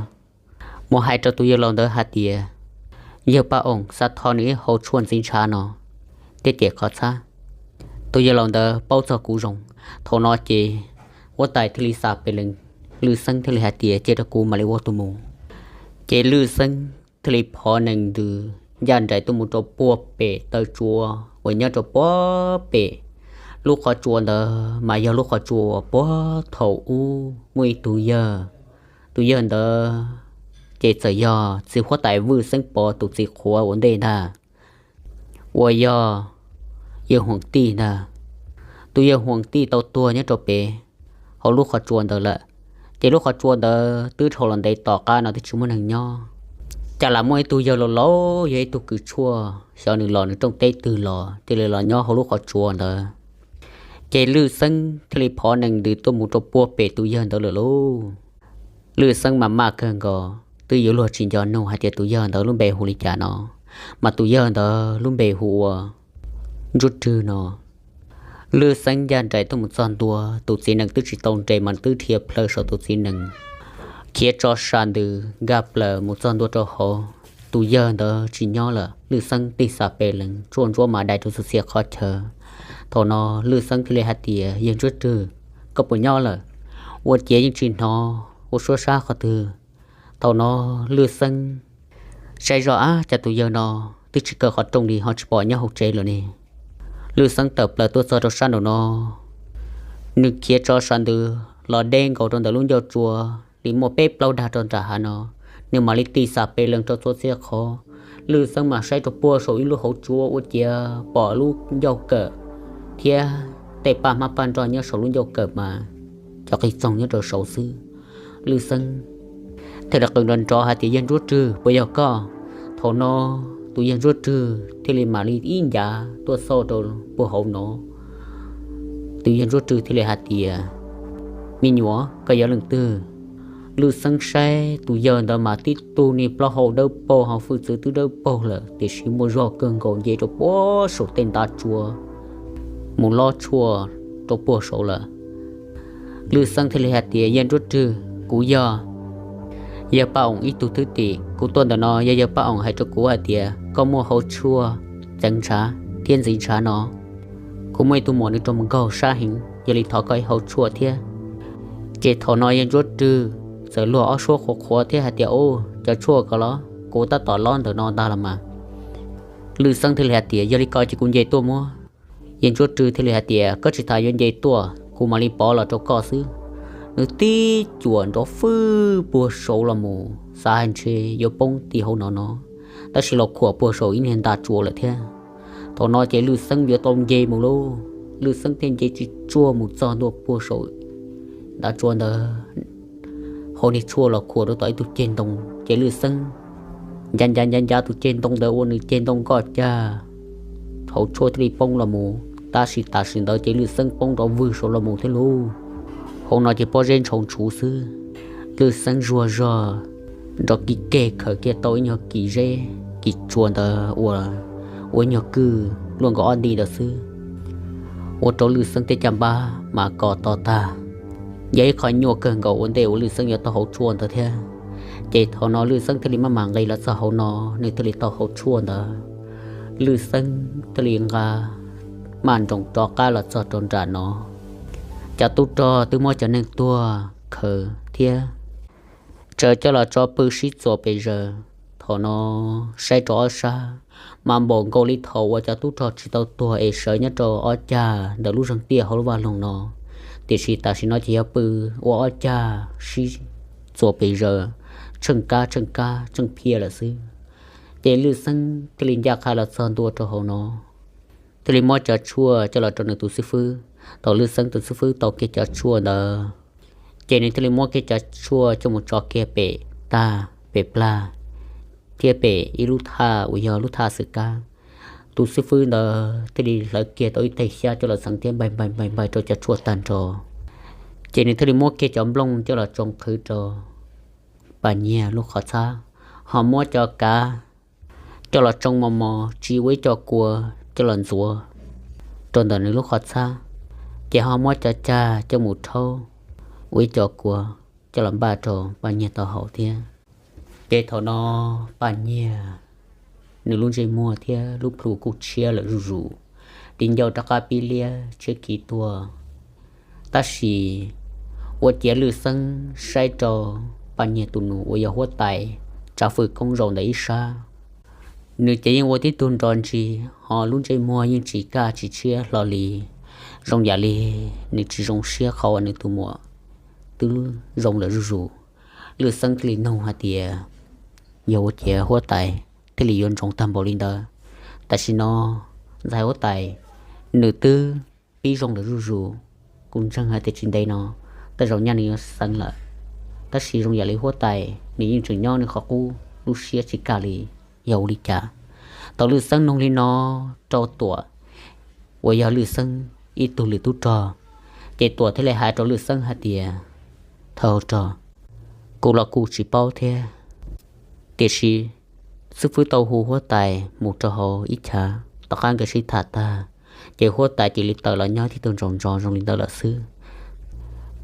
mus hais rau tus yawg laus ntawd hais tias yawg Paj Oos xav thov nws ib hau tshuaj ntxiv ntshav no thiab ces qhov txhab. Tus yawg laus ntawd paub txog kuv zoo. Thaum no ces huab tais thiaj li xa pes lees, Lwj Xeeb thiaj li hais tias cia rau kuv mam li ua tus mus. Ces Lwj Xeeb thiaj li phov nees ntws ncaj nraim tuaj mus rau puag pem taw tsua uas nyob rau puag pem lub qhov tsua ntawd mas yog lub qhov tsua uas puag thaum ub muaj ib tug yawg, tus yawg ntawd ces txawm yog txiv huab tais Vwj Xeeb Pov tus txiv qhuav ua ntej ntag, uas yog yawg Huam Tij ntag. Tus yawg Huam Tij tau tuag nyob rau pem hauv lub qhov tsua ntawd lawm. Ces lub qhov tsua ntawd twb dhau los ntev tom qab no twb tsis muaj neeg nyob, cas lam muaj ib tug yawg laus laus yog ib tug kws tshuaj xyov nws los nws rooj teb twg los cia li los nyob hauv lub qhov tsua ntawd. Ces Lwj Xeeb thiaj li phov nees ntws tuaj mus rau puag pem tus yawg ntawd lawm lauj. Lwj Xeeb mas maj kawg nkaus twb yuav luag tsis nco nug hais tias tus yawg ntawd lub npe hu li cas no, mas tus yawg ntawd lub npe hu ua Ntsuab Rwg no. Lwj Xeeb ncaj nraim tuaj mus txog ntua, tus txiv nees twb tsis tau nres mas twb dhia plhaw saum tus txiv nees, khiav tso sam ntws nkag plaws mus txog ntua rau hauv. Tus yawg ntawd tsis nyob lawm, Lwj Xeeb tig xa pes lees, tsuaj ntsuab mas dai rau txhua txhia qhov chaw. Thaum no Lwj Xeeb thiaj li hais tias, yawg Ntsuab Rwg, koj puas nyob lawm? Ua ciav yeej tsis hnov ua suab sab qhov twg. Thaum no Lwj Xeeb saib zoj, ab, cas tus yawg no twb tsis kaw qhov rooj li ho tsis pom nyob hauv tsev lawm ne. Lwj Xeeb tawm plaws tuaj txog rau sab nraum no, nws khiav tso sam ntws los deb nkaus rau ntawm lub ncauj tsua li muaj peb plaub dag rau nram hav no, nws mam li tig xa pes lees rau txhua txhia qhov. Lwj Xeeb mas saib rau puag saum ib lub hauv tsua ua ciav pom lub ncauj kawm thiab tej paj hmab paj nroj nyob saum lub ncauj kawm mas cov qig txoog nyob rau saud xwb. Lwj Xeeb thiaj li qw nrov nrov hais tias, yawg Ntsuab Rwg, puas yog koj? Thaum no tus yawg Ntsuab Rwg thiaj li mam li ib ncav tuaj xauj rau puag hauv no. Tus yawg Ntsuab Rwg thiaj li hais tias, me nyuam, koj yog leej twg? Lwj Xeeb saib tus yawg ntawd mas tib tug niag plaub hau dawb paug ho hwj txwv twb dawb paug lawm tiam sis muaj zog kawg nkaus nce rau puag saum tej ntav tsua mus lob tshuaj rau puag saud lawm. Lwj Xeeb thiaj li hais tias, yawg Ntsuab Rwg, kuv yog yawg Paj Oos ib tug thwj tim. Kuv tuaj ntawm no yog yawg Paj Oos hais rau kuv hais tias koj muaj hau tshuaj txeev ntshav thiab ntxiv ntshav no. Kuv muaj ib tug muam nws rau mus nkaug sab heev, yog li thov koj ib hau tshuaj thiab. Ces thaum no yawg Ntsuab Rwg txawm luag ob suab qhuav qhuav thiab hais tias, u, cov tshuaj ko los kuv tab tom lob ntawm no ntag los mas. Lwj Xeeb thiaj li hais tias, yog li ko ces kuv nce tuaj muab. Yawg Ntsuab Rwg thiaj li hais tias, koj tsis tas yuav nce tuaj, kuv mam li pov los rau koj xwb. Nws tib cuam nrov fwj puag saud los mus xav hais ntshe yuav poob tim hauv no no, tab sis los khuam puag saum ib niag ntav tsua lawm thiab. Thaum no ces Lwj Xeeb yuav tau nce mus lauj. Lwj Xeeb thiaj nce tsis tsuaj mus txog ntua puag saum ntav tsua ntawd, hau niag tshuaj los khuam rau tom ib tug ceg ntoo, ces Lwj Xeeb ncav ncav ncav ncav tus ceg ntoo ntawd ua nws ceg ntoo nkoj cag, hauv tshuaj thiaj li poob los mus. Tab sis tam sim ntawd ces Lwj Xeeb poob nrov vwg saud los mus thiab lauj. Hauv no ces pob zeb ntshau ntshuv xwb. Lwj Xeeb zuag zog nrov kiv keg khaws kiag tau ib nyuag kis zeb kis tsua ntawd ua, ua ib nyuag kwj luaj nkaus ob nti ntawd xwb, ua rau Lwj Xeeb tej caj npab mas kos to tag. Yog ib qho nyuaj kawg nkaus ua ntej uas Lwj Xeeb yuav tau hauv tshuaj ntawd thiab. Ces thaum no Lwj Xeeb thiaj li maj mam nqis los txog hauv no, nws thiaj li tau hauv tshuaj ntawd. Lwj Xeeb thiaj li nqa maj nroos rov qab los txog rau nram no. Cov tub rog twb muab cov neeg tuag khaws thiab tsaws coj los tso pw sib txuas pes zaws. Thaum no saib rau ob sab, mas npaum nkaus li thaum uas cov tub rog tsis tau tuag es sawv nyob rau ob cag ntawm lub zeeg tiaj hauv lub vaj loog no, tiam sis tam sim no ces yog pw ua ob cag sib txuas pes zaws, tsheej kab tsheej kab tsheej phiaj lawm xwb. Ces Lwj Xeeb thiaj li ncaj qha los txog ntua rau hauv no, thiaj li muab cov tshuaj coj los rau nws tus xib fwb. Thaum Lwj Xeeb tus xib fwb tau kiag cov tshuaj ntawd, ces nws thiaj li muab kiag cov tshuaj coj mus tso kiag pem tag pem plag thiab pem ib lub thaj uas yog lub thaj xwm kab. Tus xib fwb ntawd thiaj li hlawv kiag tau ib teg xyab coj los txheev thiab npai npai npai npai rau cov tshuaj tag nrho. Ces nws thiaj li muab kiag cov nplooj coj los tsoo qhwv rau Paj Nyiag lub qhov txhab, ho muab cov kav coj los tsoo mos mos tsis ua ib co kua coj los ntxuav rau ntawm nws lub qhov txhab, ces ho muab cov cag coj mus rhaub ua ib co kua coj los npaj rau Paj Nyiag tau haus thiab. Ces thaum no Paj Nyiag nws lub ntsej muag thiab lub plhu kuj tshiab lawm zuj zus, ris ncauj rov qab pib liab tshiab khiv tuag. Tab sis ua ciav Lwj Xeeb saib rau Paj Nyiag tus nus uas yog huab tais tsav fwj koob zaum ntawm ib sab, nws ces yeej ua tib tug nrov ntsis, ho lub ntsej muag yeej tsis kaj tsis tshiab hlo li, zoo yam li nws tsis zoo siab qhov uas nws tus muam twb zoo lawm zuj zus. Lwj Xeeb thiaj li nug hais tias, yog ua ciav huab tais thiaj li yuav ntsoov tag npaum li ntawd? Tam sim no ntxhais huab tais nws twb pib zoo lawm zuj zus, kuv ntseeg hais tias tsis ntev no tej zaum nyaj nws yuav xeev lawm, tab sis zoo yam li huab tais nws yeej tseem nyob nws qhov qub, lub siab tsis kaj li, yog ua li cas? Thaum Lwj Xeeb nug li no rau Tuam uas yog Lwj Xeeb ib tug lwm tub rog, ces Tuam thiaj li hais rau Lwj Xeeb hais tias, thawj hauv rog, kuv los kuj tsis paub thiab, tiam sis xib fwb tau hu huab tais mus rau hauv ib chav, tom qab nkawd sib tham tag, ces huab tais cia li tawm los nyob tib tug ntsaus ntsos zoo li ntawd lawm xwb.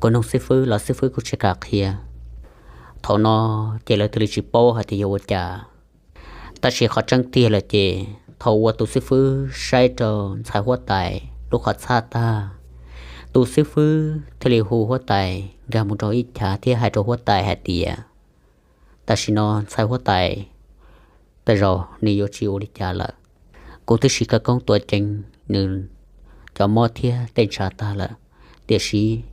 Kuv nug xib fwb los xib fwb kuj tsis kam qhia. Thaum no ces lawv thiaj li tsis paub hais tias yog ua cas. Tab sis qhov tseeb tiag lawm ces thaum uas tus xib fwb saib rau ntxhais huab tais lub qhov txhab tag, tus xib fwb thiaj li hu huab tais nkag mus rau ib chav thiab hais rau huab tais hais tias, tam sim no ntxhais huab tais tej zaum nws yuav tsis ua li cas lawm. Kuv twb siv khawv koob tua ceev nws cov mob thiab tej ntshav tag lawm, tiam sis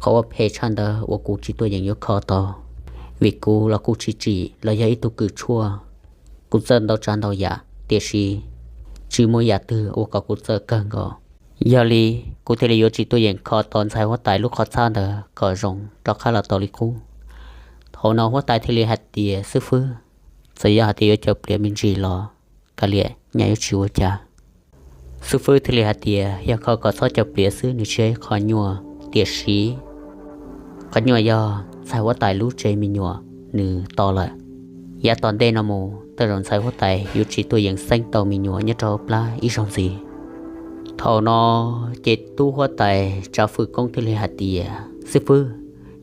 qhov uas phem tshaj ntawd uas kuv tsis tuaj yeem yuav kho tau, vim kuv los kuj tsis tsim los yog ib tug kws tshuaj. Kuv txawj ntau tsav ntau yam, tiam sis tsis muaj yam twg ua kom kuv txawj kawg nkaus. Yog li kuv thiaj li yuav tsis tuaj yeem kho tau ntxhais huab tais lub qhov txhab ntawd kom zoo rov qab los tau li qub. Thaum no huab tais thiaj li hais tias, xib fwb, txawm yog hais tias yuav caws pliav me ntsis los kav liam, nyaj yuav tsis ua cas. Xib fwb thiaj li hais tias yog kho kom txhob caws pliav xwb nws tsis yog ib qho nyuaj, tiam sis qhov nyuaj yog ntxhais huab tais lub tsev me nyuam nws to lawm. Yav tom ntej no mus tej zaum ntxhais huab tais yuav tsis tuaj yeem xeeb tau me nyuam nyob rau hauv plab ib zaug ntxiv. Thaum no ces tub huab tais tsav fwj koob thiaj li hais tias, xib fwb,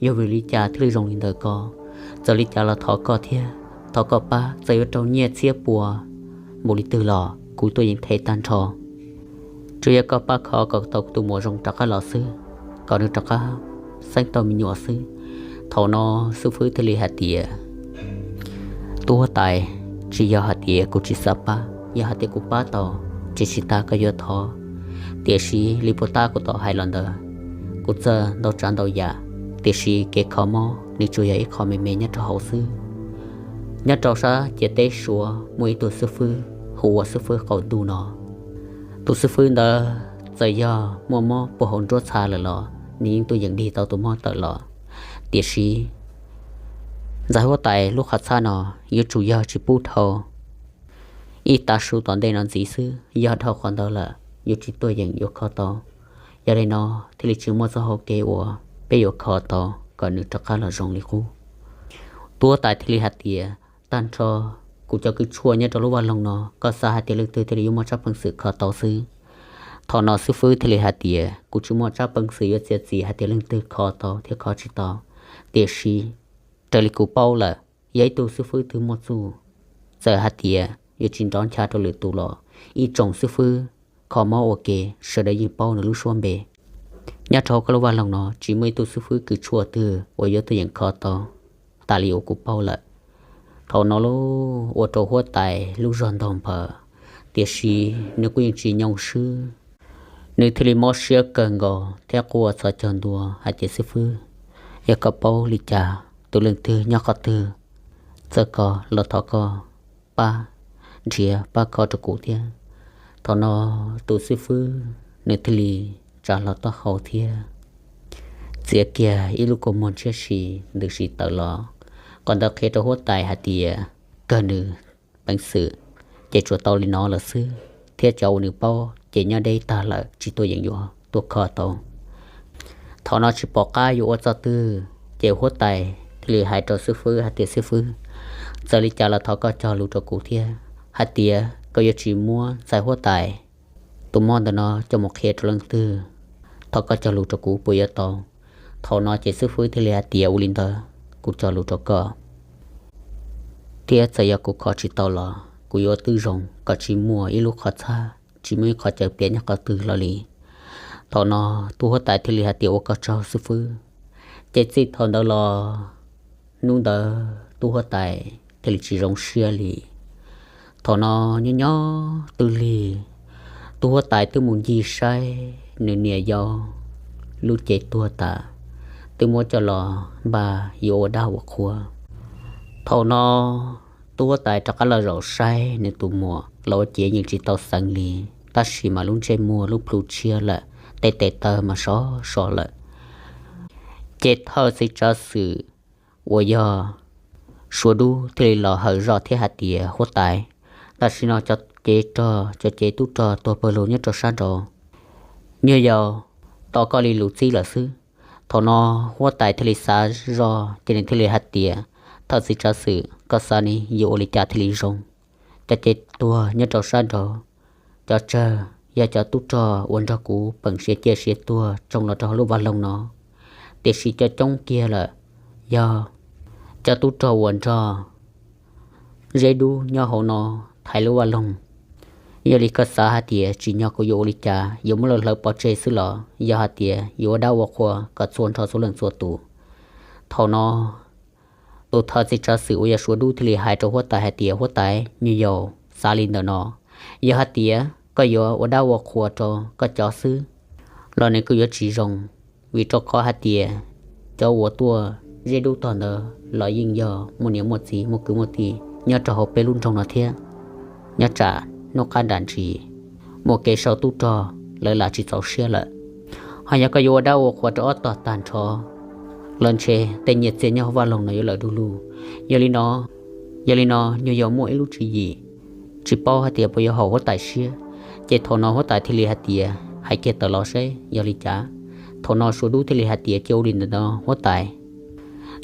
yog vim li cas thiaj li zoo li ntawd ko? Txawm li cas los thov koj thiab, thov koj pab, txawm yuav raug nyiaj txhiab pua npaum li twg los kuv tuaj yeem them tag nrho. Tsuas yog koj pab kho kom tau kuv tus muam zoo rov qab los xwb, kom nws rov qab xeeb tau me nyuam xwb. Thaum no xib fwb thiaj li hais tias, tub huab tais, tsis yog hais tias kuv tsis xav pab, yog hais tias kuv pab tau ces tsis tas koj yuav thov. Tiam sis li puag ta kuv tau hais los ntawd, kuv txawj ntau tsav ntau yam, tiam sis kev kho mob nws tsuas yog ib qho me me nyob rau hauv xwb. Nyob rau sab ciam teb Suav muaj ib tug xib fwb hu ua xib fwb qaum ntuj no. Tus xib fwb ntawd Txawm yog muaj mob puag hauv nruab txha lawm los nws yeej tuaj yeem dig tau tus mob tawm los. Tiam sis ntxhais huab tais lub qhov txhab no yuav tsum yog tsis pub dhau ib tav su tom ntej no ntxiv xwb, yog dhau qhov ntawd lawm yuav tsis tuaj yeem yuav kho tau. Yog li no thiaj li tsis muaj txoj hau kev uas peb yuav kho tau kom nws rov qab los zoo li qub. Tus huab tais thiaj li hais tias, tag nrho kuv cov kws tshuaj nyob rau lub vaj loog no, koj xav hais tias leej twg thiaj li yuav muaj tsab peev xwm kho tau xwb. Thaum no xib fwb thiaj li hais tias, kuv tsis muaj tsab peev xwm yuav txiav txim hais tias leej twg kho tau thiab kho tsis tau, tiam sis raws li kuv paub lawm, yog ib tug xib fwb twg muaj txuj, txawm hais tias yuav tsis nrov ncha rau lwm tus los ib tsoom xib fwb kho mob ua ke sawv daws yeej paub nws lub suab npe. Nyob rau hauv koj lub vaj loog no tsis muaj ib tug xib fwb kws tshuaj twg uas yuav tuaj yeem kho tau tas li uas kuv paub lawm. Thaum no los ua rau huab tais lub zog ntog nphaws, tiam sis nws kuj yeej tsis nyoo swb. Nws thiaj li mob siab kawg nkaus thiab quaj txhos caug ntua hais tias, xib fwb, yog koj paub li cas, tus leej twg nyob qhov twg, txawm koj los thov koj pab nrhiav pab kho rau kuv thiab. Thaum no tus xib fwb nws thiaj li tsa hlo taub hau thiab txiav kiag ib lub kua muag ntshiab si ntws si tawm los. Qhov ntawd qhia rau huab tais hais tias kawg nws peev xwm ces tsuas tau li no lawm xwb, thiab cov uas nws paub ces nyob deb tag lawm tsis tuaj yeem yuav tuaj kho tau. Thaum no tsis pom qab yuav ua txoj twg ces huab tais thiaj li hais rau xib fwb hais tias, xib fwb, txawm li cas los thov koj cog lus rau kuv thiab hais tias koj yuav tsis muab ntxhais huab tais tus mob ntawm no coj mus qhia rau leej twg, thov koj cog lus rau kuv puas yuav tau? Thaum no ces xib fwb thiaj li hais tias, ua li ntawd kuv cog lus rau koj, thiab txawm yog kuv kho tsis tau los kuv yuav twb zoo kom tsis muaj ib lub qhov txhab, tsis muaj ib qhov cawv piam nyob qhov twg los li. Thaum no tub huab tais thiaj li hais tias, ua koj tsaug xib fwb. Ces txij thaum ntawd los hnub ntawd tub huab tais thiaj li tsis zoo siab li. Thaum no nyob nyob twb lig, tub huab tais twb mus ncig saib nws niam yau lub cev tuag tas, twb muab coj los npaj yuav ua dab ua qhua. Thaum no tub huab tais rov qab los zaum saib nws tus muam los ua ciav yeej tsis tau xeev li, tab sis mas lub ntsej muag lub plhu tshiab lawm, tej tes taw mas sov so lawm. Ces thawj txiv tsav xwm uas yog Suav Dub thiaj li los hawm zoj thiab hais tias, huab tais, tam sim no cov cev rog, cov cev tub rog tuag pawg lug nyob rau sab nraud, nyuag yaus tos koj li lus txib lawm xwb. Thaum no huab tais thiaj li xav zoj ces nws thiaj li hais tias, thawj txiv tsav xwm, koj xav ne yuav ua li cas thiaj li zoo? Cov cev tuag nyob rau sab nraud, cov tsawg yog cov tub rog uas nrog kuv peem siav ciaj siav tuag tsoo los rau hauv lub vaj loog no, tiam sis cov coob kiag lawm yog cov tub rog uas nrog Zeb Dub nyob hauv no thaiv lub vaj loog. Yog li koj xav hais tias tsim nyog kuv yuav ua li cas, yuav muab lawv hlawv pov tseg xwb los yog hais tias yuav ua dab ua qhua kom txhua nrho txhua leej txhua tus? Thaum no tus thawj txiv tsav xwm uas yog Suav Dub thiaj li hais rau huab tais hais tias, huab tais, nyuag yaus xav li ntawm no, yog hais tias koj yuav ua dab ua qhua rau koj cov xwb los nws kuj yuav tsis zoo, vim rau qhov hais tias cov uas tuaj Zeb Dub tog ntawd los yeej yog muaj niam muaj txiv muaj kwv muaj tij nyob rau hauv peb lub nroog no thiab. Nyob tsam hnub qab nram ntsis muaj kev sau tub rog, lawv lam tsis txaus siab lawm. Ho yog koj yuav ua dab ua qhua rau ob tog tag nrho los ntshe tej nyiaj txiag nyob hauv vaj loog no yuav lawm du lug. Yog li no, yog li no nyuag yaus muaj ib lub tswv yim, tsis paub hais tias puas yuav haum huab tais siab. Ces thaum no huab tais thiaj li hais tias, hais kiag tawm los seb yog li cas. Thaum no Suav Dub thiaj li hais tias, cia ua li ntawm no huab tais,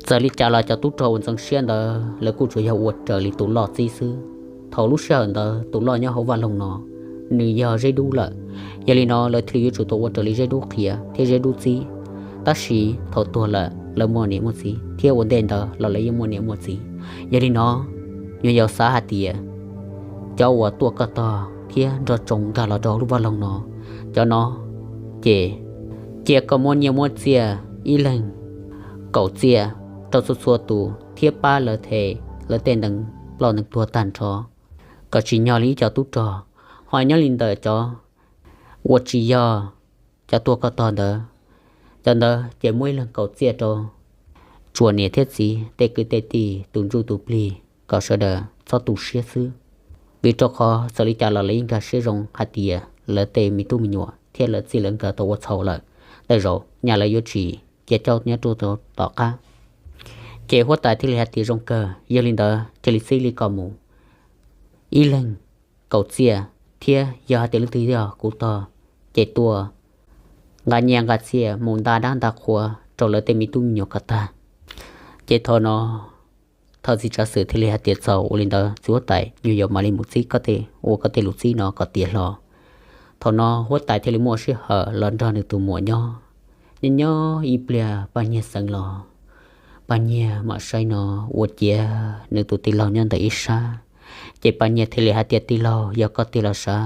txawm li cas los cov tub rog uas ntxeev siab ntawd lawv kuj tsuas yog ua raws li tus loj txib xwb. Thaum lub sij hawm ntawd tus loj nyob hauv vaj loog no nws yog Zeb Dub lawm, yog li no lawv thiaj li yuav tsum tau ua raws li Zeb Dub qhia thiab Zeb Dub txib. Tab sis thaum tuag lawm lawv muaj niam muaj txiv, thiab ua ntej ntawd los lawv yeej muaj niam muaj txiv. Yog li no nyuag yaus xav hais tias cov uas tuaj koj tog thiab nrog tsoo nkag los rau hauv lub vaj loog no, cov no ces cia koj muab nyiaj muab txiaj ib leeg kaum txiaj rau txhua txhua tus thiab pab lawv them lawv tej nees ploj nees tuag tag nrho kom tsim nyog li ib co tub rog. Ho nyob li ntawm cov uas tsis yog cov tuaj koj tog ntawd, cov ntawd ces muab ib leeg kaum txiaj rau tsuas niam thiab txiv, tej kwv tej tij, tus ntsuj tus plig kom sawv daws txhob tu siab xwb. Vim rau qhov txawm li cas los lawv yeej nkag siab zoo hais tias lawv tej me tub me nyuam thiab lawv txij lawv nkawm tau ua txhaum lawm. Tej zaum nyaj lawv yuav tsis cia coj nyob rau tom qab. Ces huab tais thiaj li hais tias zoo kawg, yog li ntawd cia li txij li ko mus ib leeg kaum txiaj, thiab yog hais tias leej twg yog kuv tog ces tua, nqa nyiaj nqa txiaj mus nta dab nta qhua rau lawv tej me tub me nyuam kom tag. Ces thaum no thawj txiv tsav xwm thiaj li hais tias txaus, ua li ntawd txiv huab tais, nyuag yaus mam li mus txib koj tej, ua koj tej lus txib no kom tiav hlo. Thaum no huab tais thiaj li muaj sij hawm los nrog nws tus muam nyob. Nyob nyob ib pliag Paj Nyiag xeev los, Paj Nyiag mam saib no ua ciav nws tus tij laug nyob ntawm ib sab. Ces Paj Nyiag thiaj li hais tias tij laug, yog koj tiag los sav,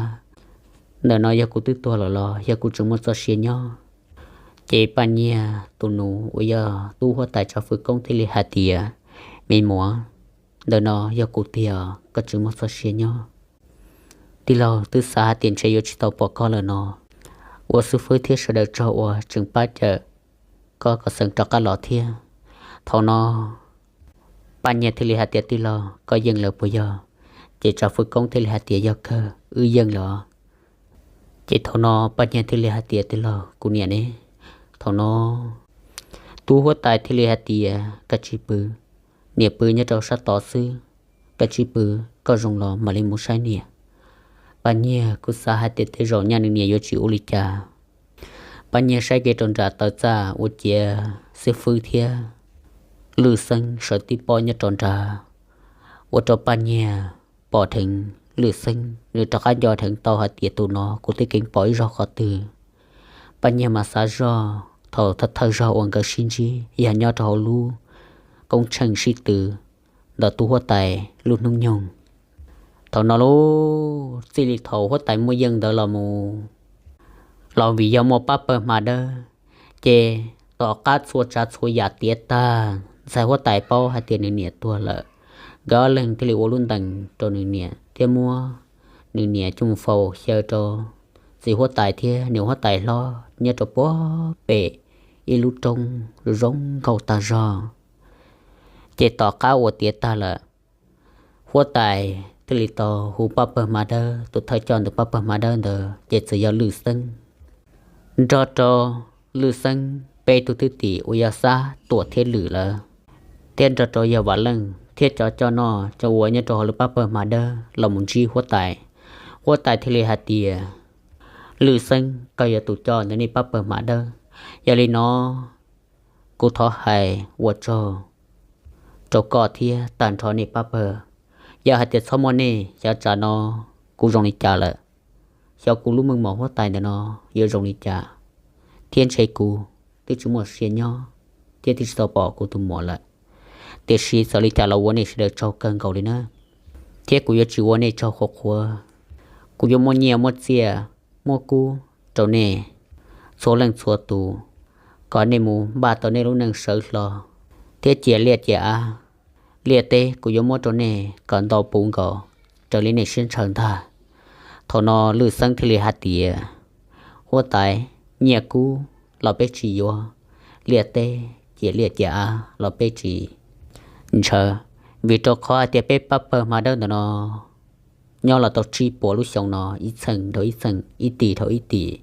ntawm no yog kuv twb tuag lawm los yog kuv tseem muaj txoj sia nyob? Ces Paj Nyiag tus nus uas yog tub huab tais tsav fwv koob thiaj li hais tias me muam, ntawm no yog kuv tiag, koj tseem muaj txoj sia nyob. Tij laug, twb xav hais tias ntshe yuav tsis tau pom koj lawm no, ua xib fwb thiab sawv daws tsaug uas tseem pab cawm koj kom xeev rov qab los thiab. Thaum no Paj Nyiag thiaj li hais tias tij laug, koj yeej lawm puas yog? Ces tsav fwv koob thiaj li hais tias yog kawg, wb yeej lawm. Ces thaum no Paj Nyiag thiaj li hais tias tij laug, kuv niam ne? Thaum no tub huab tais thiaj li hais tias koj tsis pw, niam pw nyob rau sab tod xwb, koj tsis pw, koj zoo los mam li mus saib niam. Paj Nyiag kuj xav hais tias tej zaum nyaj nws niam yuav tsis ua li cas. Paj Nyiag saib kev rau nram taw txaj ua ciav xib fwb thiab Lwj Xeeb sawv tib pob nyob rau nrad, ua rau Paj Nyiag pom dheev Lwj Xeeb, nws rov qab nco dheev tau hais tias tus no kuv twb keev pom ib zaug qhov twg. Paj Nyiag mas xav zog thaum thawj thawj zaug uas nkawd sib ntsib yog nyob rau hauv lub koob tsheej sib tw ntawm tub huab tais lub hnub nyoog. Thaum no lub txij li thaum huab tais muaj yeej ntawd los mus, los vim yog muaj pab pawg hma dawb, ces tom qab txhua tsav txhua yam tiav tag, ntxhais huab tais paub hais tias nws niam tuag lawm, nkawd ob leeg thiaj li ua lub ntees rau nws niam thiab muab nws niam coj mus faus xyaw rau txiv huab tais thiab niam huab tais hlob nyob rau puag pem ib lub roob zoo nkauj tag zog. Ces tom qab uas tiav tag lawm, huab tais thiaj li tau hu pab pawg hma dawb, tus thawj coj ntawm pab pawg hma dawb ntawd ces txawm yog Lwj Xeeb. Nrog rau Lwj Xeeb peb tug thwj tim uas yog Xab, Tuam thiab Lwm lawm, thiab nrog rau yog Vam Leej thiab cov coj noj coj ua nyob rau hauv lub pab pawg hma dawb los mus ntsib huab tais. Huab tais thiaj li hais tias, Lwj Xeeb, koj yog tus coj ntawm nej pab pawg hma dawb, yog li no kuv thov hais ua tsaug rau koj thiab tag nrho nej pab pawg. Yog hais tias txhob muaj nej, xyov tsam no kuv zoo li cas lawm, xyov kuv lub meej mom huab tais ntawm no yuav zoo li cas, thiab ntshe kuv twb tsis muaj sia nyob thiab twb tsis tau pom kuv tus muam lawm. Tiam sis txawm li cas los ua nej sawv daws tsaug kawg nkaus li na, thiab kuv yuav tsis ua nej tsaug qhuav qhuav. Kuv yuav muab nyiaj muab txiaj muab kub rau nej txhua leej txhua tus, kom nej mus npaj tau nej lub neej sawv hlo thiab ciam liaj ciam av. Liaj teb kuv yuav muab rau nej kom ntau puv nkaus raws li nej siab ntshaw ntag. Thaum no Lwj Xeeb thiaj li hais tias, huab tais, nyiaj kub los peb tsis yuav, liaj teb ciam liaj ciam av los peb tsis ntshaw, vim rau qhov hais tias peb pab pawg hma dawb ntawm no nyob los tau tsib puas lub xyoo no, ib txheej dhau ib txheej, ib tim dhau ib tim,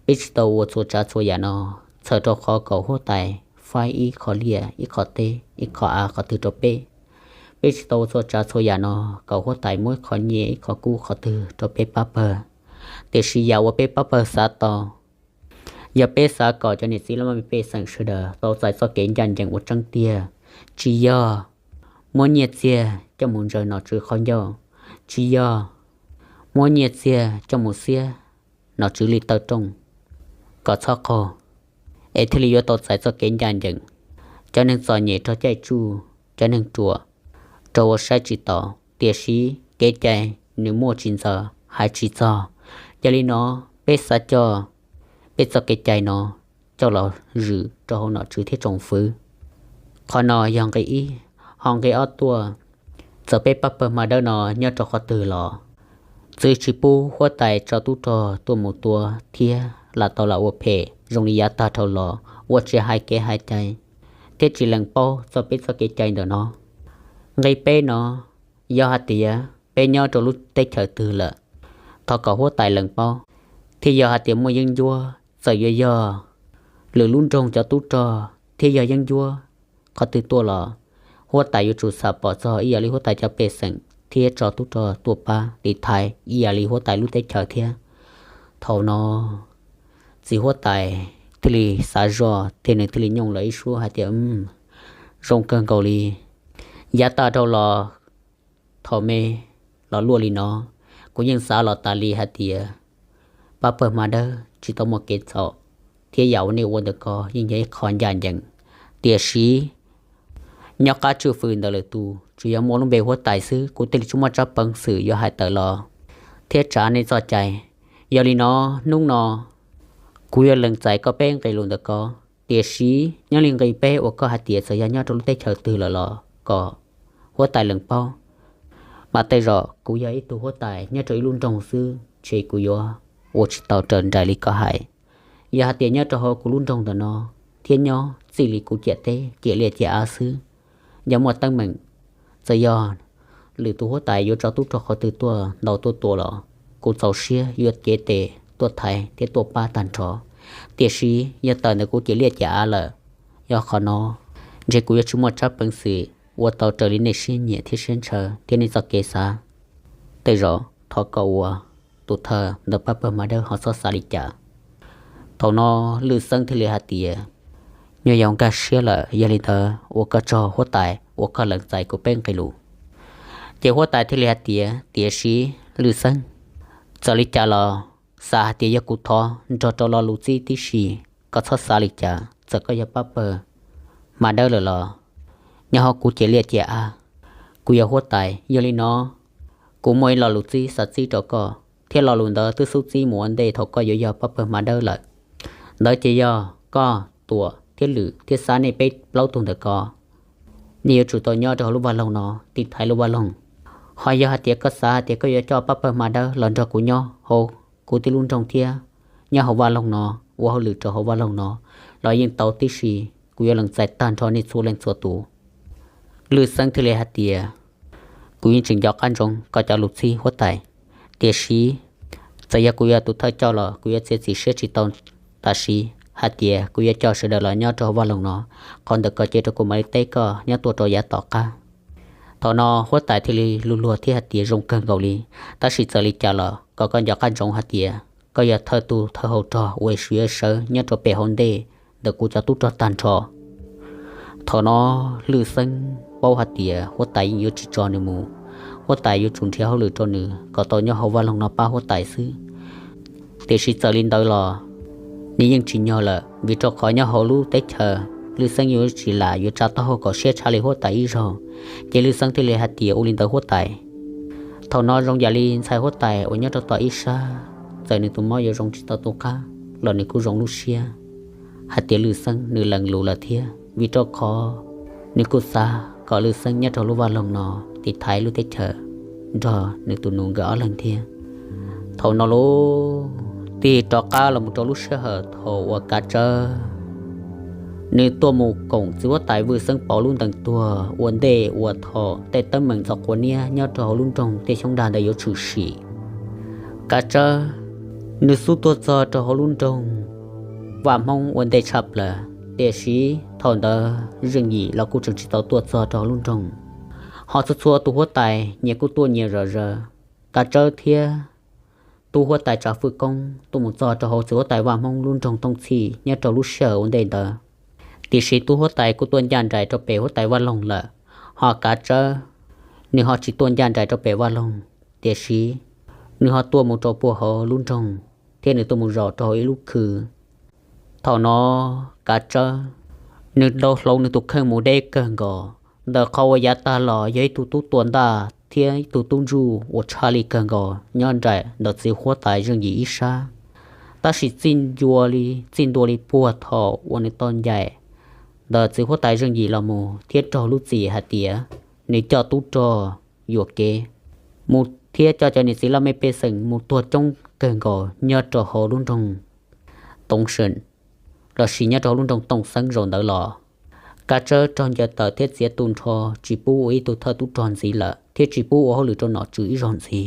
peb tsis tau ua txhua tsav txhua yam no, txhawm rau qhov kom huab tais faib ib qho liaj ib qho teb ib qho av qhov twg rau peb. Peb tsis tau ua txhua tsav txhua yam no kom huab tais muab ib qho nyiaj ib qho kub qhov twg rau peb pab pawg. Tiam sis yam uas peb pab pawg xav tau, yog peb xav kom cov niam txiv laj mej pej xeem sawv daws tau txais txoj kev ncaj ncees uas tseeb tiag, tsis yog muab nyiaj txiag coj mus ntsaws nom tswv qhov ncauj, tsis yog muab nyiaj txiag coj mus xiab nom tswv li taw rooj kom txhob qaug, es thiaj li yuav tau txais txoj kev ncaj ncees. Cov neeg txom nyem raug caij tsuj, cov neeg ruam raug ua saib tsis taus, tiam sis kev cai nws muaj tsis ntxaws hais tsis txog. Yog li no, peb xav coj peb txoj kev cai no coj los zwm rau hauv nom tswv thiab tsoom fwv. Qhov no yog nqe ib. Ho nqe ob tuaj, txawm peb pab pawg hma dawb no nyob rau qhov twg los txwv tsis pub huab tais tso tub rog tuaj mus tua thiab lam tau lam ua phem zoo li yav tag dhau los uas tsis hais kev hais cai thiab tsis lees paub txog peb txoj kev cai ntawm no. Nqe peb no, yog hais tias peb nyob rau lub teb chaws twg lawm, thov kom huab tais lees paub Ib yog hais tias muaj yeeb ncuab, txawm yuav yog lwm lub nroog cov tub rog thiab yog yeeb ncuab qhov twg tuaj los, huab tais yuav tsum xam pom txog ib yam li huab tais cov pej xeem thiab tso tub rog tuaj pab tiv thaiv ib yam li huab tais lub teb chaws thiab. Thaum no txiv huab tais thiaj li xav zoj thiab nws thiaj li nyooj lawm ib suab hais tias, Zoo kawg nkaus li, yav tag dhau los thaum me los luaj li no, kuv yeej xav los tas li hais tias pab pawg Hma Dawb tsis tau muaj kev txhaum, thiab yam uas nej ua ntawm ko yeej yog ib qho ncaj ncees. Tiam sis nyob qab tswj fwm ntawm lwm tus tsuas yog muaj lub npe huab tais xwb, kuv thiaj li tsis muaj tsab peev xwm yuav hais tawm los thiab tsa nej txoj cai. Yog li no, hnub no kuv yuav lees txais koj peb nqe lus ntawm ko, tiam sis nyob li nqe peb uas koj hais tias txawm yog nyob rau lub teb chaws twg lawm los kom huab tais lees paub. Mas tej zaum kuv yog ib tug huab tais nyob rau ib lub nroog xwb ces kuv yuav ua tsis tau raws nraim li koj hais. Yog hais tias nyob rau hauv kuv lub nroog ntawm no thiab nyob txij li kuv ciam teb ciam liaj ciam av xwb, yog muaj teeb meem, txawm yog lwm tus huab tais yuav tso tub rog qhov twg tuaj ntaus tuaj tua los kuv txaus siab yuav cev tes tuaj thaiv thiab tuaj pab tag nrho. Tiam sis yog tawm ntawm kuv ciam liaj ciam av lawm, yog qhov no ntshe kuv yuav tsis muaj tsab peev xwm ua tau raws li nej siab nyiam thiab siab ntshaw thiab nej txoj kev xav. Tej zaum thov koj ua tus thawj ntawm pab pawg Hma Dawb ho txhob xav li cas. Thaum no Lwj Xeeb thiaj li hais tias, Nyuam yaus nkag siab lawm, yog li ntawd ua koj tsaug huab tais uas koj lees txais kuv peb nqe lus. Ces huab tais thiaj li hais tias, Tiam sis Lwj Xeeb, txawm li cas los xav hais tias yog kuv thov nrog rau lo lus txib tib si, koj txhob xav li cas. Txawm koj yog pab pawg Hma Dawb lawm los nyob hauv kuv ciam liaj ciam av, kuv yog huab tais, yog li no kuv muaj ib lo lus txib xav txib rau koj, thiab lo lus ntawd twb xub txib mus ua ntej thaum koj yuav yog pab pawg Hma Dawb lawm. Ntawd ces yog koj, Tuam thiab Lwm thiab Xab, nej peb plaub tug ntawm ko, nej yuav tsum tau nyob rau hauv lub vaj loog no tiv thaiv lub vaj loog. Ho yog hais tias koj xav hais tias koj yuav coj pab pawg Hma Dawb los nrog kuv nyob hauv kuv tib lub nroog thiab nyob hauv vaj loog no, ua hauj lwm rau hauv vaj loog no los yeej tau tib si, kuv yuav lees txais tag nrho nej txhua leej txhua tus. Lwj Xeeb thiaj li hais tias, Kuv yeej tseem nco qab ntsoov koj cov lus txib huab tais, tiam sis txawm yog kuv yog tus thawj coj los kuv yuav txiav txim siab tsis tau tam sim hais tias kuv yuav coj sawv daws los nyob rau hauv vaj loog no. Qhov ntawm ko cia rau kuv mam li teb koj nyob tuaj rau yav tom qab. Thaum no huab tais thiaj li luag luag thiab hais tias, Zoo kawg nkaus li, tab sis txawm li cas los kom koj nco qab ntsoov hais tias koj yog thawj tug thawj hauv rog uas yuav sawv nyob rau pem hauv ntej ntawm kuv cov tub rog tag nrho. Thaum no Lwj Xeeb paub hais tias huab tais yeej yuav tsis tso nws mus, huab tais yuav tsum nrhiav hauj lwm rau nws kom tau nyob hauv vaj loog no pab huab tais xwb. Tiam sis txawm li ntawd los nws yeej tsis nyog lawm, vim rau qhov nyob hauv lub teb chaws Lwj Xeeb yuav tsis lam yuav tsa taub hau kom siab tshaj li huab tais ib zaug. Ces Lwj Xeeb thiaj li hais tias, Ua li ntawd huab tais. Thaum no zoo yam li ntxhais huab tais uas nyob rau tom ib sab, txawm nws tus mob yuav zoo tsis tau tus qab los nws kuj zoo lub siab hais tias Lwj Xeeb nws lees lus lawm thiab, vim rau qhov nws kuj xav kom Lwj Xeeb nyob rau lub vaj loog no tiv thaiv lub teb chaws nrog nws tus nus nkawd ob leeg thiab. Thaum no lauj, tig rov qab los mus rau lub sij hawm thaum uas Kav Tsawb nws tuaj mus koom txiv huab tais Vwj Xeeb Pov lub ntees tuag ua ntej uas thaum tej teeb meem ntxhov quav niab nyob rau hauv lub nroog Tiaj Xyoob Dag ntawd yuav tshwm sim. Kav Tsawb nws xub tuaj txog rau hauv lub nroog Vaj Hmoob ua ntej tshaj plaws, tiam sis thaum ntawd Zeej Yim los kuj tseem tsis tau tuaj txog rau hauv lub nroog. Ho txhua txhua tus huab tais nyias kuj tuaj nyias zom zaws. Kav Tsawb thiab tub huab tais Tsav Fwj Koob tuaj mus txog rau hauv txiv huab tais Vaj Hmoob lub nroog Tooj Txhij nyob rau lub sij hawm ua ntej ntawd. Tiam sis tub huab tais kuj tuaj ncaj nraim rau pem huab tais Vaj Loog lawm, ho Kav Tsawb nws ho tsis tuaj ncaj nraim rau pem Vaj Loog, tiam sis nws ho tuaj mus rau puag hauv lub nroog thiab nws tuaj mus zaum rau hauv ib lub khw. Thaum no Kav Tsawb nws dau hloov nws tus kheej mus deb kawg nkaus, ntawm qhov uas yav tag los yog ib tug tub tua ntaj thiab ib tug tub ntsuj uas tshaj li kawg nkaus nyob nraim ntawm txiv huab tais Zeej Yim ib sab. Tab sis txij ncua li, txij ntua li puag thaum uas nws tau ncaim ntawm txiv huab tais Zeej Yim los mus thiab raug lub txim hais tias nws coj tub rog yuam kev mus thiab coj cov niam txiv laj mej pej xeem mus tuag coob kawg nkaus nyob rau hauv lub nroog Tooj Seem, lossis nyob rau hauv lub nroog Tooj Xeeb zaum ntawd los, Kav Tsawb raug ncaws tawm thiab txiav tu nrho, tsis pub ua ib tug thawj tub rog ntxiv lawm thiab tsis pub ua hauj lwm rau nom tswv ib zaug ntxiv.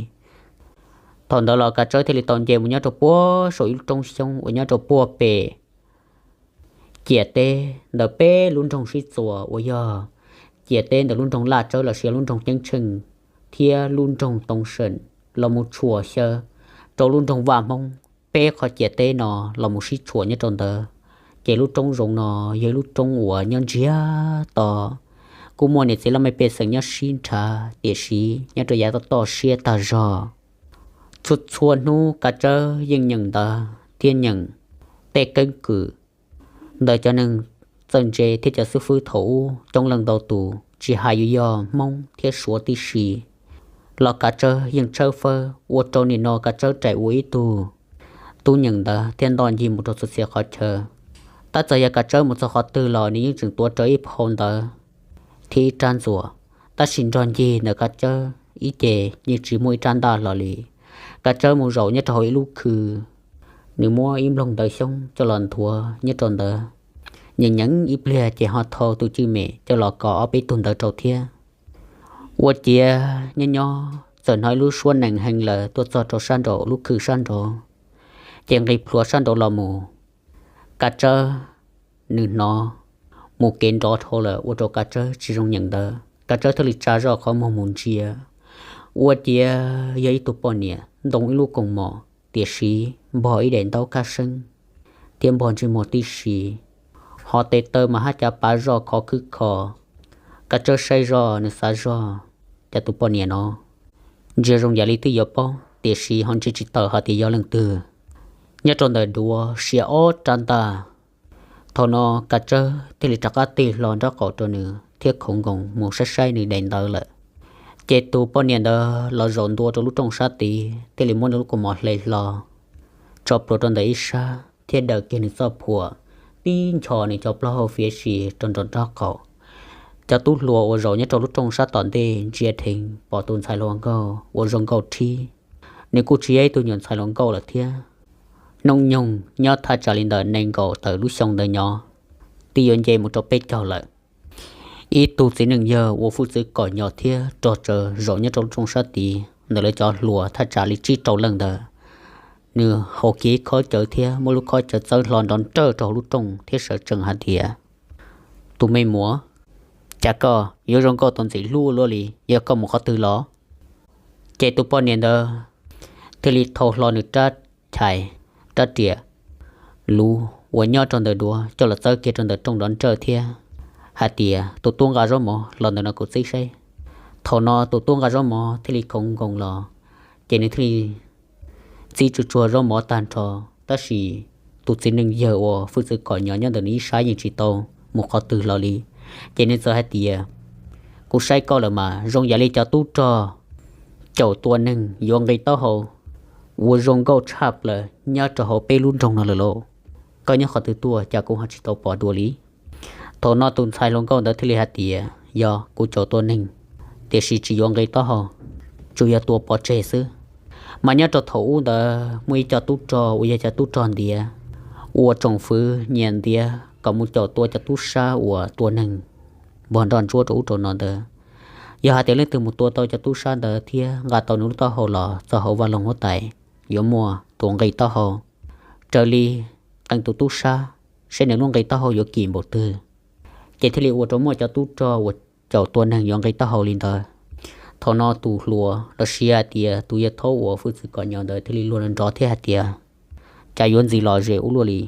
Thaum ntawd los Kav Tsawb thiaj li tau nce mus nyob rau puag saum ib lub roob xyoob uas nyob rau puag pem ciam teb ntawm peb lub nroog Sib Txuas uas yog ciam teb ntawm lub nroog Laj Tsawb los sis lub nroog Ceeb Tsheej thiab lub nroog Too Seem los mus tshuam xyaw rau lub nroog Vaj Hmoob. Peb qhov ciam teb no los mus sib tshuam nyob rau ntawd, ces lub roob zoov no yog ib lub roob uas nyob ntsiag to, kuj muaj niam txiv laj mej pej xeem nyob sib nrhav, tiam sis nyob rau yav toj toj siab tag zog. Txhua txhua hnub Kav Tsawb yeej nyeem ntawv thiab nyeem tej keeb kwm ntawm cov neeg txawj ntse thiab cov xib fwb thaum ub coob leej ntau tus, tsis hais yuav yog Hmoob thiab Suav tib si los Kav Tsawb yeej tshawb fawb ua rau nim no Kav Tsawb rais ua ib tug tub nyeem ntawv thiab ntoj ncig mus rau txhua txhia qhov chaw. Tab txawm yog Kav Tsawb mus txog qhov twg los nws yeej tseem tuav rawv ib phau ntawv thiab ib rab ntxuas, tab sis nrog ncig ntawm Kav Tsawb ib ce yeej tsis muaj ib rab ntaj hlo li. Kav Tsawb mus zaum nyob rau hauv ib lub khw, nws muab ib nplooj ntawv xyoob coj los nthuav nyob rau ntawd, nyeem nyeem ib pliag ces ho thau tus cwj mem coj los kos ob peb tug ntawv rau thiab. Ua ciav nyob nyob txawm hnov ib lub suab nees heev lawm tuaj txog rau sab nraum lub khw sab nraud, ces nqis plhuav sab nraud los mus. Kav Tsawb nws hnov mus kev nrov dhau lawm ua rau Kav Tsawb tsis zoo nyeem ntawv. Kav Tsawb thiaj li tsa zoj qhov muag mus ntsia, ua ciav yog ib tug poj niam ntoo ib lub koos mom, tiam sis npog ib daim ntaub kab seeb thiab npog ntsej muag tib si, ho tes taw mas haj cav pav zoj khov khwb kho. Kav Tsawb saib zoj nws xav zoj, cas tus poj niam no ntsia zoo yam li twb yuav paub tiam sis ho ntsia tsis tawm hais tias yog leej twg. Nyob rau ntawm duav sia ob rab ntaj. Thaum no Kav Tsawb thiaj li rov qab tig hlo nraub qaum rau nws thiab khoov nkoos mus saib saib nws daim ntawv lawm. Ces tus poj niam ntawd los zaum ntua rau lub rooj sab tid thiaj li muab nws lub kaus mom hle hlo tso plhuav rau ntawm ib sab thiab daws kiag nws txoj phuam, tib nchos nws cov plaub hau fiav si rau nraum nraub qaum. Cov tub hluas uas zaum nyob rau lub rooj sab tom ntej ntsia dheev pom tus ntxhais hluas nkauj uas zoo nkauj thib, nws kuj tsis yog ib tug nyuam ntxhais hluas nkauj lawm thiab. Hnub nyoog nyob thaj tsam li ntawm nees nkaum tawm lub xyoo ntawd nyob, twb yuav nce mus rau peb caug lawm. Ib tug txiv neej yawg uas hwj txwv kom nyo thiab rog tsawv zaum nyob rau lub rooj sab tid ntawm lawv cov hluas thaj tsam li tsib rau leej ntawd. Nws haus kiag ib khob cawv thiab muab lub khob cawv txawb hlo nrov nrawj rau hauv lub rooj thiab sawv tsees hais tias, tus me muam, cas koj yuav zoo nkauj tus ntxim hlub luaj li, yog koj mus qhov twg los? Ces tus poj niam ntawd thiaj li thau hlo nws rab chais, rab riam luv uas nyob rau ntawm duav coj los txawb kiag rau ntawm rooj nrov nrawj thiab hais tias, tus tub nqa zaub mov los ntawm no kuv txib saib. Thaum no tus tub nqa zaub mov thiaj li khoov nkoos los, ces nws thiaj li txib tsuag tsuag zaub mov tag nrho, tab sis tus txiv neej yawg uas hwj txwv kom nyo nyob ntawm nws ib sab yeej tsis tau mus qhov twg los li. Ces nws txawm hais tias, kuv saib koj lawm mas zoo yam li cov tub rog caum tua neeg yuav nqi taub hau uas zoo nkauj tshaj plaws nyob rau hauv peb lub nroog no lawm lauj. Koj nyob qhov twg tuaj cas kuv ho tsis tau pom dua li? Thaum no tus ntxhais hluas nkauj ntawd thiaj li hais tias, yog kuv caum tua neeg, tiam sis tsis yuav nqi taub hau, tsuas yog tua pov tseg xwb. Mas nyob rau thaum ub ntawd muaj ib co tub rog uas yog cov tub rog ntiav, ua tsoom fwv nyias ntiav kom mus caum tua cov tub sab uas tua neeg npog nroj ntsuab rau ub rau no ntawd. Yog hais tias leej twg mus tua tau cov tub sab ntawd thiab nqa tau nws lub taub hau los txog hauv vaj loog huab tais, yuav muaj tus nqi taub hau. Raws li qee tus tub sab, seb nws lub nqi taub hau yuav kim npaum twg, ces thiaj li ua rau muaj cov tub rog uas caum tua neeg yuav nqi taub hau li ntawd. Thaum no tus hluas los sis hais tias tus yawg thaub uas hwj txwv kom nyo ntawd thiaj li luag nrov thiab hais tias, cas yuav ntxim lom zem ua luaj li.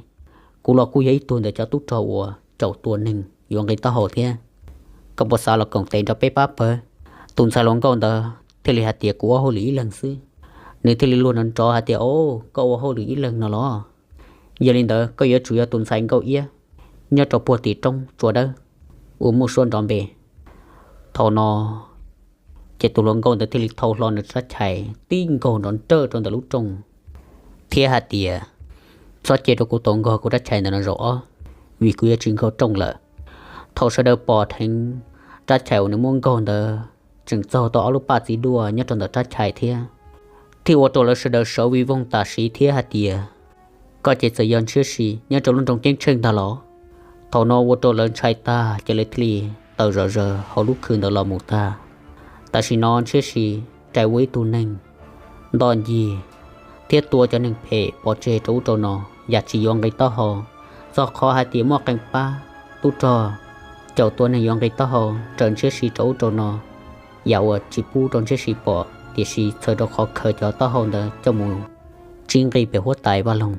Kuv los kuj yog ib tug ntawm cov tub rog uas caum tua neeg yuav nqi taub hau thiab. Koj puas xav los koom tes nrog peb pab pawg? Tus ntxhais hluas nkauj ntawd thiaj li hais tias, kuv ua hauj lwm ib leeg xwb. Nws thiaj li luag nrov nrov hais tias, o, koj ua hauj lwm ib leeg no los? Yog li ntawd koj yuav tsum yog tus ntxhais nkauj iab nyob rau puag tim roob tsua dawb uas muaj suab nrov npe. Thaum no ces tus hluas nkauj ntawd thiaj li thau hlo nws rab chais tib nkaug nrov nrawj rau ntawm lub rooj thiab hais tias, txhob cia rau kuv tau nkaug kuv rab chais ntawm no zaum ob, vim kuv yuav tsis nkaug rooj lawm. Thaum sawv daws pom dheev rab chais uas nws muab nkaug ntawd tseem txaug tau ob lub paj txiv duaj nyob rau ntawm rab chais thiab, thiaj ua rau lawv sawv daws sawv vij voog tam sim thiab hais tias, koj ces txawm yog ntshiab si nyob rau lub nroog Ceeb Tsheej ntag los? Thaum no ua rau lawv ntshai tag ces lawv thiaj li tawm zom zaws hauv lub khw ntawd los mus tag. Tam sim no ntshiab si rais ua ib tug neeg ntoj ncig thiab tua cov neeg phem pov tseg rau ub rau no, yam tsis yuav nqi taub hau. Txog qhov hais tias muaj qee pab tub rog caum tua neeg yuav nqi taub hau raws ntshiab si rau ub rau no, yam uas tsis pub rau ntshiab si pom, tiam sis txhawm rau qhov khaws cov taub hau ntawd coj mus tsib nqi pem huab tais vaj loog.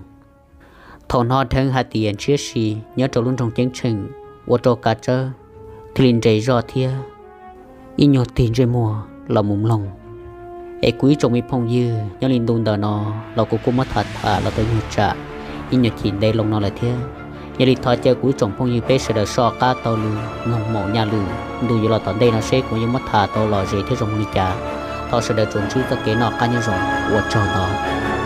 Thaum hnov dheev hais tias ntshiab si nyob rau lub nroog Ceeb Tsheej, ua rau Kav Tsawb thiaj li nres zog thiab ib nyuag tig ntsej muag los mus mloog. Es kuv ib tsoom me phooj ywg, nyob li ntu ntawm no los kuv kuj muab tham tham los tau nyuag tsam ib nyuag chim ntev loo no lawm thiab. Yog li thov caw kuv ib tsoom phooj ywg peb sawv daws soj qab taug lw mloog maum nyaj lwm ntu yuav los tom ntej no seb kuv yuav muab tham tau lom zem thiab zoo li cas. Thov sawv daws tsuas ntsib txoj kev noj qab nyob zoo, ua tsaug ntau.